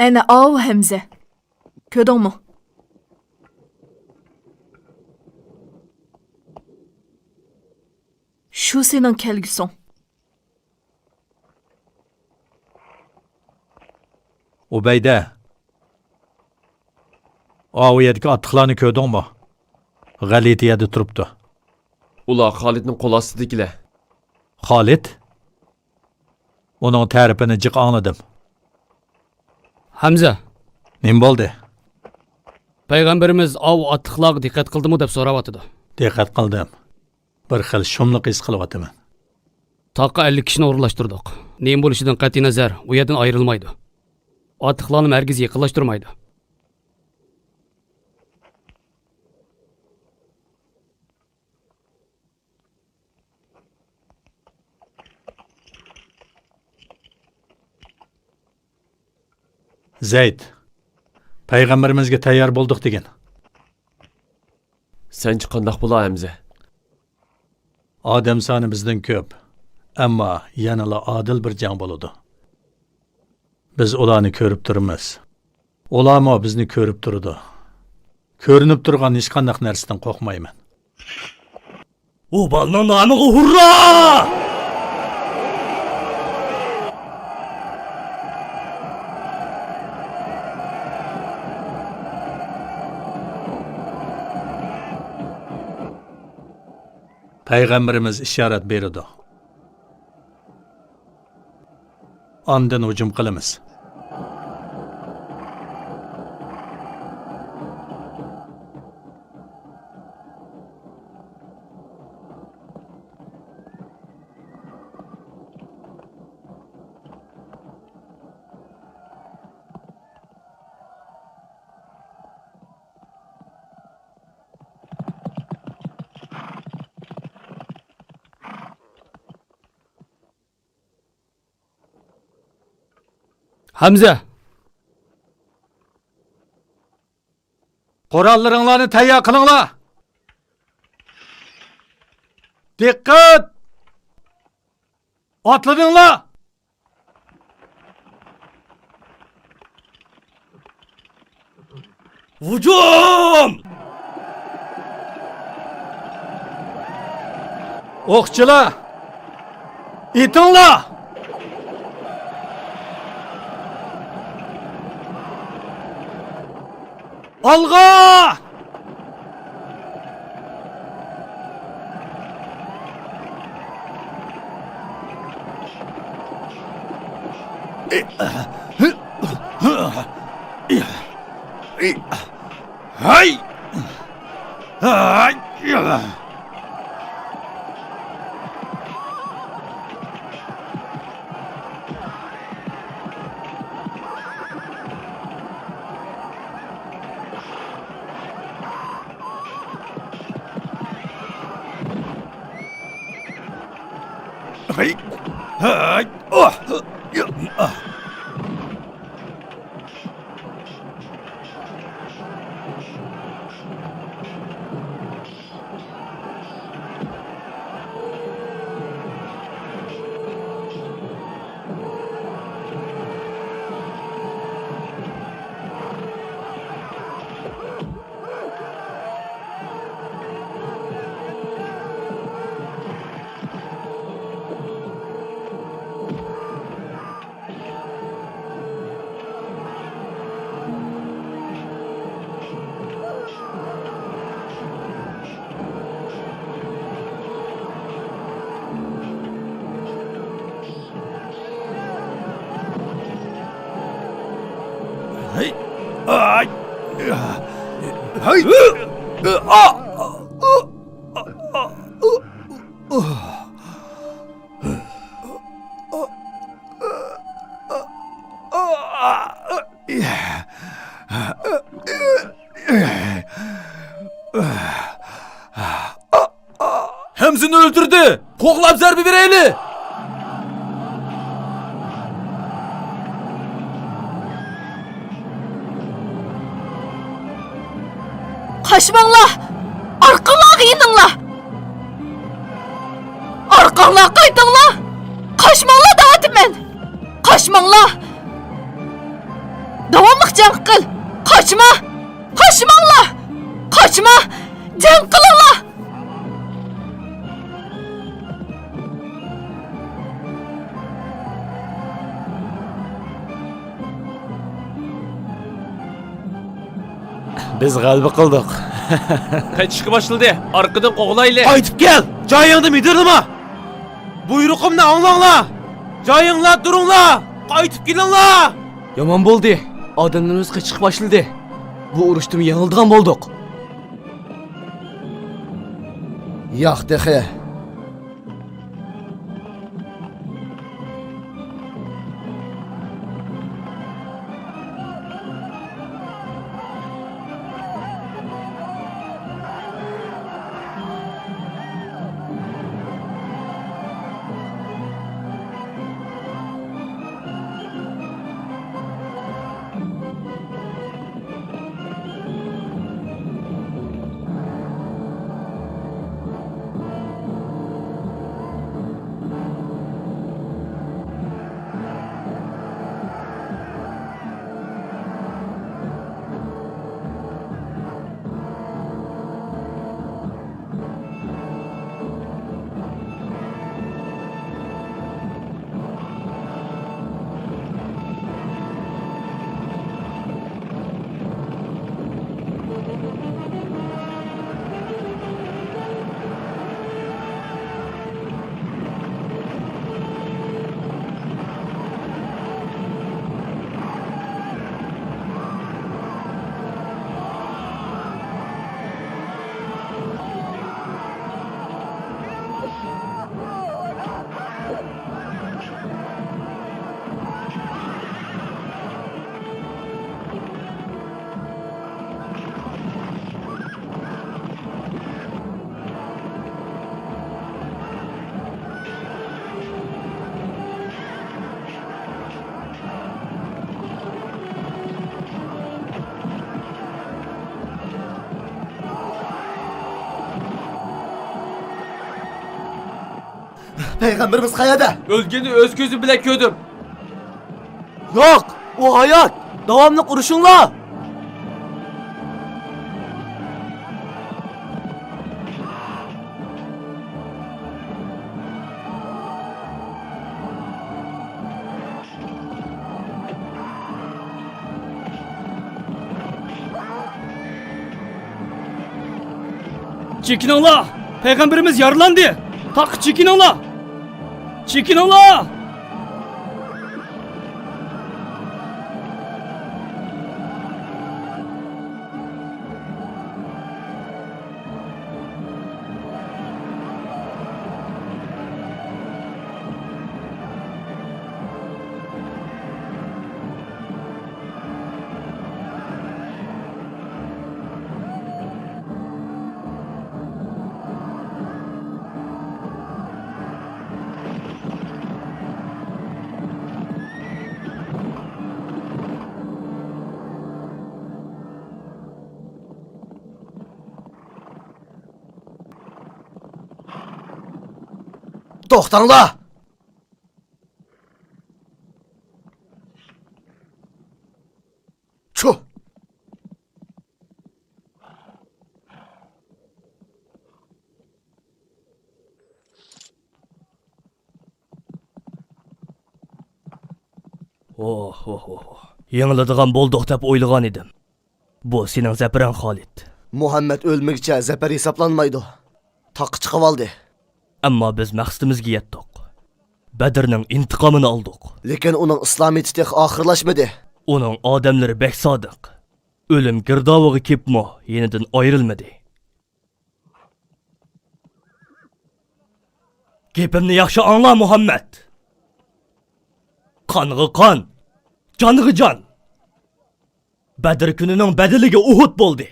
ئەنە ئاۋۇ ھەمزە. كۆردۈڭمۇ؟ شۇ سېنىڭ كەلگۈسىڭ. ئۇبەيدە، ئاۋۇ يەردىكى ئاتلىقلارنى كۆردۈڭمۇ؟ غەلىتە يەردە تۇرۇپتۇ. ئۇلار خالىدنىڭ قول ئاستىدىكىلەر. خالىد؟ ئۇنىڭ تەرىپىنى جىق ئاڭلىدىم. ھەمزە! نېمە بولدى؟ پەيغەمبىرىمىز ئاۋۇ ئاتلىقلارغا دىققەت قىلدىمۇ دەپ سوراۋاتىدۇ. دىققەت قىلدىم. بىر خىل شۇملۇق ھېس قىلىۋاتىمەن. تاغقا ئەللىك كىشىنى ئورۇنلاشتۇردۇق. نېمە بولۇشىدىن قەتئىينەزەر، ئۇ يەردىن ئايرىلمايدۇ. ئاتلىقلارنىمۇ ھەرگىز يېقىنلاشتۇرمايدۇ. زەيد، پەيغەمبىرىمىزگە تەييار بولدۇق دېگىن. سەنچە قانداق بولا، ھەمزە؟ ئادەم سانى بىزدىن كۆپ، ئەمما يەنىلا ئادىل بىر جەڭ بولىدۇ. بىز ئۇلارنى كۆرۈپ تۇرىمىز. ئۇلارمۇ بىزنى كۆرۈپ تۇرىدۇ. كۆرۈنۈپ تۇرغان ھېچقانداق نەرسىدىن قورقمايمەن. ئۇ بالىنىڭ نامىغا ھۇررا! پەيغەمبىرىمىز ئىشارەت بېرىدۇ. ئاندىن ھۇجۇم قىلىمىز. ھەمزە! قوراللىرىڭلارنى تەييار قىلىڭلار! دىققەت! ئاتلىنىڭلار! ھۇجۇم! ئوقچىلار، ئېتىڭلار! ئالغا! ھەي! ھەي! ھەي! ھەي! ئاھ! ھەي! ئاي! ھەي! ئا! ھەمزىنى ئۆلتۈردى! قوغلاپ زەربە بېرەيلى! قاچماڭلار! ئارقاڭلارغا يېنىڭلار! ئارقاڭلارغا قايتىڭلار! قاچماڭلار دەۋاتىمەن! قاچماڭلار! داۋاملىق جەڭ قىل! قاچما! قاچماڭلار! قاچما! جەڭ قىلىڭلار! بىز غەلىبە قىلدۇق. قېچىشقا باشلىدى. ئارقىدىن قوغلايلى. قايتىپ كەل! جايىڭدا مىدىرلىما! بۇيرۇقۇمنى ئاڭلاڭلار! جايىڭلار تۇرۇڭلار! قايتىپ كېلىڭلار! يامان بولدى. ئادەملىرىمىز قېچىشقا باشلىدى. بۇ ئۇرۇشتىمۇ يېڭىلىدىغان بولدۇق. ياق تېخى. پەيغەمبىرىمىز قەيەردە؟ ئۆلگىنىنى ئۆز كۆزۈم بىلەن كۆردۈم. ياق، ئۇ ھايات. داۋاملىق ئۇرۇشۇڭلار. چېكىنىڭلار! پەيغەمبىرىمىز يارىلاندى! تاغقا چېكىنىڭلار! چېكىنىڭلار! توختاڭلار! چۇھ! ئوھ، ئوھ، ئوھ، ئوھ. يېڭىلىدىغان بولدۇق دەپ ئويلىغان ئىدىم. بۇ سېنىڭ زەپىرىڭ، خالىد. مۇھەممەد ئۆلمىگۈچە زەپەر ھېسابلانمايدۇ. تاغقا چىقىۋالدى. ئەمما بىز مەقسىتىمىزگە يەتتۇق. بەدرنىڭ ئىنتىقامىنى ئالدۇق. لېكىن ئۇنىڭ ئىسلامىيىتى تېخى ئاخىرلاشمىدى. ئۇنىڭ ئادەملىرى بەك سادىق. ئۆلۈم گىردابىغا كېپمۇ يېنىدىن ئايرىلمىدى. گېپىمنى ياخشى ئاڭلا، مۇھەممەد. قانغا قان، جانغا جان. بەدر كۈنىنىڭ بەدىلىگە ئۇھۇد بولدى.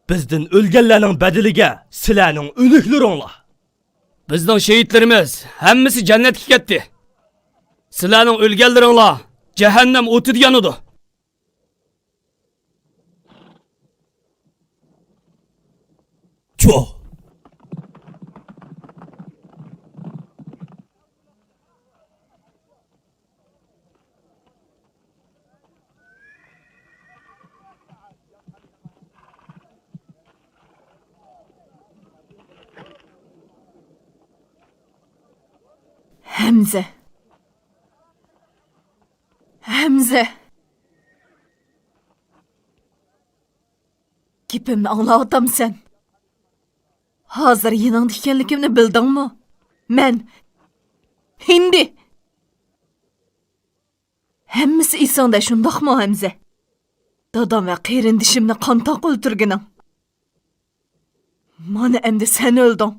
بىزدىن ئۆلگەنلەرنىڭ بەدىلىگە سىلەرنىڭ ئۆلۈكلىرىڭلار. بىزنىڭ شېھىتلىرىمىز ھەممىسى جەننەتكە كەتتى. سىلەرنىڭ ئۆلگەنلىرىڭلار جەھەننەم ئوتىدا يانىدۇ. چۇھ! ھەمزە. ھەمزە. گېپىمنى ئاڭلاۋاتامسەن؟ ھازىر يېنىڭدا ئىكەنلىكىمنى بىلدىڭمۇ؟ مەن ھىندى. ھەممىسى ئېسىڭدە، شۇنداقمۇ، ھەمزە؟ دادام ۋە قېرىندىشىمنى قانتاق ئۆلتۈرگىنىڭ. مانا ئەمدى سەن ئۆلدۈڭ.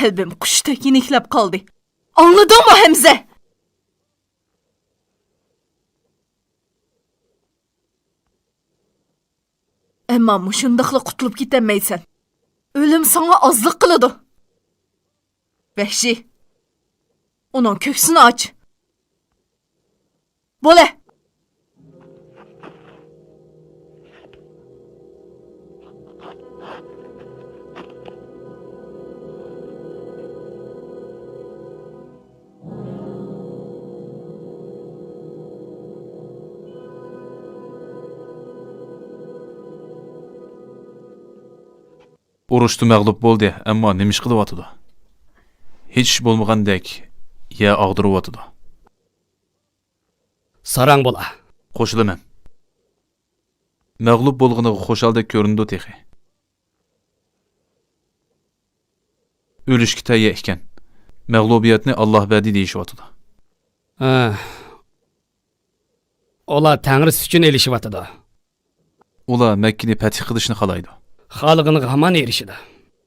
قەلبىم قۇشتەك يېنىكلەپ قالدى. ئاڭلىدىڭمۇ، ھەمزە؟ ئەمما مۇشۇنداقلا قۇتۇلۇپ كېتەلمەيسەن. ئۆلۈم ساڭا ئازلىق قىلىدۇ. ۋەھشىي، ئۇنىڭ كۆكسىنى ئاچ. بولە! ئۇرۇشتا مەغلۇپ بولدى، ئەمما نېمە ئىش قىلىۋاتىدۇ؟ ھېچ ئىش بولمىغاندەك يەر ئاغدۇرۇۋاتىدۇ. ساراڭ بولا. قوشۇلىمەن. مەغلۇپ بولغىنىغا خۇشالدەك كۆرۈنىدۇ تېخى. ئۆلۈشكە تەييار ئىكەن. مەغلۇبىيەتنى ئاللاھ بەردى دېيىشىۋاتىدۇ. ھە. ئۇلار تەڭرىسى ئۈچۈن ئېلىشىۋاتىدۇ. ئۇلار مەككىنى پەتھ قىلىشنى خالايدۇ. خالىغىنىغا ھامان ئېرىشىدۇ.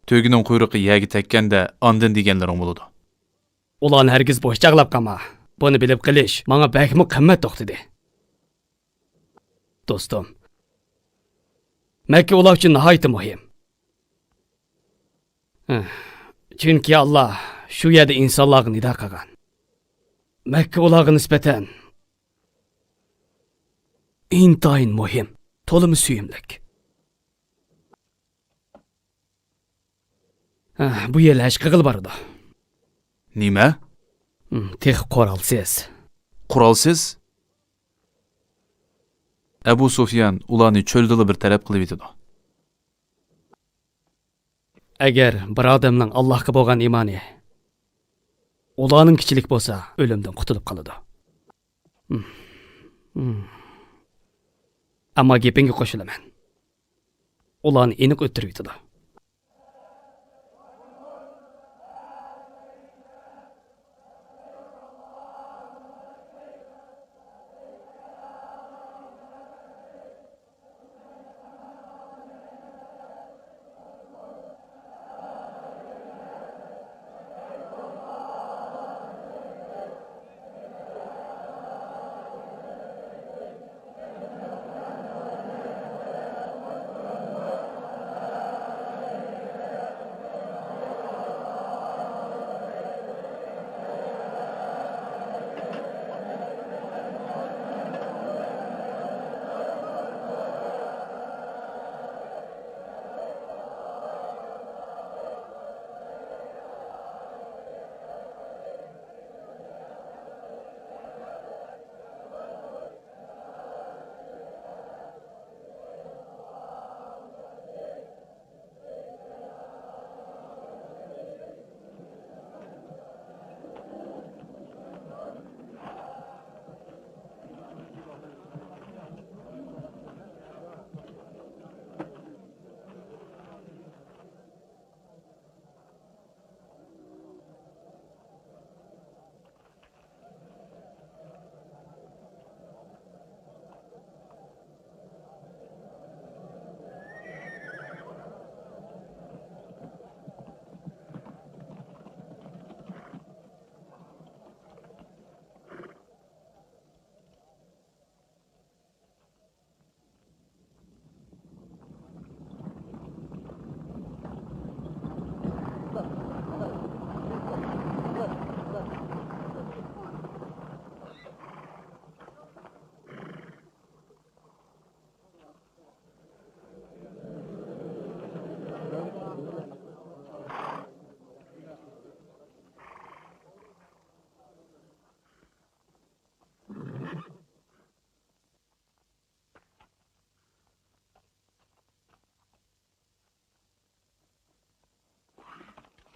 تۆگىنىڭ قۇيرۇقى يەرگە تەگكەندە ئاندىن دېگەنلىرىڭ بولىدۇ. ئۇلارنى ھەرگىز بوش چاغلاپ قالما. بۇنى بىلىپ قېلىش ماڭا بەكمۇ قىممەت توختىدى. دوستۇم، مەككە ئۇلار ئۈچۈن ناھايىتى مۇھىم. چۈنكى ئاللاھ شۇ يەردە ئىنسانلارغا نىدا قىلغان. مەككە ئۇلارغا نىسبەتەن ئىنتايىن مۇھىم، تولىمۇ سۆيۈملۈك. ھە، بۇ يەرلەر ھەج قىلغىلى بارىدۇ. نېمە؟ ھىم، تېخى قورالسىز. قورالسىز؟ ئەبۇ سۇفيان ئۇلارنى چۆلدىلا بىر تەرەپ قىلىۋېتىدۇ. ئەگەر بىر ئادەمنىڭ ئاللاھقا بولغان ئىمانى ئۇلارنىڭكىچىلىك بولسا، ئۆلۈمدىن قۇتۇلۇپ قالىدۇ. ھىم. ھىم. ئەمما گېپىڭگە قوشۇلىمەن. ئۇلارنى ئېنىق ئۆتتۈرۈۋېتىدۇ.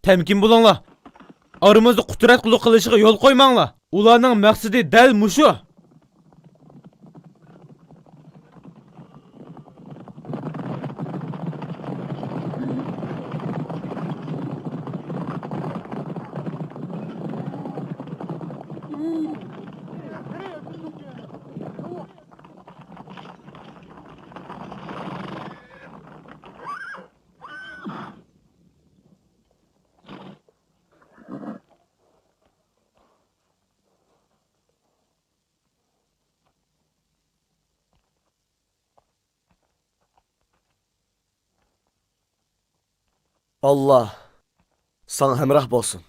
تەمكىن بولۇڭلار. ئارىمىزدا قۇدرەت قۇللۇق قىلىشىغا يول قويماڭلار. ئۇلارنىڭ مەقسىتى دەل مۇشۇ. ئاللا ساڭا ھەمراھ بولسۇن.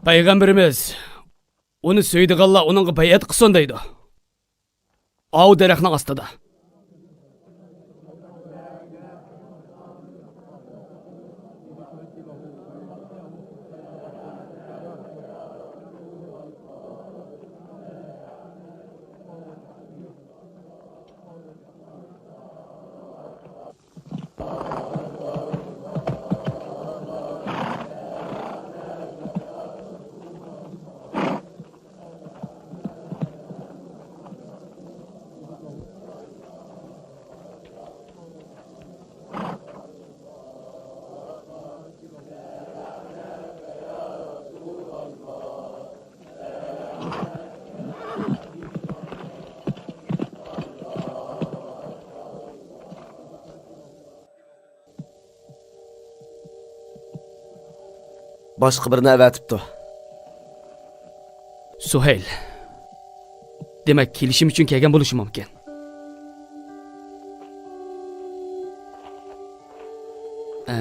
پەيغەمبىرىمىز، ئۇنى سۆيىدىغانلار ئۇنىڭغا بەيئەت قىلسۇن دەيدۇ. ئاۋۇ دەرەخنىڭ ئاستىدا. باشقا بىرنى ئەۋەتىپتۇ. سۇھەيل. دېمەك، كېلىشىم ئۈچۈن كەلگەن بولۇشى مۇمكىن. ئە.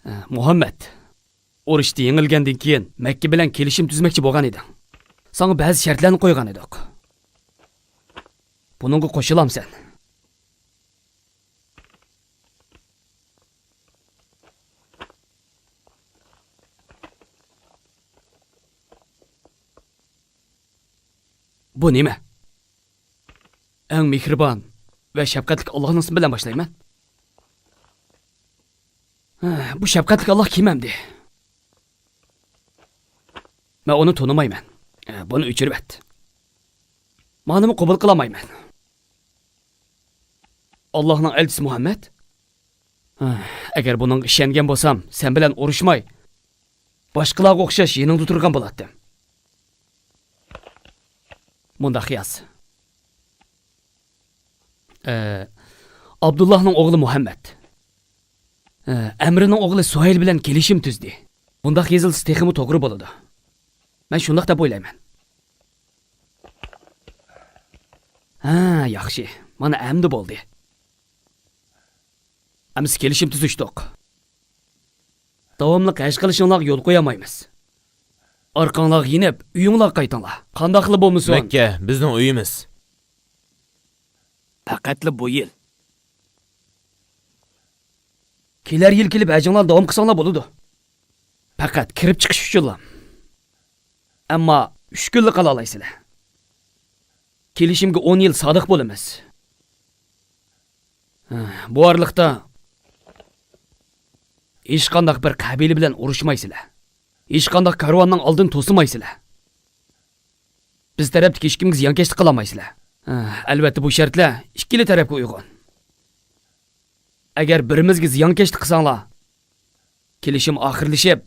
ئە، مۇھەممەد. ئۇرۇشتا يېڭىلگەندىن كېيىن مەككە بىلەن كېلىشىم تۈزمەكچى بولغان ئىدىڭ. ساڭا بەزى شەرتلەرنى قويغان ئىدۇق. بۇنىڭغا قوشۇلامسەن؟ بۇ نېمە؟ ئەڭ مېھرىبان ۋە شەپقەتلىك ئاللاھنىڭ ئىسمى بىلەن باشلايمەن. ھە، بۇ شەپقەتلىك ئاللاھ كىم ئەمدى؟ مەن ئۇنى تونۇمايمەن. ھە، بۇنى ئۆچۈرۈۋەت. مانىمۇ قوبۇل قىلالمايمەن. ئاللاھنىڭ ئەلچىسى مۇھەممەد؟ ھە، ئەگەر بۇنىڭغا ئىشەنگەن بولسام، سەن بىلەن ئۇرۇشماي، باشقىلارغا ئوخشاش يېنىڭدا تۇرغان بولاتتىم. مۇنداق ياز. ئە، ئابدۇللاھنىڭ ئوغلى مۇھەممەد، ئە، ئەمرىنىڭ ئوغلى سۇھەيل بىلەن كېلىشىم تۈزدى. بۇنداق يېزىلسا تېخىمۇ توغرا بولىدۇ. مەن شۇنداق دەپ ئويلايمەن. ھە، ياخشى. مانا ئەمدى بولدى. ئەمىسە كېلىشىم تۈزۈشتۇق. داۋاملىق ھەج قىلىشىڭلارغا يول قويالمايمىز. ئارقاڭلارغا يېنىپ، ئۆيۈڭلارغا قايتىڭلار. قانداقلا بولمىسۇن. مەككە بىزنىڭ ئۆيىمىز. پەقەتلا بۇ يىل. كېلەر يىل كېلىپ ھەجىڭلارنى داۋام قىلساڭلار بولىدۇ. پەقەت كىرىپ چىقىش ئۈچۈنلا. ئەمما ئۈچ كۈنلا قالالايسىلەر. كېلىشىمگە ئون يىل سادىق بولىمىز. بۇ ئارىلىقتا ھېچقانداق بىر قەبىلە بىلەن ئۇرۇشمايسىلەر. ھېچقانداق كارۋاننىڭ ئالدىنى توسىمايسىلەر. بىز تەرەپتىكى ھېچكىمگە زىيانكەشلىك قىلالمايسىلەر. ئەلۋەتتە، بۇ شەرتلەر ئىككىلا تەرەپكە ئۇيغۇن. ئەگەر بىرىمىزگە زىيانكەشلىك قىلساڭلار، كېلىشىم ئاخىرلىشىپ،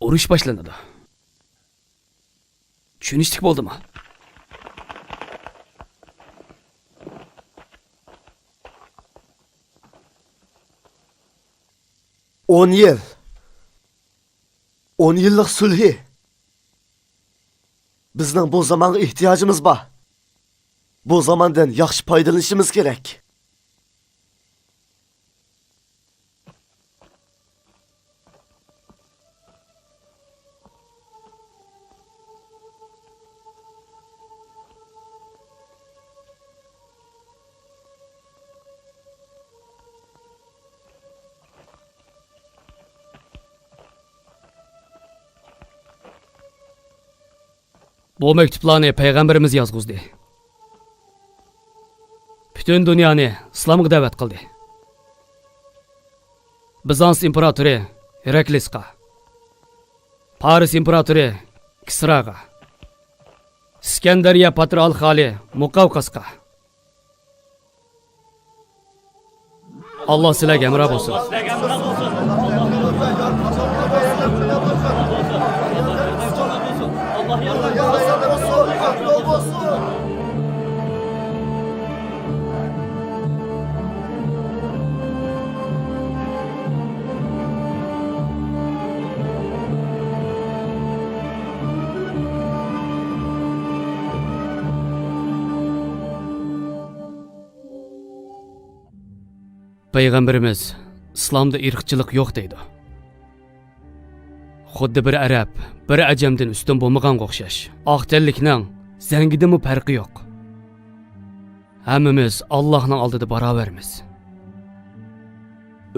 ئۇرۇش باشلىنىدۇ. چۈشىنىشلىك بولدىمۇ؟ ئون يىل. ئون يىللىق سۈلھى. بىزنىڭ بۇ زامانغا ئېھتىياجىمىز بار. بۇ زاماندىن ياخشى پايدىلىنىشىمىز كېرەك. بۇ مەكتۇپلارنى پەيغەمبىرىمىز يازغۇزدى. پۈتۈن دۇنيانى ئىسلامغا دەۋەت قىلدى. بىزانس ئىمپېراتورى ھېراكلىسقا، پارس ئىمپېراتورى كىسراغا، ئىسكەندەرىيە پاترىئارخالى مۇقەۋقەسقا، ئاللا سىلەرگە ھەمراھ بولسۇن. پەيغەمبىرىمىز ئىسلامدا ئىرقچىلىق يوق دەيدۇ. خۇددى بىر ئەرەب، بىر ئەجەمدىن ئۈستۈن بولمىغانغا ئوخشاش. ئاق تەنلىكنىڭ زەڭگىدىنمۇ پەرقى يوق. ھەممىمىز ئاللاھنىڭ ئالدىدا باراۋەرمىز.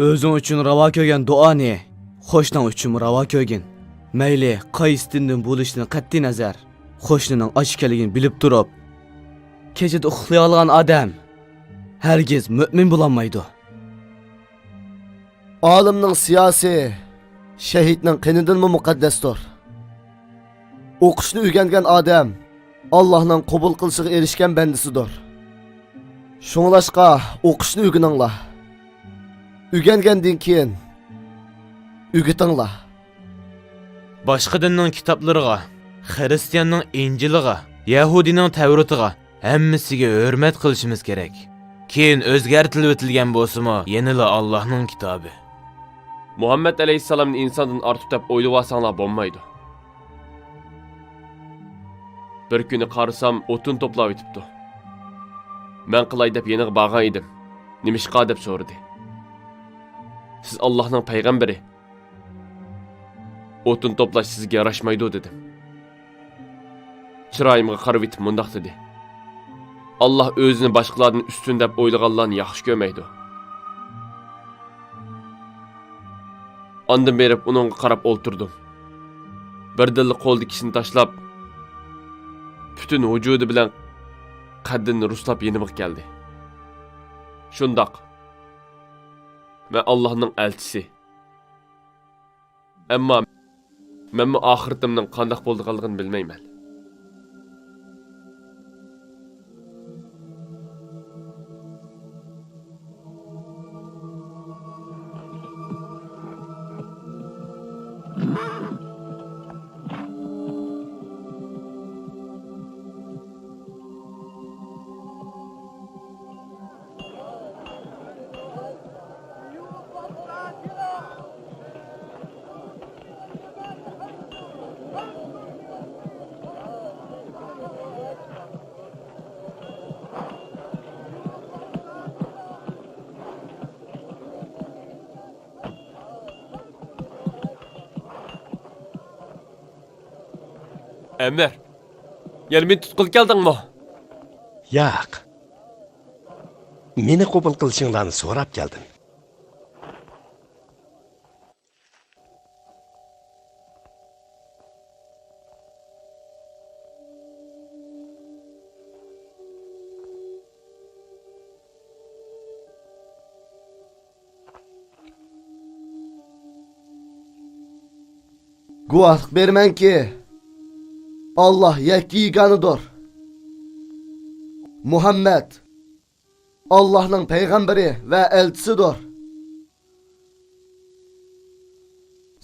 ئۆزۈڭ ئۈچۈن راۋا كۆرگەن دۇئانى قوشناڭ ئۈچۈنمۇ راۋا كۆرگىن. مەيلى قايسى دىندىن بولۇشىدىن قەتئىينەزەر، قوشنىنىڭ ئاچ ئىكەنلىكىنى بىلىپ تۇرۇپ، كېچىدە ئۇخلىيالىغان ئادەم ھەرگىز مۆمىن بولالمايدۇ. ئالىمنىڭ سىياسى شەھىدنىڭ قېنىدىنمۇ مۇقەددەستۇر. ئوقۇشنى ئۆگەنگەن ئادەم ئاللاھنىڭ قوبۇل قىلىشىغا ئېرىشكەن بەندىسىدۇر. شۇڭلاشقا ئوقۇشنى ئۆگىنىڭلار. ئۆگەنگەندىن كېيىن ئۆگىتىڭلار. باشقا دىننىڭ كىتابلىرىغا، خىرىستىياننىڭ ئىنجىلىغا، يەھۇدىينىڭ تەۋرىتىغا، ھەممىسىگە ھۆرمەت قىلىشىمىز كېرەك. كېيىن ئۆزگەرتىلىۋېتىلگەن بولسىمۇ، يەنىلا ئاللاھنىڭ كىتابى. مۇھەممەد ئەلەيھىسسالامنى ئىنساندىن ئارتۇق دەپ ئويلىۋالساڭلار بولمايدۇ. بىر كۈنى قارىسام، ئوتۇن توپلاۋېتىپتۇ. مەن قىلاي دەپ يېنىغا بارغان ئىدىم. نېمىشقا دەپ سورىدى. سىز ئاللاھنىڭ پەيغەمبىرى. ئوتۇن توپلاش سىزگە ياراشمايدۇ، دېدىم. چىرايىمغا قارىۋېتىپ مۇنداق دېدى. ئاللاھ ئۆزىنى باشقىلاردىن ئۈستۈن دەپ ئويلىغانلارنى ياخشى كۆرمەيدۇ. ئاندىن بېرىپ ئۇنىڭغا قاراپ ئولتۇردۇم. بىردىنلا قولىدىكىسىنى تاشلاپ، پۈتۈن ۋۇجۇدى بىلەن قەددىنى رۇسلاپ يېنىمغا كەلدى. شۇنداق. مەن ئاللاھنىڭ ئەلچىسى. ئەمما مەنمۇ ئاخىرىتىمنىڭ قانداق بولىدىغانلىقىنى بىلمەيمەن. ئەمىر، يەنە مېنى تۇتقىلى كەلدىڭمۇ؟ ياق. مېنى قوبۇل قىلىشىڭلارنى سوراپ كەلدىم. گۇۋاھلىق بېرىمەنكى، ئاللاھ يەككە يېگانىدۇر. مۇھەممەد ئاللاھنىڭ پەيغەمبىرى ۋە ئەلچىسىدۇر.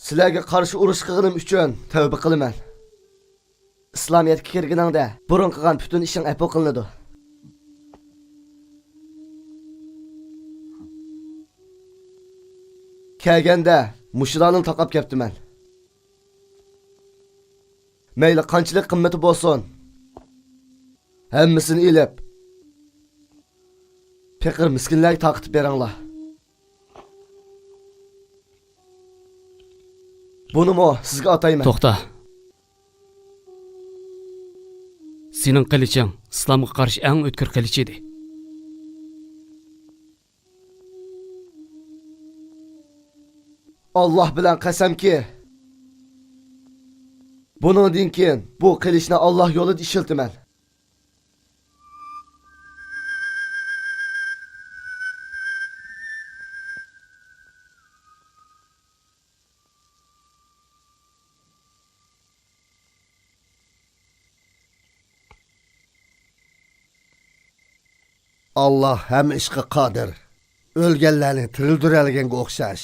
سىلەرگە قارشى ئۇرۇش قىلغىنىم ئۈچۈن تەۋبە قىلىمەن. ئىسلامىيەتكە كىرگىنىڭدە بۇرۇن قىلغان پۈتۈن ئىشىڭ ئەپۇ قىلىنىدۇ. كەلگەندە مۇشۇلارنى تاقاپ كەپتىمەن. مەيلى قانچىلىك قىممىتى بولسۇن، ھەممىسىنى ئېلىپ، پېقىر مىسكىنلەرگە تارقىتىپ بېرىڭلار. بۇنىمۇ سىزگە ئاتايمەن. توختا. سېنىڭ قىلىچىڭ ئىسلامغا قارشى ئەڭ ئۆتكۈر قىلىچ ئىدى. ئاللاھ بىلەن قەسەمكى، بۇنىڭدىن كېيىن بۇ قىلىچنى ئاللاھ يولىدا ئىشلىتىمەن. ئاللاھ ھەممە ئىشقا قادىر. ئۆلگەنلەرنى تىرىلدۈرەلىگەنگە ئوخشاش،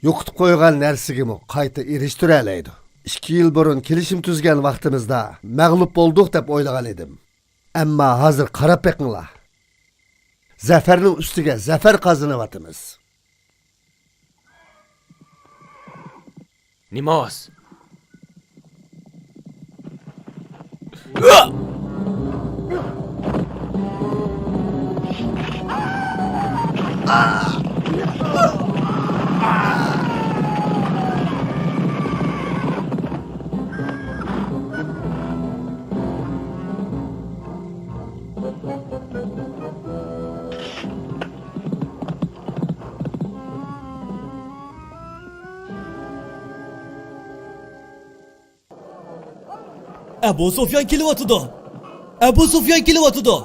يوقىتىپ قويغان نەرسىگىمۇ قايتا ئېرىشتۈرەلەيدۇ. ئىككى يىل بۇرۇن كېلىشىم تۈزگەن ۋاقتىمىزدا مەغلۇپ بولدۇق دەپ ئويلىغان ئىدىم. ئەمما ھازىر قاراپ بېقىڭلار. زەفەرنىڭ ئۈستىگە زەفەر قازىنىۋاتىمىز. نېماس؟ ئەبۇ سۇفيان كېلىۋاتىدۇ! ئەبۇ سۇفيان كېلىۋاتىدۇ!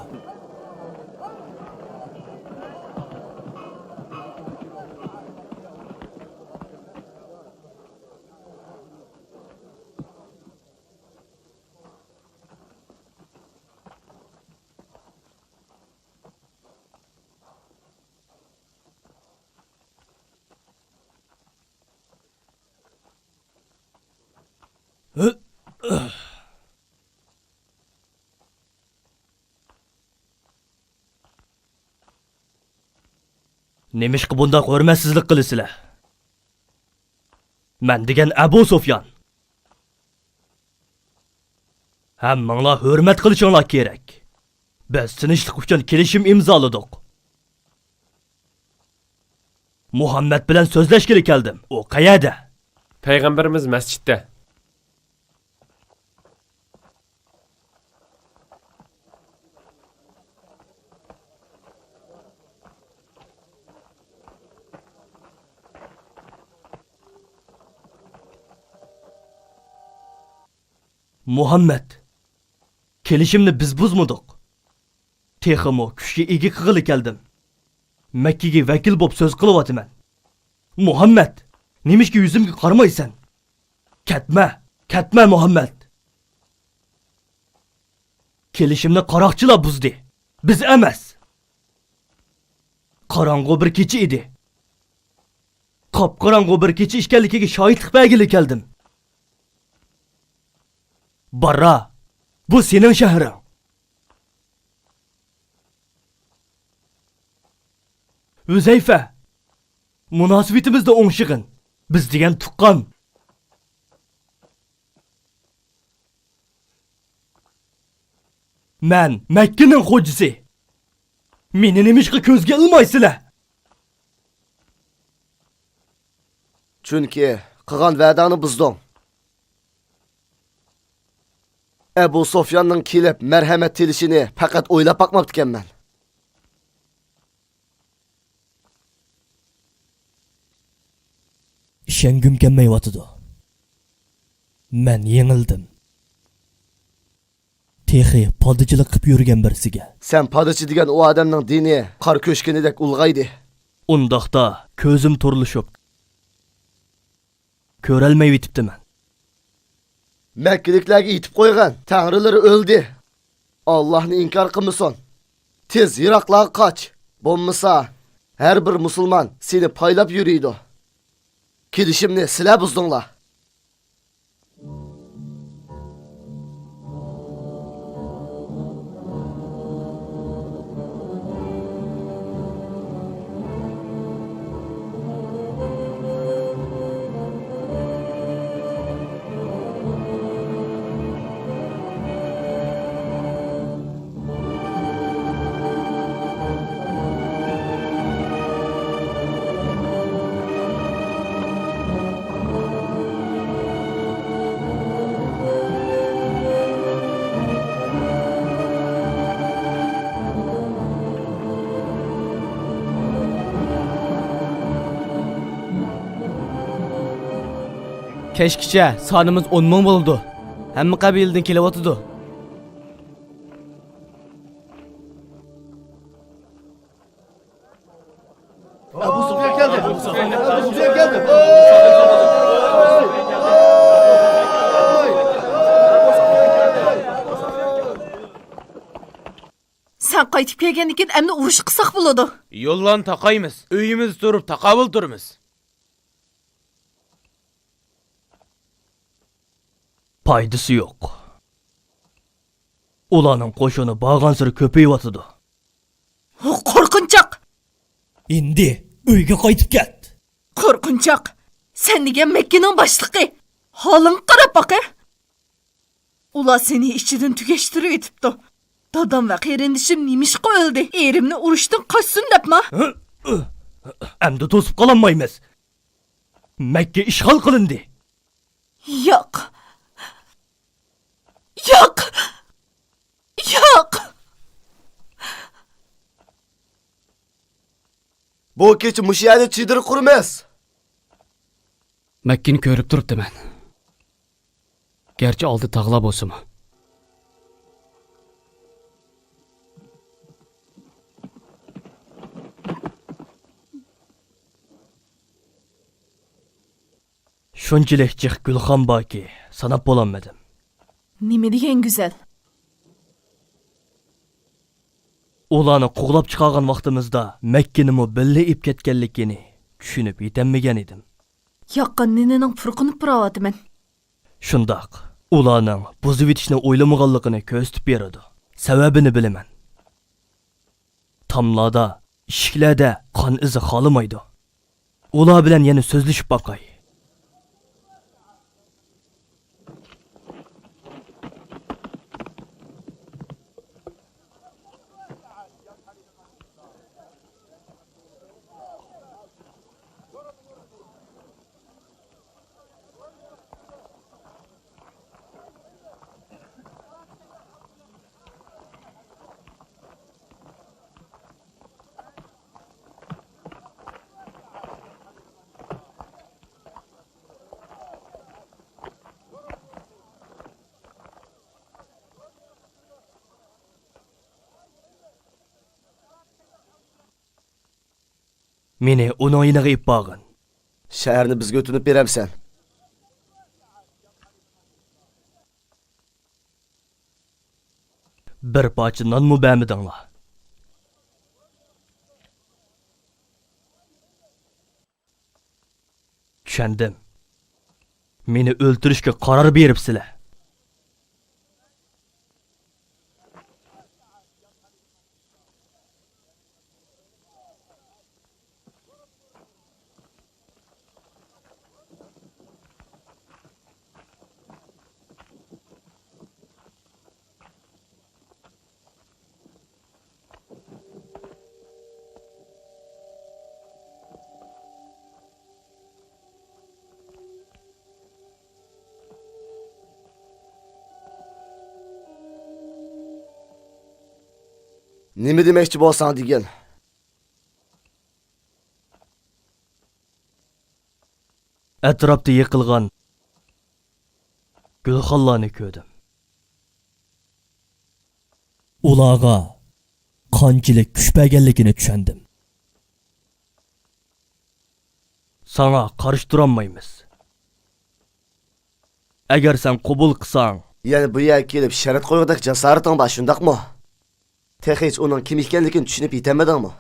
نېمىشقا بۇنداق ھۆرمەتسىزلىك قىلىسىلەر؟ مەن دېگەن ئەبۇ سۇفيان. ھەممىڭلار ھۆرمەت قىلىشىڭلار كېرەك. بىز تىنچلىق ئۈچۈن كېلىشىم ئىمزالىدۇق. مۇھەممەد بىلەن سۆزلەشكىلى كەلدىم. ئۇ قەيەردە؟ پەيغەمبىرىمىز مەسچىتتە. مۇھەممەد، كېلىشىمنى بىز بۇزمىدۇق. تېخىمۇ كۈچكە ئىگە قىلغىلى كەلدىم. مەككىگە ۋەكىل بولۇپ سۆز قىلىۋاتىمەن. مۇھەممەد، نېمىشقا يۈزۈمگە قارىمايسەن؟ كەتمە، كەتمە، مۇھەممەد! كېلىشىمنى قاراقچىلار بۇزدى، بىز ئەمەس. قاراڭغۇ بىر كېچە ئىدى. قاپقاراڭغۇ بىر كېچە ئىكەنلىكىگە شاھىتلىق بەرگىلى كەلدىم. باررا، بۇ سېنىڭ شەھىرىڭ. ھۈزەيفە، مۇناسىۋىتىمىزدە ئوڭشىغىن. بىز دېگەن تۇغقان. مەن مەككىنىڭ خوجىسى. مېنى نېمىشقا كۆزگە ئىلمايسىلەر؟ چۈنكى قىلغان ۋەدەڭنى بۇزدۇڭ. ئەبۇ سۇفياننىڭ كېلىپ مەرھەمەت تىلىشىنى پەقەت ئويلاپ باقماپتىكەنمەن. ئىشەنگۈم كەلمەيۋاتىدۇ. مەن يېڭىلدىم. تېخى پادىچىلىق قىپ يۈرگەن بىرسىگە. سەن پادىچى دېگەن ئۇ ئادەمنىڭ دىنى قار كۆچكىنىدەك ئۇلغايدى. ئۇنداقتا كۆزۈم تورلىشىپ، كۆرەلمەيۋېتىپتىمەن. مەككىلىكلەرگە ئېيتىپ قويغىن، تەڭرىلىرى ئۆلدى. ئاللاھنى ئىنكار قىلمىسۇن. تېز يىراقلارغا قاچ. بولمىسا، ھەر بىر مۇسۇلمان سېنى پايلاپ يۈرىدۇ. كېلىشىمنى سىلەر بۇزدۇڭلار. كەچكىچە سانىمىز ئون مىڭ بولىدۇ. ھەممە قەبىلىدىن كېلىۋاتىدۇ. ئەبۇ سۇپيان كەلدى. ئەبۇ سۇپيان كەلدى. سەن قايتىپ كەلگەندىن كېيىن ئەمدى ئۇرۇش قىلساق بولىدۇ. يوللارنى تاقايمىز. ئۆيىمىزدە تۇرۇپ تاقاۋۇل تۇرىمىز. پايدىسى يوق. ئۇلارنىڭ قوشۇنى بارغانسېرى كۆپىيىۋاتىدۇ. قورقۇنچاق! ئىندى ئۆيگە قايتىپ كەت. قورقۇنچاق! سەن دېگەن مەككىنىڭ باشلىقى. ھالىڭغا قاراپ باقە. ئۇلار سېنى ئىچىدىن تۈگەشتۈرۈۋېتىپتۇ. دادام ۋە قېرىندىشىم نېمىشقا ئۆلدى؟ ئېرىمنى ئۇرۇشتىن قاچسۇن دەپما؟ ئەمدى توسۇپ قالالمايمىز. مەككە ئىشغال قىلىندى. ياق. ياق. ياق. بۇ كېچە مۇشۇ يەردە چېدىر قۇرىمىز. مەككىنى كۆرۈپ تۇرۇپتىمەن. گەرچە ئالدى تاغلار بولسىمۇ. شۇنچىلىك جىق گۈلخان باركى، ساناپ بولالمىدىم. نېمە دېگەن گۈزەل؟ ئۇلارنى قوغلاپ چىقارغان ۋاقتىمىزدا مەككىنىمۇ بىللە ئېلىپ كەتكەنلىكىنى چۈشىنىپ يېتەلمىگەن ئىدىم. ياققان نېنىنىڭ پۇرىقىنى پۇراۋاتىمەن. شۇنداق، ئۇلارنىڭ بۇزۇۋېتىشنى ئويلىمىغانلىقىنى كۆرسىتىپ بېرىدۇ. سەۋەبىنى بىلىمەن. تاملاردا، ئىشىكلەردە قان ئىزى خالىمايدۇ. ئۇلار بىلەن يەنە سۆزلىشىپ باقاي. مېنى ئۇنىڭ يېنىغا ئېلىپ بارغىن. شەھەرنى بىزگە ئۆتۈنۈپ بېرەمسەن؟ بىر پارچە نانمۇ بەرمىدىڭلار. چۈشەندىم. مېنى ئۆلتۈرۈشكە قارار بېرىپسىلەر. نېمە دېمەكچى بولساڭ دېگىن. ئەتراپتا يىقىلغان گۈلخانلارنى كۆردۈم. ئۇلارغا قانچىلىك كۈچ بەرگەنلىكىنى چۈشەندىم. ساڭا قارشى تۇرالمايمىز. ئەگەر سەن قوبۇل قىلساڭ. يەنە بۇ يەرگە كېلىپ شەرت قويغۇدەك جاسارىتىڭ بار، شۇنداقمۇ؟ تېخىچە ئۇنىڭ كىم ئىكەنلىكىنى چۈشىنىپ يېتەلمىدىڭمۇ؟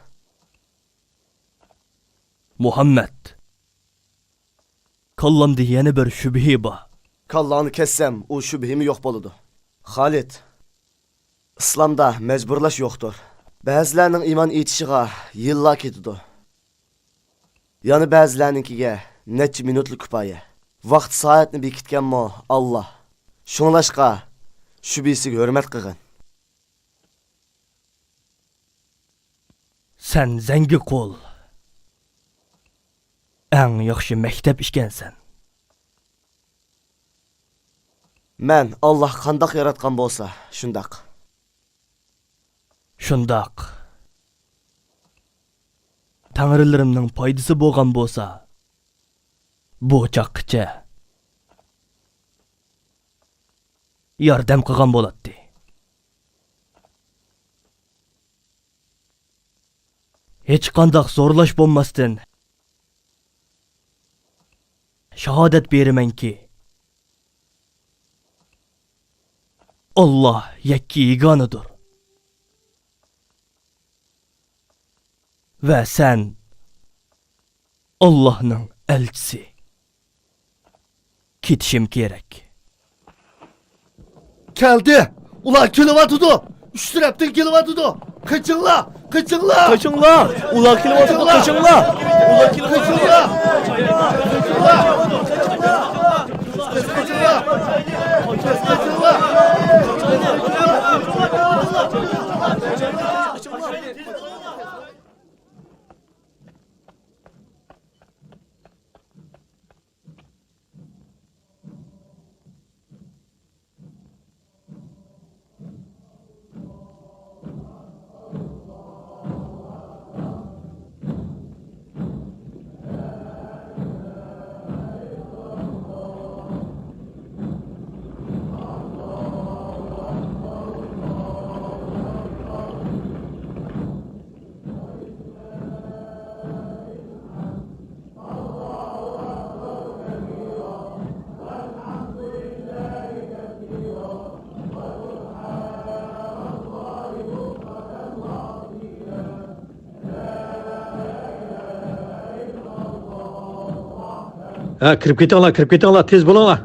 مۇھەممەد، كاللامدا يەنە بىر شۈبھە بار. كاللاڭنى كەسسەم، ئۇ شۈبھىمۇ يوق بولىدۇ. خالىد، ئىسلامدا مەجبۇرلاش يوقتۇر. بەزىلەرنىڭ ئىمان ئېيتىشىغا يىللار كېتىدۇ. يەنە بەزىلەرنىڭكىگە نەچچە مىنۇتلا كۇپايە. ۋاقىت سائەتنى بېكىتكەنمۇ ئاللا. شۇڭلاشقا شۈبھىسىگە ھۆرمەت قىلغىن. سەن زەڭگى قول، ئەڭ ياخشى مەكتەپ ئىكەنسەن. مەن ئاللا قانداق ياراتقان بولسا، شۇنداق. شۇنداق. تەڭرىلىرىمنىڭ پايدىسى بولغان بولسا، بۇ چاغقىچە ياردەم قىلغان بولاتتى. ھېچقانداق زورلاش بولماستىن، شاھادەت بېرىمەنكى، ئاللا يەككە يېگانىدۇر. ۋە سەن ئاللانىڭ ئەلچىسى. كېتىشىم كېرەك. كەلدى! ئۇلار كېلىۋاتىدۇ! ئۈچ تەرەپتىن كېلىۋاتىدۇ! قېچىڭلار! قېچىڭلار! قېچىڭلار! ئۇلار كېلىۋاتىدۇ! قېچىڭلار! ئۇلار كېلىۋاتىدۇ! قېچىڭلار! ھە، كىرىپ كېتىڭلار، كىرىپ كېتىڭلار، تېز بولۇڭلار.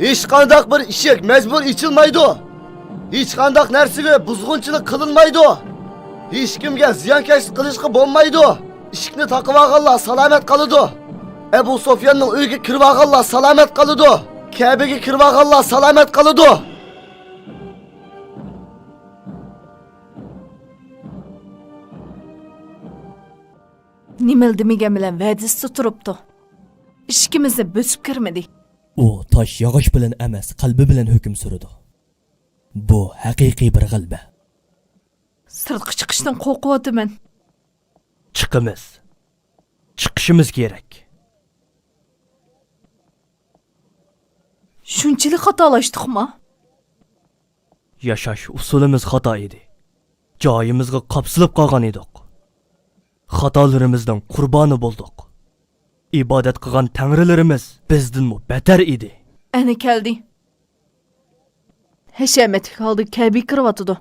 ھېچقانداق بىر ئىشىك مەجبۇر ئېچىلمايدۇ. ھېچقانداق نەرسىگە بۇزغۇنچىلىق قىلىنمايدۇ. ھېچكىمگە زىيانكەشلىك قىلىشقا بولمايدۇ. ئىشىكنى تاقىۋالغانلار سالامەت قالىدۇ. ئەبۇ سۇفياننىڭ ئۆيىگە كىرىۋالغانلار سالامەت قالىدۇ. كەبىگە كىرىۋالغانلار سالامەت قالىدۇ. نېمىلا دېمىگەن بىلەن ۋەدىسىدە تۇرۇپتۇ. ئىشىكىمىزنى بۆسۈپ كىرمىدى. ئۇ تاش ياغاچ بىلەن ئەمەس، قەلبى بىلەن ھۆكۈم سۈرىدۇ. بۇ ھەقىقىي بىر غەلىبە. سىرتقا چىقىشتىن قورقۇۋاتىمەن. چىقىمىز. چىقىشىمىز كېرەك. شۇنچىلىك خاتالاشتۇقما؟ ياشاش ئۇسۇلىمىز خاتا ئىدى. جايىمىزغا قاپسىلىپ قالغان ئىدۇق. خاتالىرىمىزنىڭ قۇربانى بولدۇق. ئىبادەت قىلغان تەڭرىلىرىمىز بىزدىنمۇ بەتەر ئىدى. ئەنە كەلدى. ھەشەمەتلىك ھالدا كەبىگە كىرىۋاتىدۇ.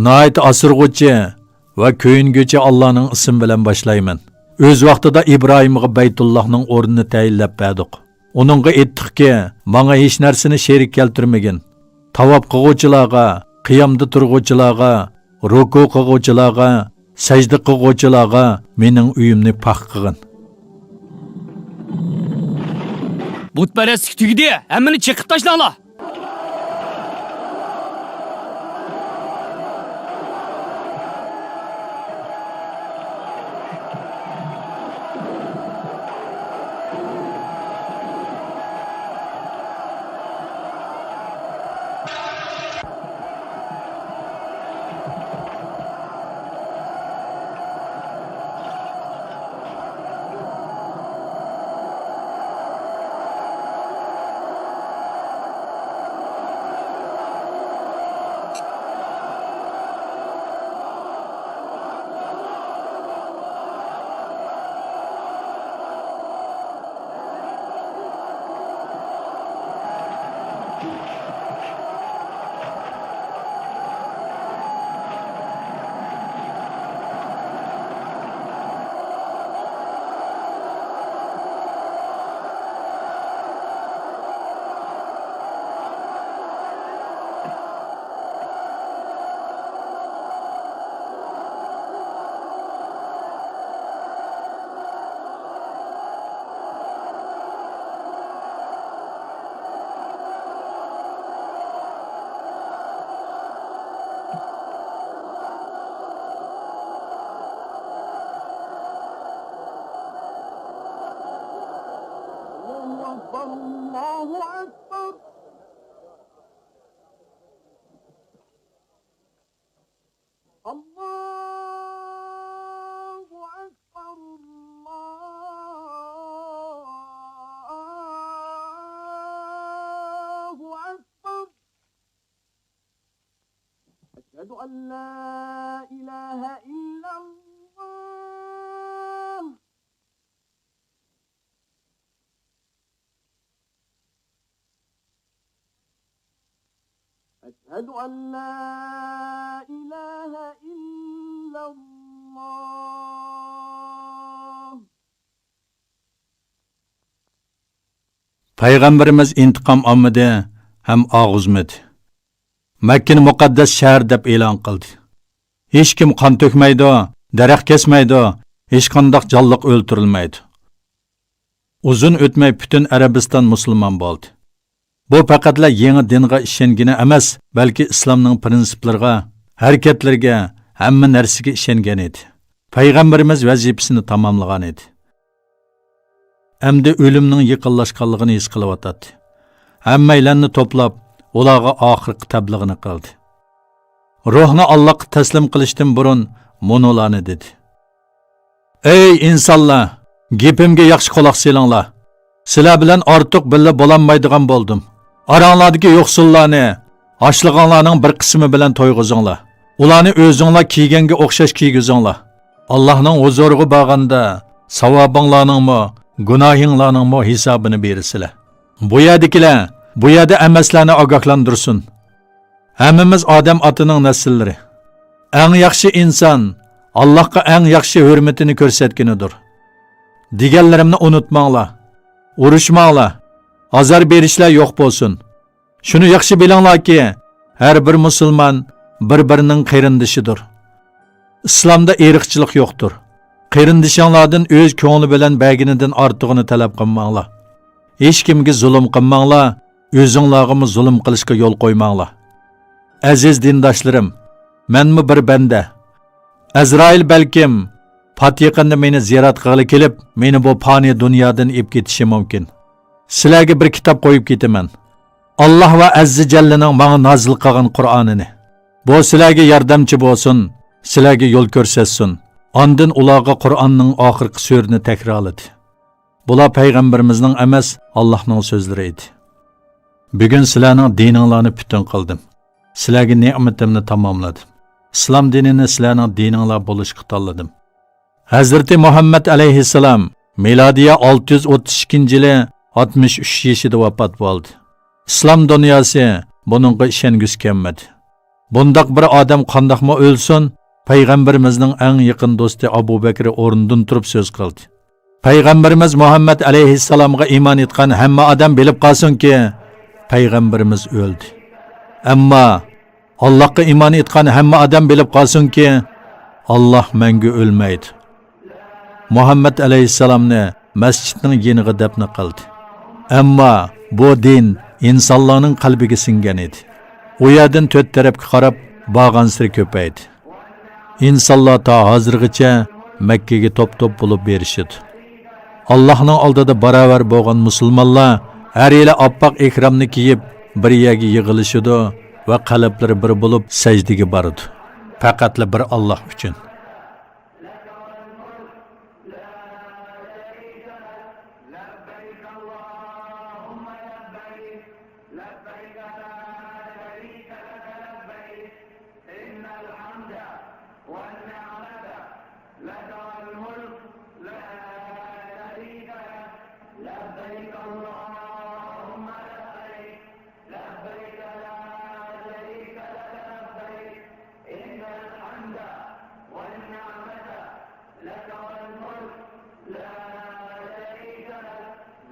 ناھايىتى ئاسرىغۇچى ۋە كۆيۈنگۈچى ئاللانىڭ ئىسمى بىلەن باشلايمەن. ئۆز ۋاقتىدا ئىبراھىمغا بەيتۇللاھنىڭ ئورنىنى تەيىنلەپ بەردۇق. ئۇنىڭغا ئېيتتۇقكى، ماڭا ھېچ نەرسىنى شېرىك كەلتۈرمىگىن. تاۋاپ قىلغۇچىلارغا، قىيامدا تۇرغۇچىلارغا، رۇكۇ قىلغۇچىلارغا، سەجدە قىلغۇچىلارغا مېنىڭ ئۆيۈمنى پاك قىلغىن. بۇتپەرەسلىك تۈگىدى، ھەممىنى چېقىپ تاشلاڭلار! الله أكبر، الله أكبر. الله أكبر، الله أن لا إله إلا الله. أشهد أن لا إله إلا الله. پەيغەمبىرىمىز ئىنتىقام ئالمىدى ھەم ئاغزىمىدى. مەككىنى مۇقەددەس شەھەر دەپ ئېلان قىلدى. ھېچكىم قان تۆكمەيدۇ، دەرەخ كەسمەيدۇ، ھېچقانداق جانلىق ئۆلتۈرۈلمەيدۇ. ئۇزۇن ئۆتمەي پۈتۈن ئەرەبىستان مۇسۇلمان بولدى. بۇ پەقەتلا يېڭى دىنغا ئىشەنگىنى ئەمەس، بەلكى ئىسلامنىڭ پىرىنسىپلىرىغا، ھەرىكەتلىرىگە، ھەممە نەرسىگە ئىشەنگەن ئىدى. پەيغەمبىرىمىز ۋەزىپىسىنى تاماملىغان ئىدى. ئەمدى ئۆلۈمنىڭ يېقىنلاشقانلىقىنى ھېس قىلىۋاتاتتى. ھەممەيلەننى توپلاپ، ئۇلارغا ئاخىرقى تەبلىغىنى قىلدى. روھنى ئاللاغا تەسلىم قىلىشتىن بۇرۇن مۇنۇلارنى دېدى: ئەي ئىنسانلار، گېپىمگە ياخشى قۇلاق سېلىڭلار. سىلەر بىلەن ئارتۇق بىللە بولالمايدىغان بولدۇم. ئاراڭلاردىكى يوقسۇللارنى ئاشلىقىڭلارنىڭ بىر قىسمى بىلەن تويغۇزۇڭلار. ئۇلارنى ئۆزۈڭلار كىيگەنگە ئوخشاش كىيگۈزۈڭلار. ئاللاھنىڭ ھۇزۇرىغا بارغاندا، ساۋابىڭلارنىڭمۇ، گۇناھىڭلارنىڭمۇ ھېسابىنى بېرىسىلەر. بۇ يەردىكىلەر بۇ يەردە ئەمەسلەرنى ئاگاھلاندۇرسۇن. ھەممىمىز ئادەم ئاتىنىڭ نەسىللىرى. ئەڭ ياخشى ئىنسان ئاللاھقا ئەڭ ياخشى ھۆرمىتىنى كۆرسەتكىنىدۇر. دېگەنلىرىمنى ئۇنتۇماڭلار. ئۇرۇشماڭلار. ئازار بېرىشلەر يوق بولسۇن. شۇنى ياخشى بىلىڭلاركى، ھەر بىر مۇسۇلمان بىر-بىرىنىڭ قېرىندىشىدۇر. ئىسلامدا ئىرقچىلىق يوقتۇر. قېرىندىشىڭلاردىن ئۆز كۆڭلى بىلەن بەرگىنىدىن ئارتۇقىنى تەلەپ قىلماڭلار. ھېچكىمگە زۇلۇم قىلماڭلار، ئۆزۈڭلارغىمۇ زۇلۇم قىلىشقا يول قويماڭلار. ئەزىز دىنداشلىرىم، مەنمۇ بىر بەندە. ئەزرائىل بەلكىم پات يېقىندا مېنى زىيارەت قىلغىلى كېلىپ، مېنى بۇ پانىي دۇنيادىن ئېلىپ كېتىشى مۇمكىن. سىلەرگە بىر كىتاب قويۇپ كېتىمەن. ئاللاھ ۋە ئەززە جەللىنىڭ ماڭا نازىل قىلغان قۇرئانىنى. بۇ سىلەرگە ياردەمچى بولسۇن، سىلەرگە يول كۆرسەتسۇن. ئاندىن ئۇلارغا قۇرئاننىڭ ئاخىرقى سۈرىنى تەكرارلىدى. بۇلار پەيغەمبىرىمىزنىڭ ئەمەس، ئاللاھنىڭ سۆزلىرى ئىدى. بۈگۈن سىلەرنىڭ دىنىڭلارنى پۈتۈن قىلدىم. سىلەرگە نېمىتىمنى تاماملىدىم. ئىسلام دىنىنى سىلەرنىڭ دىنىڭلار بولۇشقا تاللىدىم. ھەزرىتى مۇھەممەد ئەلەيھىسسالام مىلادىيە ئالتە يۈز ئوتتۇز ئىككىنچى يىلى ئاتمىش ئۈچ يېشىدا ۋاپات بولدى. ئىسلام دۇنياسى بۇنىڭغا ئىشەنگۈسى كەلمىدى. بۇنداق بىر ئادەم قانداقمۇ ئۆلسۇن؟ پەيغەمبىرىمىزنىڭ ئەڭ يېقىن دوستى ئەبۇ بەكرى ئورنىدىن تۇرۇپ سۆز قىلدى. پەيغەمبىرىمىز مۇھەممەد ئەلەيھىسسالامغا ئىمان ئېيتقان ھەممە ئادەم بىلىپ قالسۇنكى، پەيغەمبىرىمىز ئۆلدى. ئەمما ئاللاھقا ئىمان ئېيتقان ھەممە ئادەم بىلىپ قالسۇنكى، ئاللاھ مەڭگۈ ئۆلمەيدۇ. مۇھەممەد ئەلەيھىسسالامنى مەسچىتنىڭ يېنىغا دەپنە قىلدى. ئەمما بۇ دىن ئىنسانلارنىڭ قەلبىگە سىڭگەن ئىدى. ئۇ يەردىن تۆت تەرەپكە قاراپ بارغانسېرى كۆپەيدى. ئىنسانلار تا ھازىرغىچە مەككىگە توپ-توپ بولۇپ بېرىشىدۇ. ئاللاھنىڭ ئالدىدا باراۋەر بولغان مۇسۇلمانلار ھەر يىلى ئاپئاق ئېھرامنى كىيىپ، بىر يەرگە يىغىلىشىدۇ ۋە قەلبلىرى بىر بولۇپ سەجدىگە بارىدۇ. پەقەتلا بىر ئاللاھ ئۈچۈن. لبيك لا شريك لك لبيك، إن الحمد والنعمة لك والملك، لا شريك لك. لبيك اللهم لبيك، لبيك لا شريك لك لبيك، إن الحمد والنعمة لك والملك، لا شريك لك.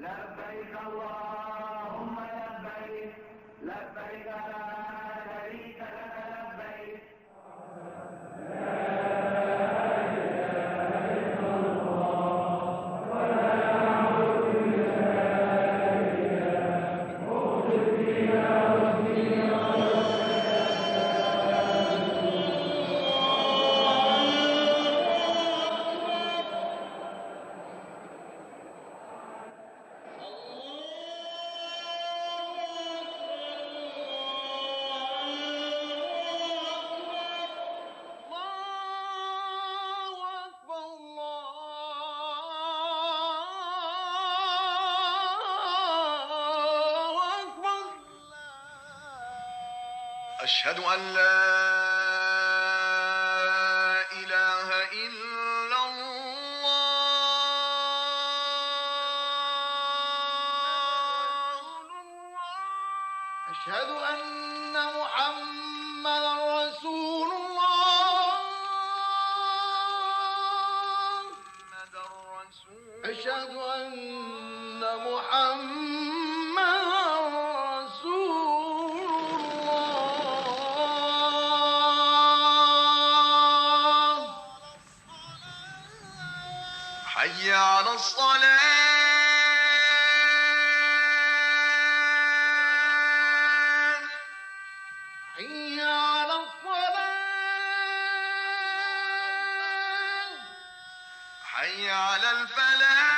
لبيك اللهم لبيك، لبيك لا شريك لك لبيك. أشهد أن لا أشهد أن محمدا رسول الله. أشهد أن محمدا رسول الله. حي على الصلاة. حي على الصلاة. حي على الفلاح.